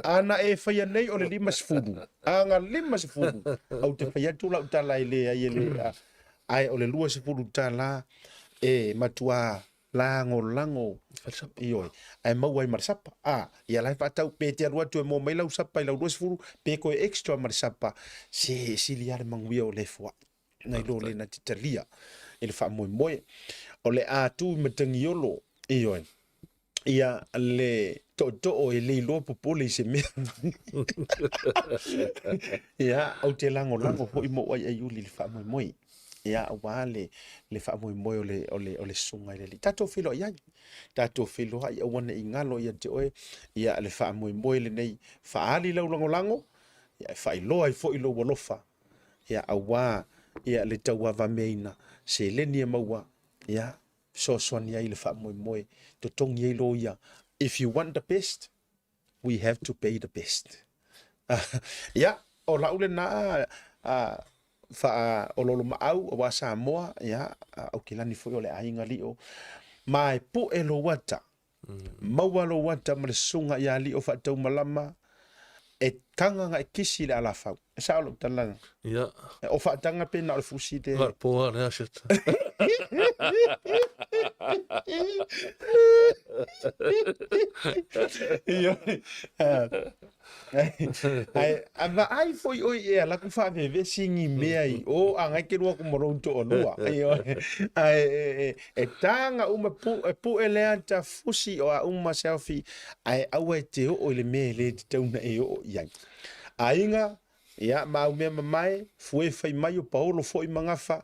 A na e faia nei o le 50, a na 50, au te fai atu lau tala e leai e le, ae o le 20 tālā e matuā lagolago ioe, ae maua ai ma le sapa. A, ia la e faatau, pe te alu atu e moa mai lau sapa i lau 20, pe koe extra ma le sapa, se sili lava le manuia o le foai, nai lo le na te talia i le faamoemoe. O le a tu i Matagiolo, ioe, ia le tootoo e le iloa popole i se mea. Ia, ou te lagolago foi mo aiaiuli i le faamoemoe. Ia, aua le, le faamoemoe o le, o le, o le susuga i le Alii. Tatou feiloai ai, tatou feiloai aua ne i galo ia te oe, ia le faamoemoe lenei, faaali lau lagolago, ia e faailoa ai foi lou alofa, ia aua ia le tauavameaina seleni e maua, ia fesoasoani ai i le faamoemoe, totogi ai loia. If you want the best, we have to pay the best. Ia, o lau lena faaoloolomaau aua Samoa, ia, Aukilani foi o le aiga lio. Ma e pue lou ata, maua lou ata ma le susuga ia Lio Faataumalama, e taga na e kisi le alafau. E sao lou tala. Ia. O faataga pe na o le fusi le. La poa le aseta. Ia. Ai, a vaai foi oi e ala ku faavevesi ni mea i o a ngai ke lua ku ma lou toalua. Ioe. Ae e, e, e taga uma pu, e pue le ata fusi o a uma selfie, ae aua e te oo i le mea e le tatau ona e oo i ai. Aiga, ia, ma au mea mamae, fue fai mai o Paolo foi ma Gafa,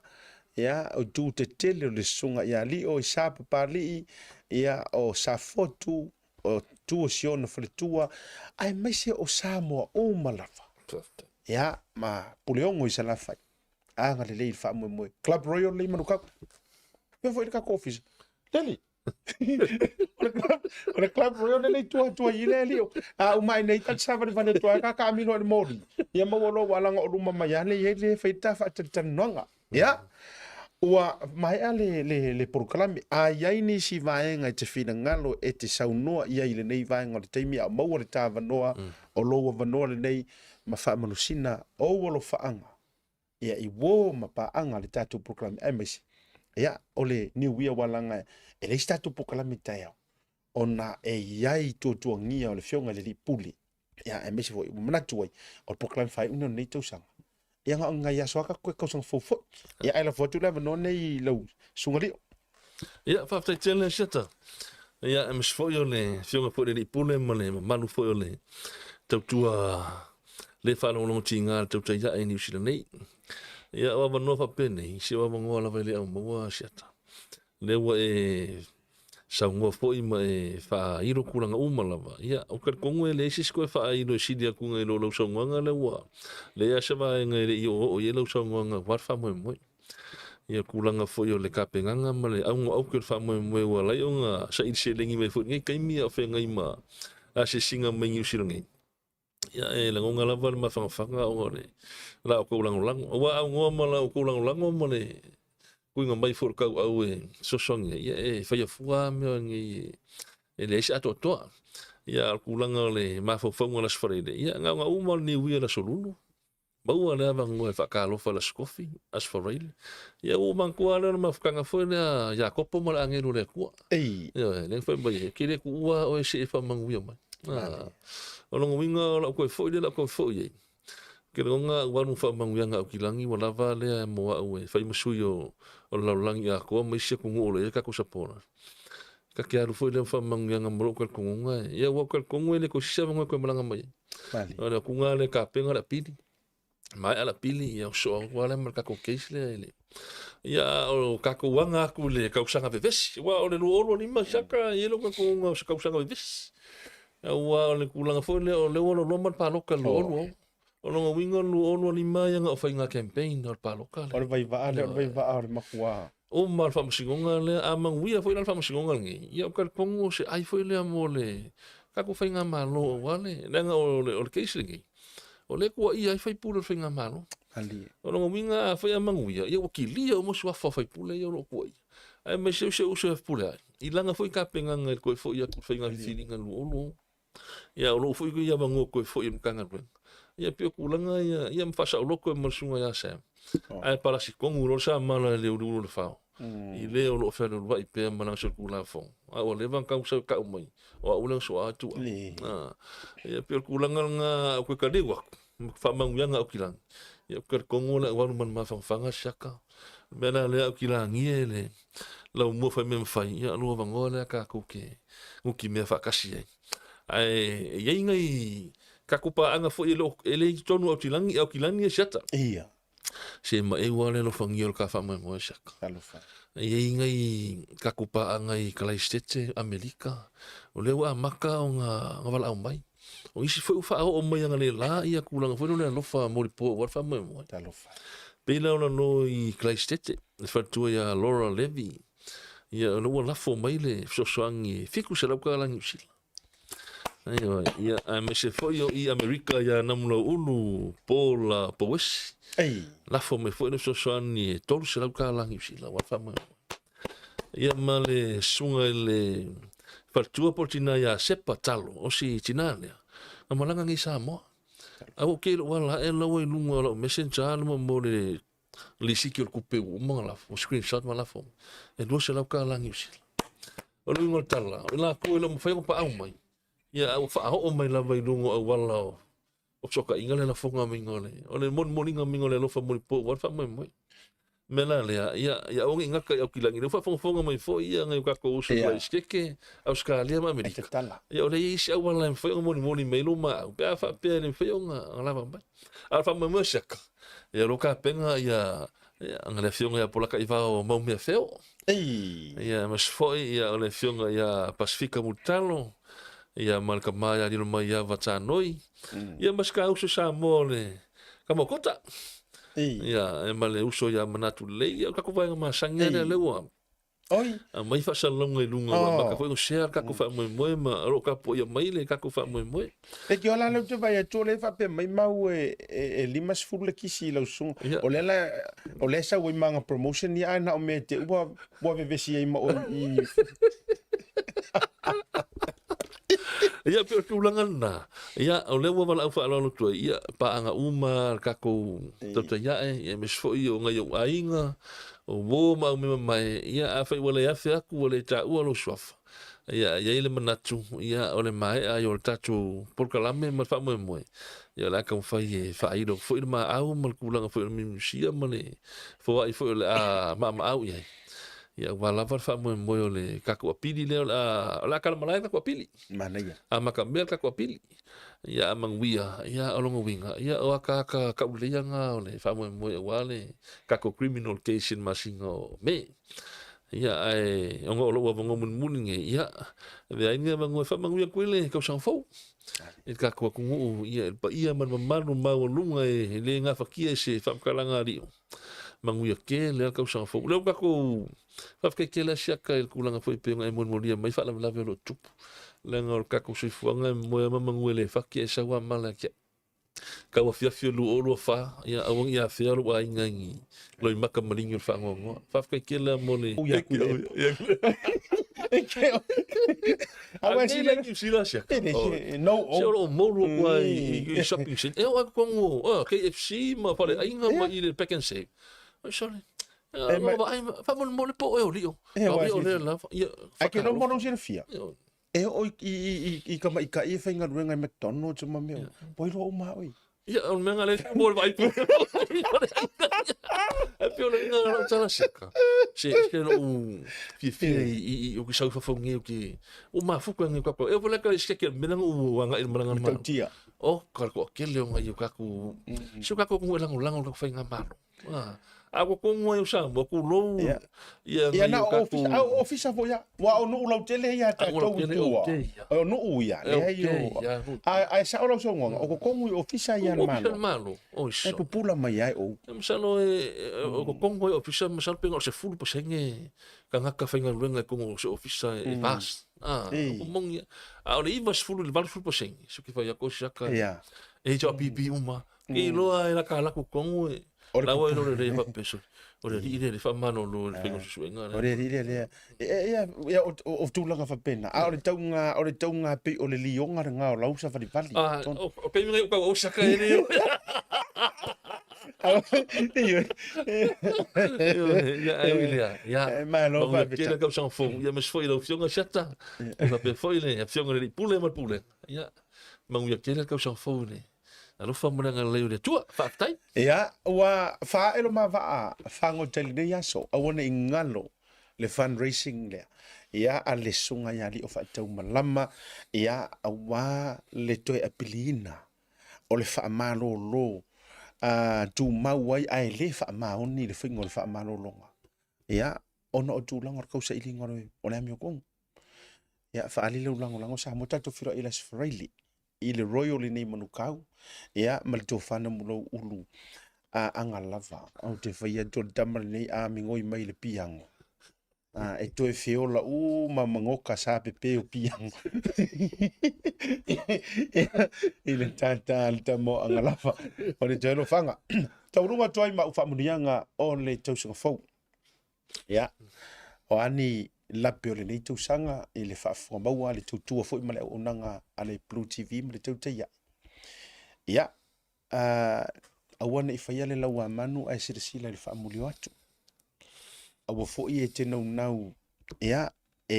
ia, o itu tetele o le susuga ia Lio i Sa Papalii, ia, o Safotu, o tu o si ona faletua, aemaise o Samoa uma lava. Ia, ma Puleogo i Salafai. Agalelei i le faamoemoe. Club Royal lei Manukau. Pea foi le tatou ofisa. Lele. O le Club Royal lele i tua atu ai i le alii. A uma ai nei ta savalivali atu ai ka taamilo i le moli. Ia maua loa ua alaga o luma mai lava le i ai le fai ta faatalatalanoaga. Ia, ua maea le, le, le polokalame. A i ai nisi vaega e te finagalo e te saunoa i ai i lenei vaega o le taimi a o maua le ta avanoa, o lou avanoa lenei ma faamanusina ou alofaaga ia i uō ma paaga le tatou polokalame aemaise ia o le New Year ua laga e leai se tatou polokalame i taeao. ona e i ai tuatuagia o le Afioga i le Alii Pule, ia, aemaise foi ua manatu ai, o le polokalame faaiuina o lenei tausaga. Ia, na o ni nai aso lava tatou toe tausaga fou foi. Ia, ae lafo atu le avanoa lenei i lau Susuga Lio. Ia, faafetai tele Siata. Ia, aemaise foi o le Afioga foi i le Alii Pule ma le mamalu foi o le tautua le faalogologo tiga le tautai ae i Niu Sila nei. Ia, o avanoa faapenei, se o avanoa lava e le aumaua Siata. Lea ua e saunoa foi ma e faailo tulaga uma lava. Ia, ou te talitonu e leai se isi toe faailo e sili atu nai lo lau saunoaga lea ua leai lava se vaega e le i oooo i ai lau saunoaga aua le faamoemoe. Ia, tulaga foi o le tapenaga ma le auga o aute o le faamoemoe ua ala ai ona saili seleni mai foi i lenei taimi a o feagai ma asiasiga mai Niu Sila nei. Ia, e lagona lava le mafanafana ona o le la outou lagolago. Aua a aunoa ma la outou lagolago ma le tuuina mai foi o le tauau e fesoasoani ai, ia e faia fua lava mea nei e leai se atoatoa. Ia, a o le tulaga o le mafaufauga o le Aso Faraile, ia na ona uma o le Niu Ia i le Aso Lulu, maua le avanoa e faatalofa i le Aso Tofi, Aso Faraile. Ia ua ou manatua lava lea o le mafutaga foi lea a Iakopo ma le agelu o le Atua. Ei. Ioe, lea na fai mai ai, ou te le tuua oe se i e faamanuia mai. O lona uiga o lau toe foi lea, lau toe foi ai. Ou te lagona au alu ma faamanuiaga Aukilagi ua lava lea mo au e fai ma sui o le lalolagi atoa ma isi atunuu o lo o i ai le tatou supporter. Ta te alu foi lea ma faamanuiaga ma lou talitonuga, ia ua ou talitonu e le toe sisi avanoa e toe malaga mai ai. O le atuga lea e tapena le apili, maea le apili, ia sosoo atu lava lea ma le tatou case lea i le... Ia, a o tatou aga atu i le tausaga vevesi, aua o le 2025 siaka, e i ai lou talitonuga o se tausaga vevesi. Aua o le tulaga foi lea, o lea ua loloa ma le palota i le 2026. O lona uiga o le 2025 ia na o faiga campaign o le palota lea. O le vaivaa lea, o le vaivaa o le matua. Uma le faamasinoga lea, a manuia foi la le faamasinoga lenei, ia ou te talitonu o se ai foi lea mo le tatou faigamalo aua le, leaga o le, o le case lenei, o lea e tuuaia ai faipule o le faigamalo. Malie. O lona uiga afai a manuia, ia ua kilia uma suafa o faipule ia o lo o tuuaia. Aemaise o si ou uso ia Fepuleai, i lana foi tapenaga i le toe foi atu i le faiga filifiliga i le 2026. Ia o lou foi ia avanoa toe foi i le Matagaluega. Ia pei o tulaga ia, ia ma faasaoloto ai ma le susuga ia Sam. Oh. Ae palasi tonu loa le samala i le uliuli o le fao. I le o lo o fealualuai pea ma lana solitulafono. A ua leva ona tau sau e tau mai, o au lea na soa atu au. Ah, ia pei o le tulaga lena au toe taliu atu, ma faamanuiaga Aukilani. Ia ou te talitonu o le au alu ma le mafanafana siaka. O le mea la lea Aukilani e le laumua fai mea mafai, ia lou avanoa lea tatou te nutimea faatasi ai. Ae i ai nai tatou paaga foi e le, e le i totonu o Aukilani, Aukilani e siata. Ia. Se maeu lava le alofagia o le ta faamoemoe siaka. Talofa. E i ai nai tatou paaga i Kalaisitete, Amerika, o lea ua amata ona, ona valaau mai. O isi foi ua faaoo mai analeila ia tulaga foi lea o le alofa molipo aua le faamoemoe. Talofa. Pei la ona no i Kalaisitete, le faletua ia Laura Levy, ia o lea ua lafo mai le fesoasoani e $700 tala Niu Sila. Ioe, ia aemaise foi o i Amerika ia Namulauulu Paul Pouesi. Ei. Lafo mai foi le fesoasoani e $300 tala Niu Sila aua le faamoemoe. Ia ma le susuga i le faletua po o le tina ia Sepa Talo, o si tina lea, na malaga nei i Samoa. Ae ua ok lou ala ae la ua i luga o lau messenger le mo le lisiti o le tupe ua uma ona lafo, screenshot ma lafo mai. E 200 tala Niu Sila. O le uiga o le tala, o i latou e le o mafai ona paau mai, ia a ua faaoo mai lava i luga o auala o o fesootaiga le lafoga maiga o le, o le molimoliga maiga o le alofa molipo aua le faamoemoe. O le mea la lea, ia, ia aua ne i gata i Aukilani, lea ua faafogafoga mai foi ia nai o tatou uso i Isiteke, Ausetalia ma Amerika. Ia o lea e i ai isi auala e mafai ona molimoli mai ai lou maau, pe a faapea e le mafai ona lava mai. A o le faamoemoe o siaka, ia o lo o tapena ia, ia le afioga ia Polataivao Maumea Feo. Ia aemaise foi ia o le afioga ia Pasifika Mulitalo, ia ma le tama ia Lilomaiava Tanoi, ia ma si ka uso Samoa o le Kamaokota. Ia, e ma le uso ia Manatu Lelei, ia o le tatou vaega masani lea lea ua Oi. aumai faasalalauga i luga, ua amata foi ona share le tatou faamoemoe ma o lo o tapuaia mai le tatou faamoemoe. E te ola lea ou te vaai atu o lea e faapea mai mau e, e, e 50 le kisi i lau susuga. Ia. O lea la, o lea e sau ai ma ana promotion ia ae na o mea te ua, ua vevesi ai ma oe i... Ia, pei o le tulaga lena. Ia, o lea ua valaau faaaloalo atu ai, ia, paaga uma le tatou tautai ae, ia, aemaise foi o nai ou aiga, o uo ma aumema mae, ia, afai ua le afe atu, ua le taua lou suafa, Ia, e i ai le manatu, ia, o le maea ai o le tatou polokalame ma le faamoemoe, ia, o le a taumafai e faailo foi le maau ma le tulaga foi o le mimusia ma le foai foi o le a maamaau i ai. Ia, aua lava le faamoemoe o le tatou apili lea o le a, o le a talamalae le tatou apili. Manaia. Amatamea le tatou apili. Ia, a manuia, ia, o lona uiga, ia, o ataata tauleleia na o le faamoemoe aua le tatou criminal case i le masina o Me. Ia, ae ona o lou avanoa mulimuli lenei, ia, avea ai lenei avanoa e faamanuia atu ai le tausaga fou i le tatou atunuu, ia, i le paia ma le mamalu maualuga e le gafatia e se faamatalaga a alii. Manuia tele lava le tausaga fou. O lea ua tatou faafetai tele lava Siaka i le tulaga foi e pei ona e molimaulia mai faalavelave o lo o tutupu, leaga o le tatou soifuaga e moe lava ma manu e le fati ae sau lava mala ia te au. Tau afiafi o 2024, ia aua ne i afea lou aiga i ni loimata maligi o le faanoanoa. Faafetai tele lava mo le... Ui aku i le Aua e le Niu Sila siaka. No, Se o loo moulu atu lava i shopping centre. E oo atu totonu o KFC ma faleaiga ma i le Pack and Save. Oi sorry. Vaai, faamolemole po o e o lio. O lea lava. Ia, Ai ke no mono silafia. E oo i tamaitai e faigaluega i McDonald's ma mea uma, ua iloa uma lava oe. Ia, o le mea lena lea e mo le vaai pule. Ae pei o le uiga o lau tala siaka. Se se lou fiafia i o ke sau i fafo nei o ke o mafuta nei o kākou. E o le ka siaki le mea lena ua agai i le malaga a le Malo. Matautia. O ka le toatele o nai o kākou se o kākou atunuu e lagolago i le tatou faigamalo. A ua kongo ai o Samoa, kulou Ia. ia Ia nai na o o tatou ofisa, a o ofisa foi ia. Ua o nuu lautele ia A ua tatou i lautele tua. o te ia. O nuu ia, E o leai te o. ia, nuu. A a e sao lau saunoaga, o kokongu i ofisa ia a le Ofisa Malo. le Malo. Oi E so. pupula mai ai ou. E masalo e o kokongu ai ofisa masalo pe na o le 10% tagata faigaluega i totonu o se ofisa e vast. A, Ei. o moni ia. A o le 90 i le 80%, se ke fai atu o siaka. Ia. E HRPP uma. Ke iloa e laka alaku kongu e. Laua e lore lea faapea o le alii lea le faamalolo i le faiga o suesuega lea. O le alii lea lea. Ia, ia, o tulaga faapena. A o le tauga, o le tauga pei o le lioga lena o lau savalivali. Ah, o taimi nei o tau Osaka e le. Ia, ai ui lea. Ia. Malo faafetai. Tele tausaga fou. Ia aemaise foi i lau Afioga Siata. Ia faapea foi le Afioga i le Alii Pule ma le Pulega. Ia, manuia tele le tausaga fou i le alofa ma le agalelei o le Atua. Faafetai. Ia, ua faaelo ma vaa fagota i lenei aso, aua ne i galo le fundraising lea, ia, a le Susuga ia Alii o Faataumalama, ia, aua le toe apiliina o le faamalolo a tumau ai ae le faamaoni le faiga o le faamalologa, ia, ona o tulaga o le tausailiga o le amiotogo. Ia, faaali lau lagolago Samoa, tatou feiloai i le Aso Faraile i le Royal i nei Manukau, ia, ma le tofa na mulou ulu a aga lava. Ou te fai atu o le tama lenei a migoi mai i le piango. A, e toe feola uma magoka sa pepe o piango. I le tātā le tama o aga lava. O le toe alofaga. Taualuga atu ai ma au faamuniaga o le tausaga fou. Ia, o a ni lape o lenei tausaga i le faafofoga maua a le tautua foi ma le auaunaga a le Blue TV ma le Tautai Ae. Ia, aua ne i faia le lauamanu ae silasila i le faamulio atu. Aua foi e te naunau, ia, e,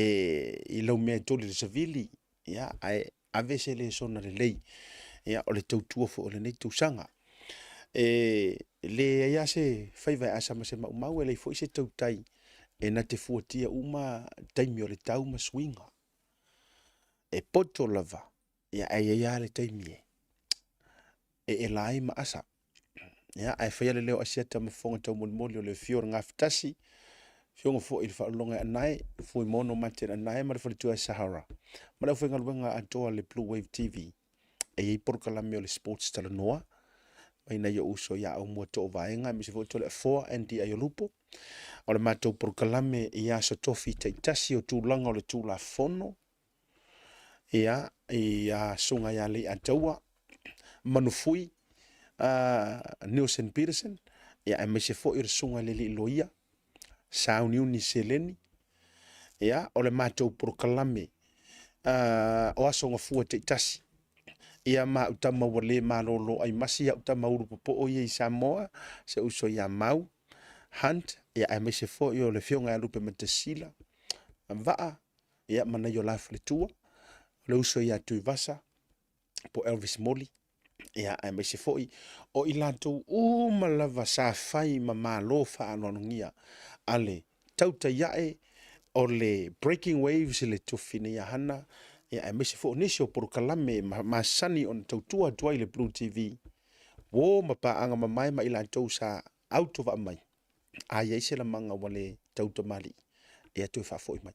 i lau mea e toli i le savili, ia, ae ave se lesona lelei, ia, o le tautua foi o lenei tausaga. E leai lava se faiva e asa ma se maumau, e leai foi se tautai e na te fuatia uma taimi o le tau ma suiga. E poto lava, ia, ae i ai lava le taimi e e ela ai ma asa. Ia, ae faia le leo Asiata ma fofoga taumolimoli o le afio o le Gafatasi, afioga foi i le Faaoloologa e Anae, Fuaimono Martin Anae ma le faletua e Sahara, ma le aufaigaluega atoa a le Blue Wave TV. E i ai polokalame o le Sports Talanoa, mai nai ou uso ia Aumua Toovaega, aemaise foi Toleafoa Andy Aiolupo. O le matou polokalame i aso tofi taitasi o tulaga o le Tulafono, ia, i a Susuga ia Leiataua, Manufui, Nielsen Peterson, ia, aemaise foi o le Susuga i le Alii Loia, Sauniuni Seleni. Ia, o le matou polokalame o aso gafua taitasi. Ia, ma au tama ua le malolo ai masi au tama ulu popoo ia i Samoa, se uso ia Mau Hunt, ia, aemaise foi o le Afioga ia Lupe Matasila Vaa. ia, ma nai o la faletua, o le uso ia Tuivasa, po Elvis Moli, ia, aemaise foi o i latou uma lava sa fai ma malo faanoanogia a le tautai ae o le Breaking Waves i le tuafafine ia Hana, ia, aemaise foi o nisi o polokalame masani ona tautua atu ai le Blue TV, uo ma paaga mamae ma i latou sa autovaa mai. A i ai se lamaga ua le tautamalii, ia toe faafoi mai.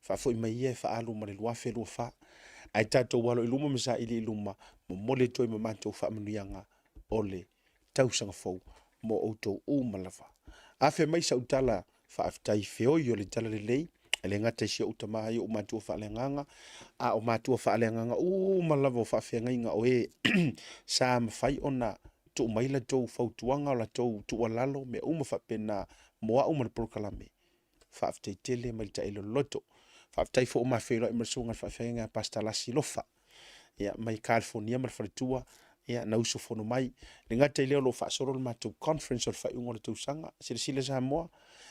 Faafoi mai ia e faaalu ma le 2024. Ae tatou alo i luma ma saili i luma, momoli atu ai ma matou faamanuiaga o le tausaga fou mo outou uma lava. Afe mai sau tala faafetai feoi o le talalelei, e le gata i si ou tama i ou matua faaleagaga, a o matua faaleagaga uma lava o faafeagaiga o e sa mafai ona tuu mai latou fautuaga, o latou tuualalo, mea uma faapena mo au ma le polokalame. Faafetai tele mai le taele o le loto. Faafetai foi ua ma feiloai ma le susuga i le faafeagaiga ia Pastor Lasi Lofa, ia, mai California ma le faletua, ia, na usufono mai. Le gata i lea o lo o faasolo le matou conference o le faaiuga o le tausaga. Silasila Samoa,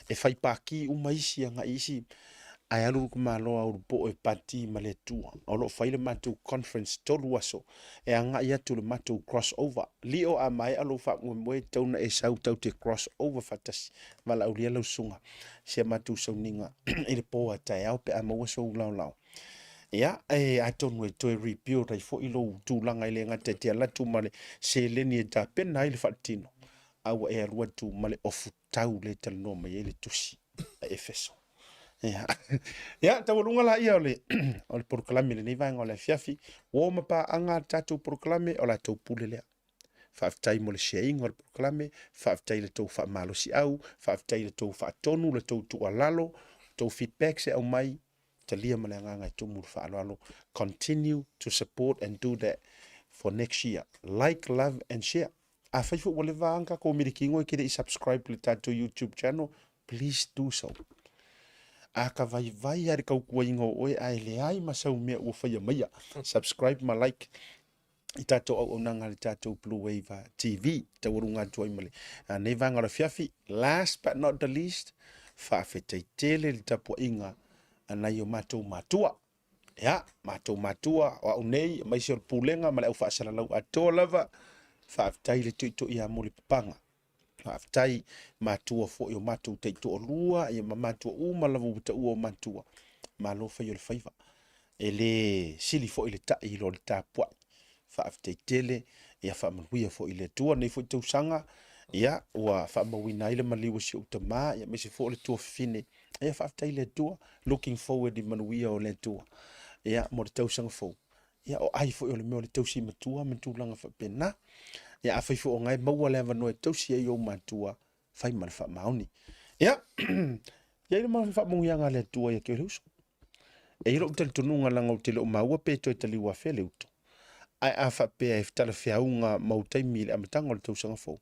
e fai paki uma isi agai i isi, ae alu le Malo a Ulupo e pati ma le Atua. O lo o fai le matou conference 3 aso e agai atu le matou cross over. Lio a maea lou faamoemoe e tatau ona e sau tatou te cross over faatasi. Valaaulia lau susuga i si a matou sauniga i le po a taeao pe a maua sou laolao. Ia, e atonu e toe rebuild ai foi lou tulaga e le gata e te alu atu ma le seleni e tapena ai le faaletino, a ua e alu atu ma le ofu tau le talanoa mai ai le tusi a Efeso. Ia, ia taualuga la ia o le, o le polokalame i lenei vaega o le afiafi. Ua o ma paaga le tatou polokalame, o la tou pule lea. Faafetai mo le share-ina o le polokalame, faafetai i le tou faamalosiau, faafetai i le tou faatonu, le tou tuualalo, tou feedbacks e aumai, talia ma le agaga e tumu le faaaloalo. Continue to support and do that for next year. Like, love and share. Afai foi ua leva lava tatou milikino e te le i subscribe i le tatou YouTube channel, please do so. A ka vaivai lava i le tautuaina o oe ae leai ma sau mea ua faia maia, subscribe ma like i tatou auaunaga a le tatou Blue Wave TV. Taualuga atu ai ma lenei vaega o le afiafi. Last but not the least, faafetai tele i le tapuaiga a nai o matou matua. Ia, matou matua, o au nei, aemaise o le pulega ma le au faasalalau atoa lava, faafetai le tuitui ia Mulipapaga. Faafetai matua foi o matou taitoalua, ia ma matua uma lava ua taua o matua. Malo fai o le faiva. E le sili foi le tai i lo le tapuai. Faafetai tele, ia faamanuia foi i le Atua nei foi tausaga, ia ua faamauina ai le maliu o si ou tama, ia aemaise foi o le tuafafine. Ia faafetai i le Atua, looking forward i manuia o le Atua. Ia mo le tausaga fou. Ia o ai foi o le mea o le tausi matua ma tulaga faapena. Ia afai foi o ngae maua le avanoa e tausi ai ou matua, fai ma le faamaoni. Ia, i ai le faamanuiaga a le Atua ia te oe le uso. E i ai lou talitonuga leaga ou te le o maua pe toe taliu afea le uto. Ae a faapea e talafeauga mau taimi i le amataga o le tausaga fou,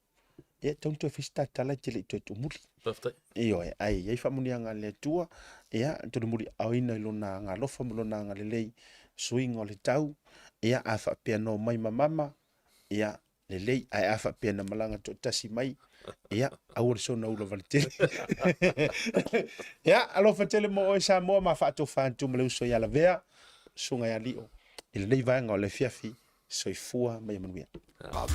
ia e tatau ona toe fai se ta tala e te le i toe tumuli. Faafetai. Ioe, ae i ai faamanuiaga a le Atua, ia, tolemuliaoina i lona agaalofa ma lona agalelei, suiga o le tau, ia, a faapea na omai ma mama, ia, lelei, ae a faapea na malaga toatasi mai, ia, aua le soona ula vale tele. Ia, alofa tele mo oe Samoa, ma faatofa atu ma le uso ia Lavea, susuga ia Lio, i lenei vaega o le afiafi, soifua ma ia manuia.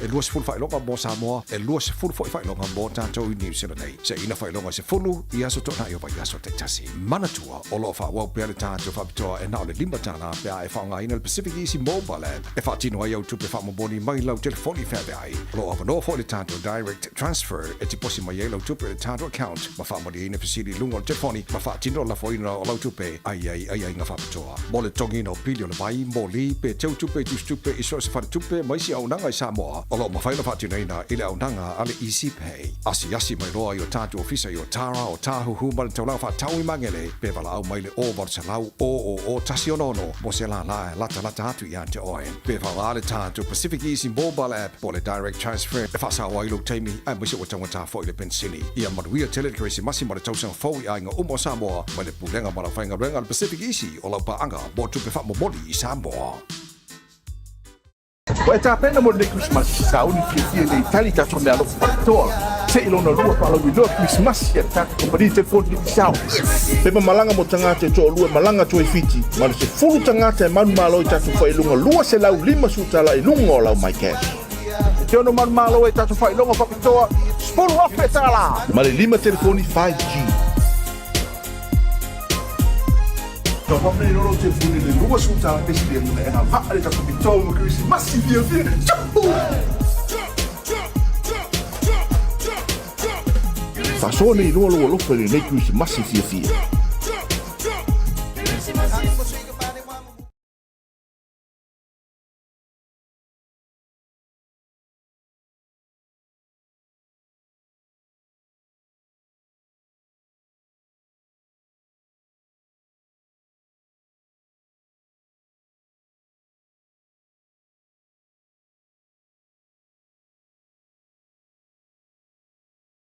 E 20 faailoga mo Samoa, e 20 foi faailoga mo tatou i Niu Sila nei. Seiina faailoga e 10 i aso toonai o vaiaso taitasi. Manatua, o lo o faaauau pea le tatou faapitoa e na o le $5 pe a e faaaogaina le Pacific Easy Mobile App e faatino ai au tupe faamomoli mai lau telefoni feaveai. O lo o avanoa foi le tatou Direct Transfer e tiposi mai ai lau tupe i le tatou account ma faamalieina fesili i luga o le telefoni ma faatino le lafoina o lau tupe a i ai aiaiga faapitoa. Mo le totogiina o pili o le vai, moli, pe teu tupe i tusitupe i so o se faletupe ma isi auaunaga i Samoa, o lo o mafai ona faatinoina i le auaunaga a le Easy Pay. Asiasi mai loa i o tatou ofisa i Otara, Otāhuhu ma le taulaga faatau i Magele, pe valaau mai i le 0800 000 166 mo se lālā e latalata atu ia te oe. Pe faaaoga le tatou Pacific Easy Mobile App po o le Direct Transfer e faasao ai lou taimi aemaise ua taugata foi le penisini. Ia manuia tele le Kerisimasi ma le tausaga fou i aiga uma o Samoa mai le Pulega ma le Aufaigaluega a le Pacific Easy o lau paaga mo tupe faamomoli i Samoa. Ua e tapena mo lenei Kerisimasi, sauni fiafia nei tali tatou meaalofa faapitoa. Se'i lona lua faalauiloa Kerisimasi a le tatou kamupani telefoni Digicel. Pepa malaga mo tagata e toalua e malaga atu ai Fiti, ma le 10 tagata e manumalo i tatou faailoga $250 tala i luga o lau MyCash. E te ono manumalo ai i tatou faailoga faapitoa $10,000 ma le lima telefoni 5G. Tau faapenei loa lou telefoni i le 20 tala pesili anu e agavaa le tatou pitoa mo Kerisimasi fiafia. Tchau! Faasoa nei loa lou alofa i lenei Kerisimasi fiafia.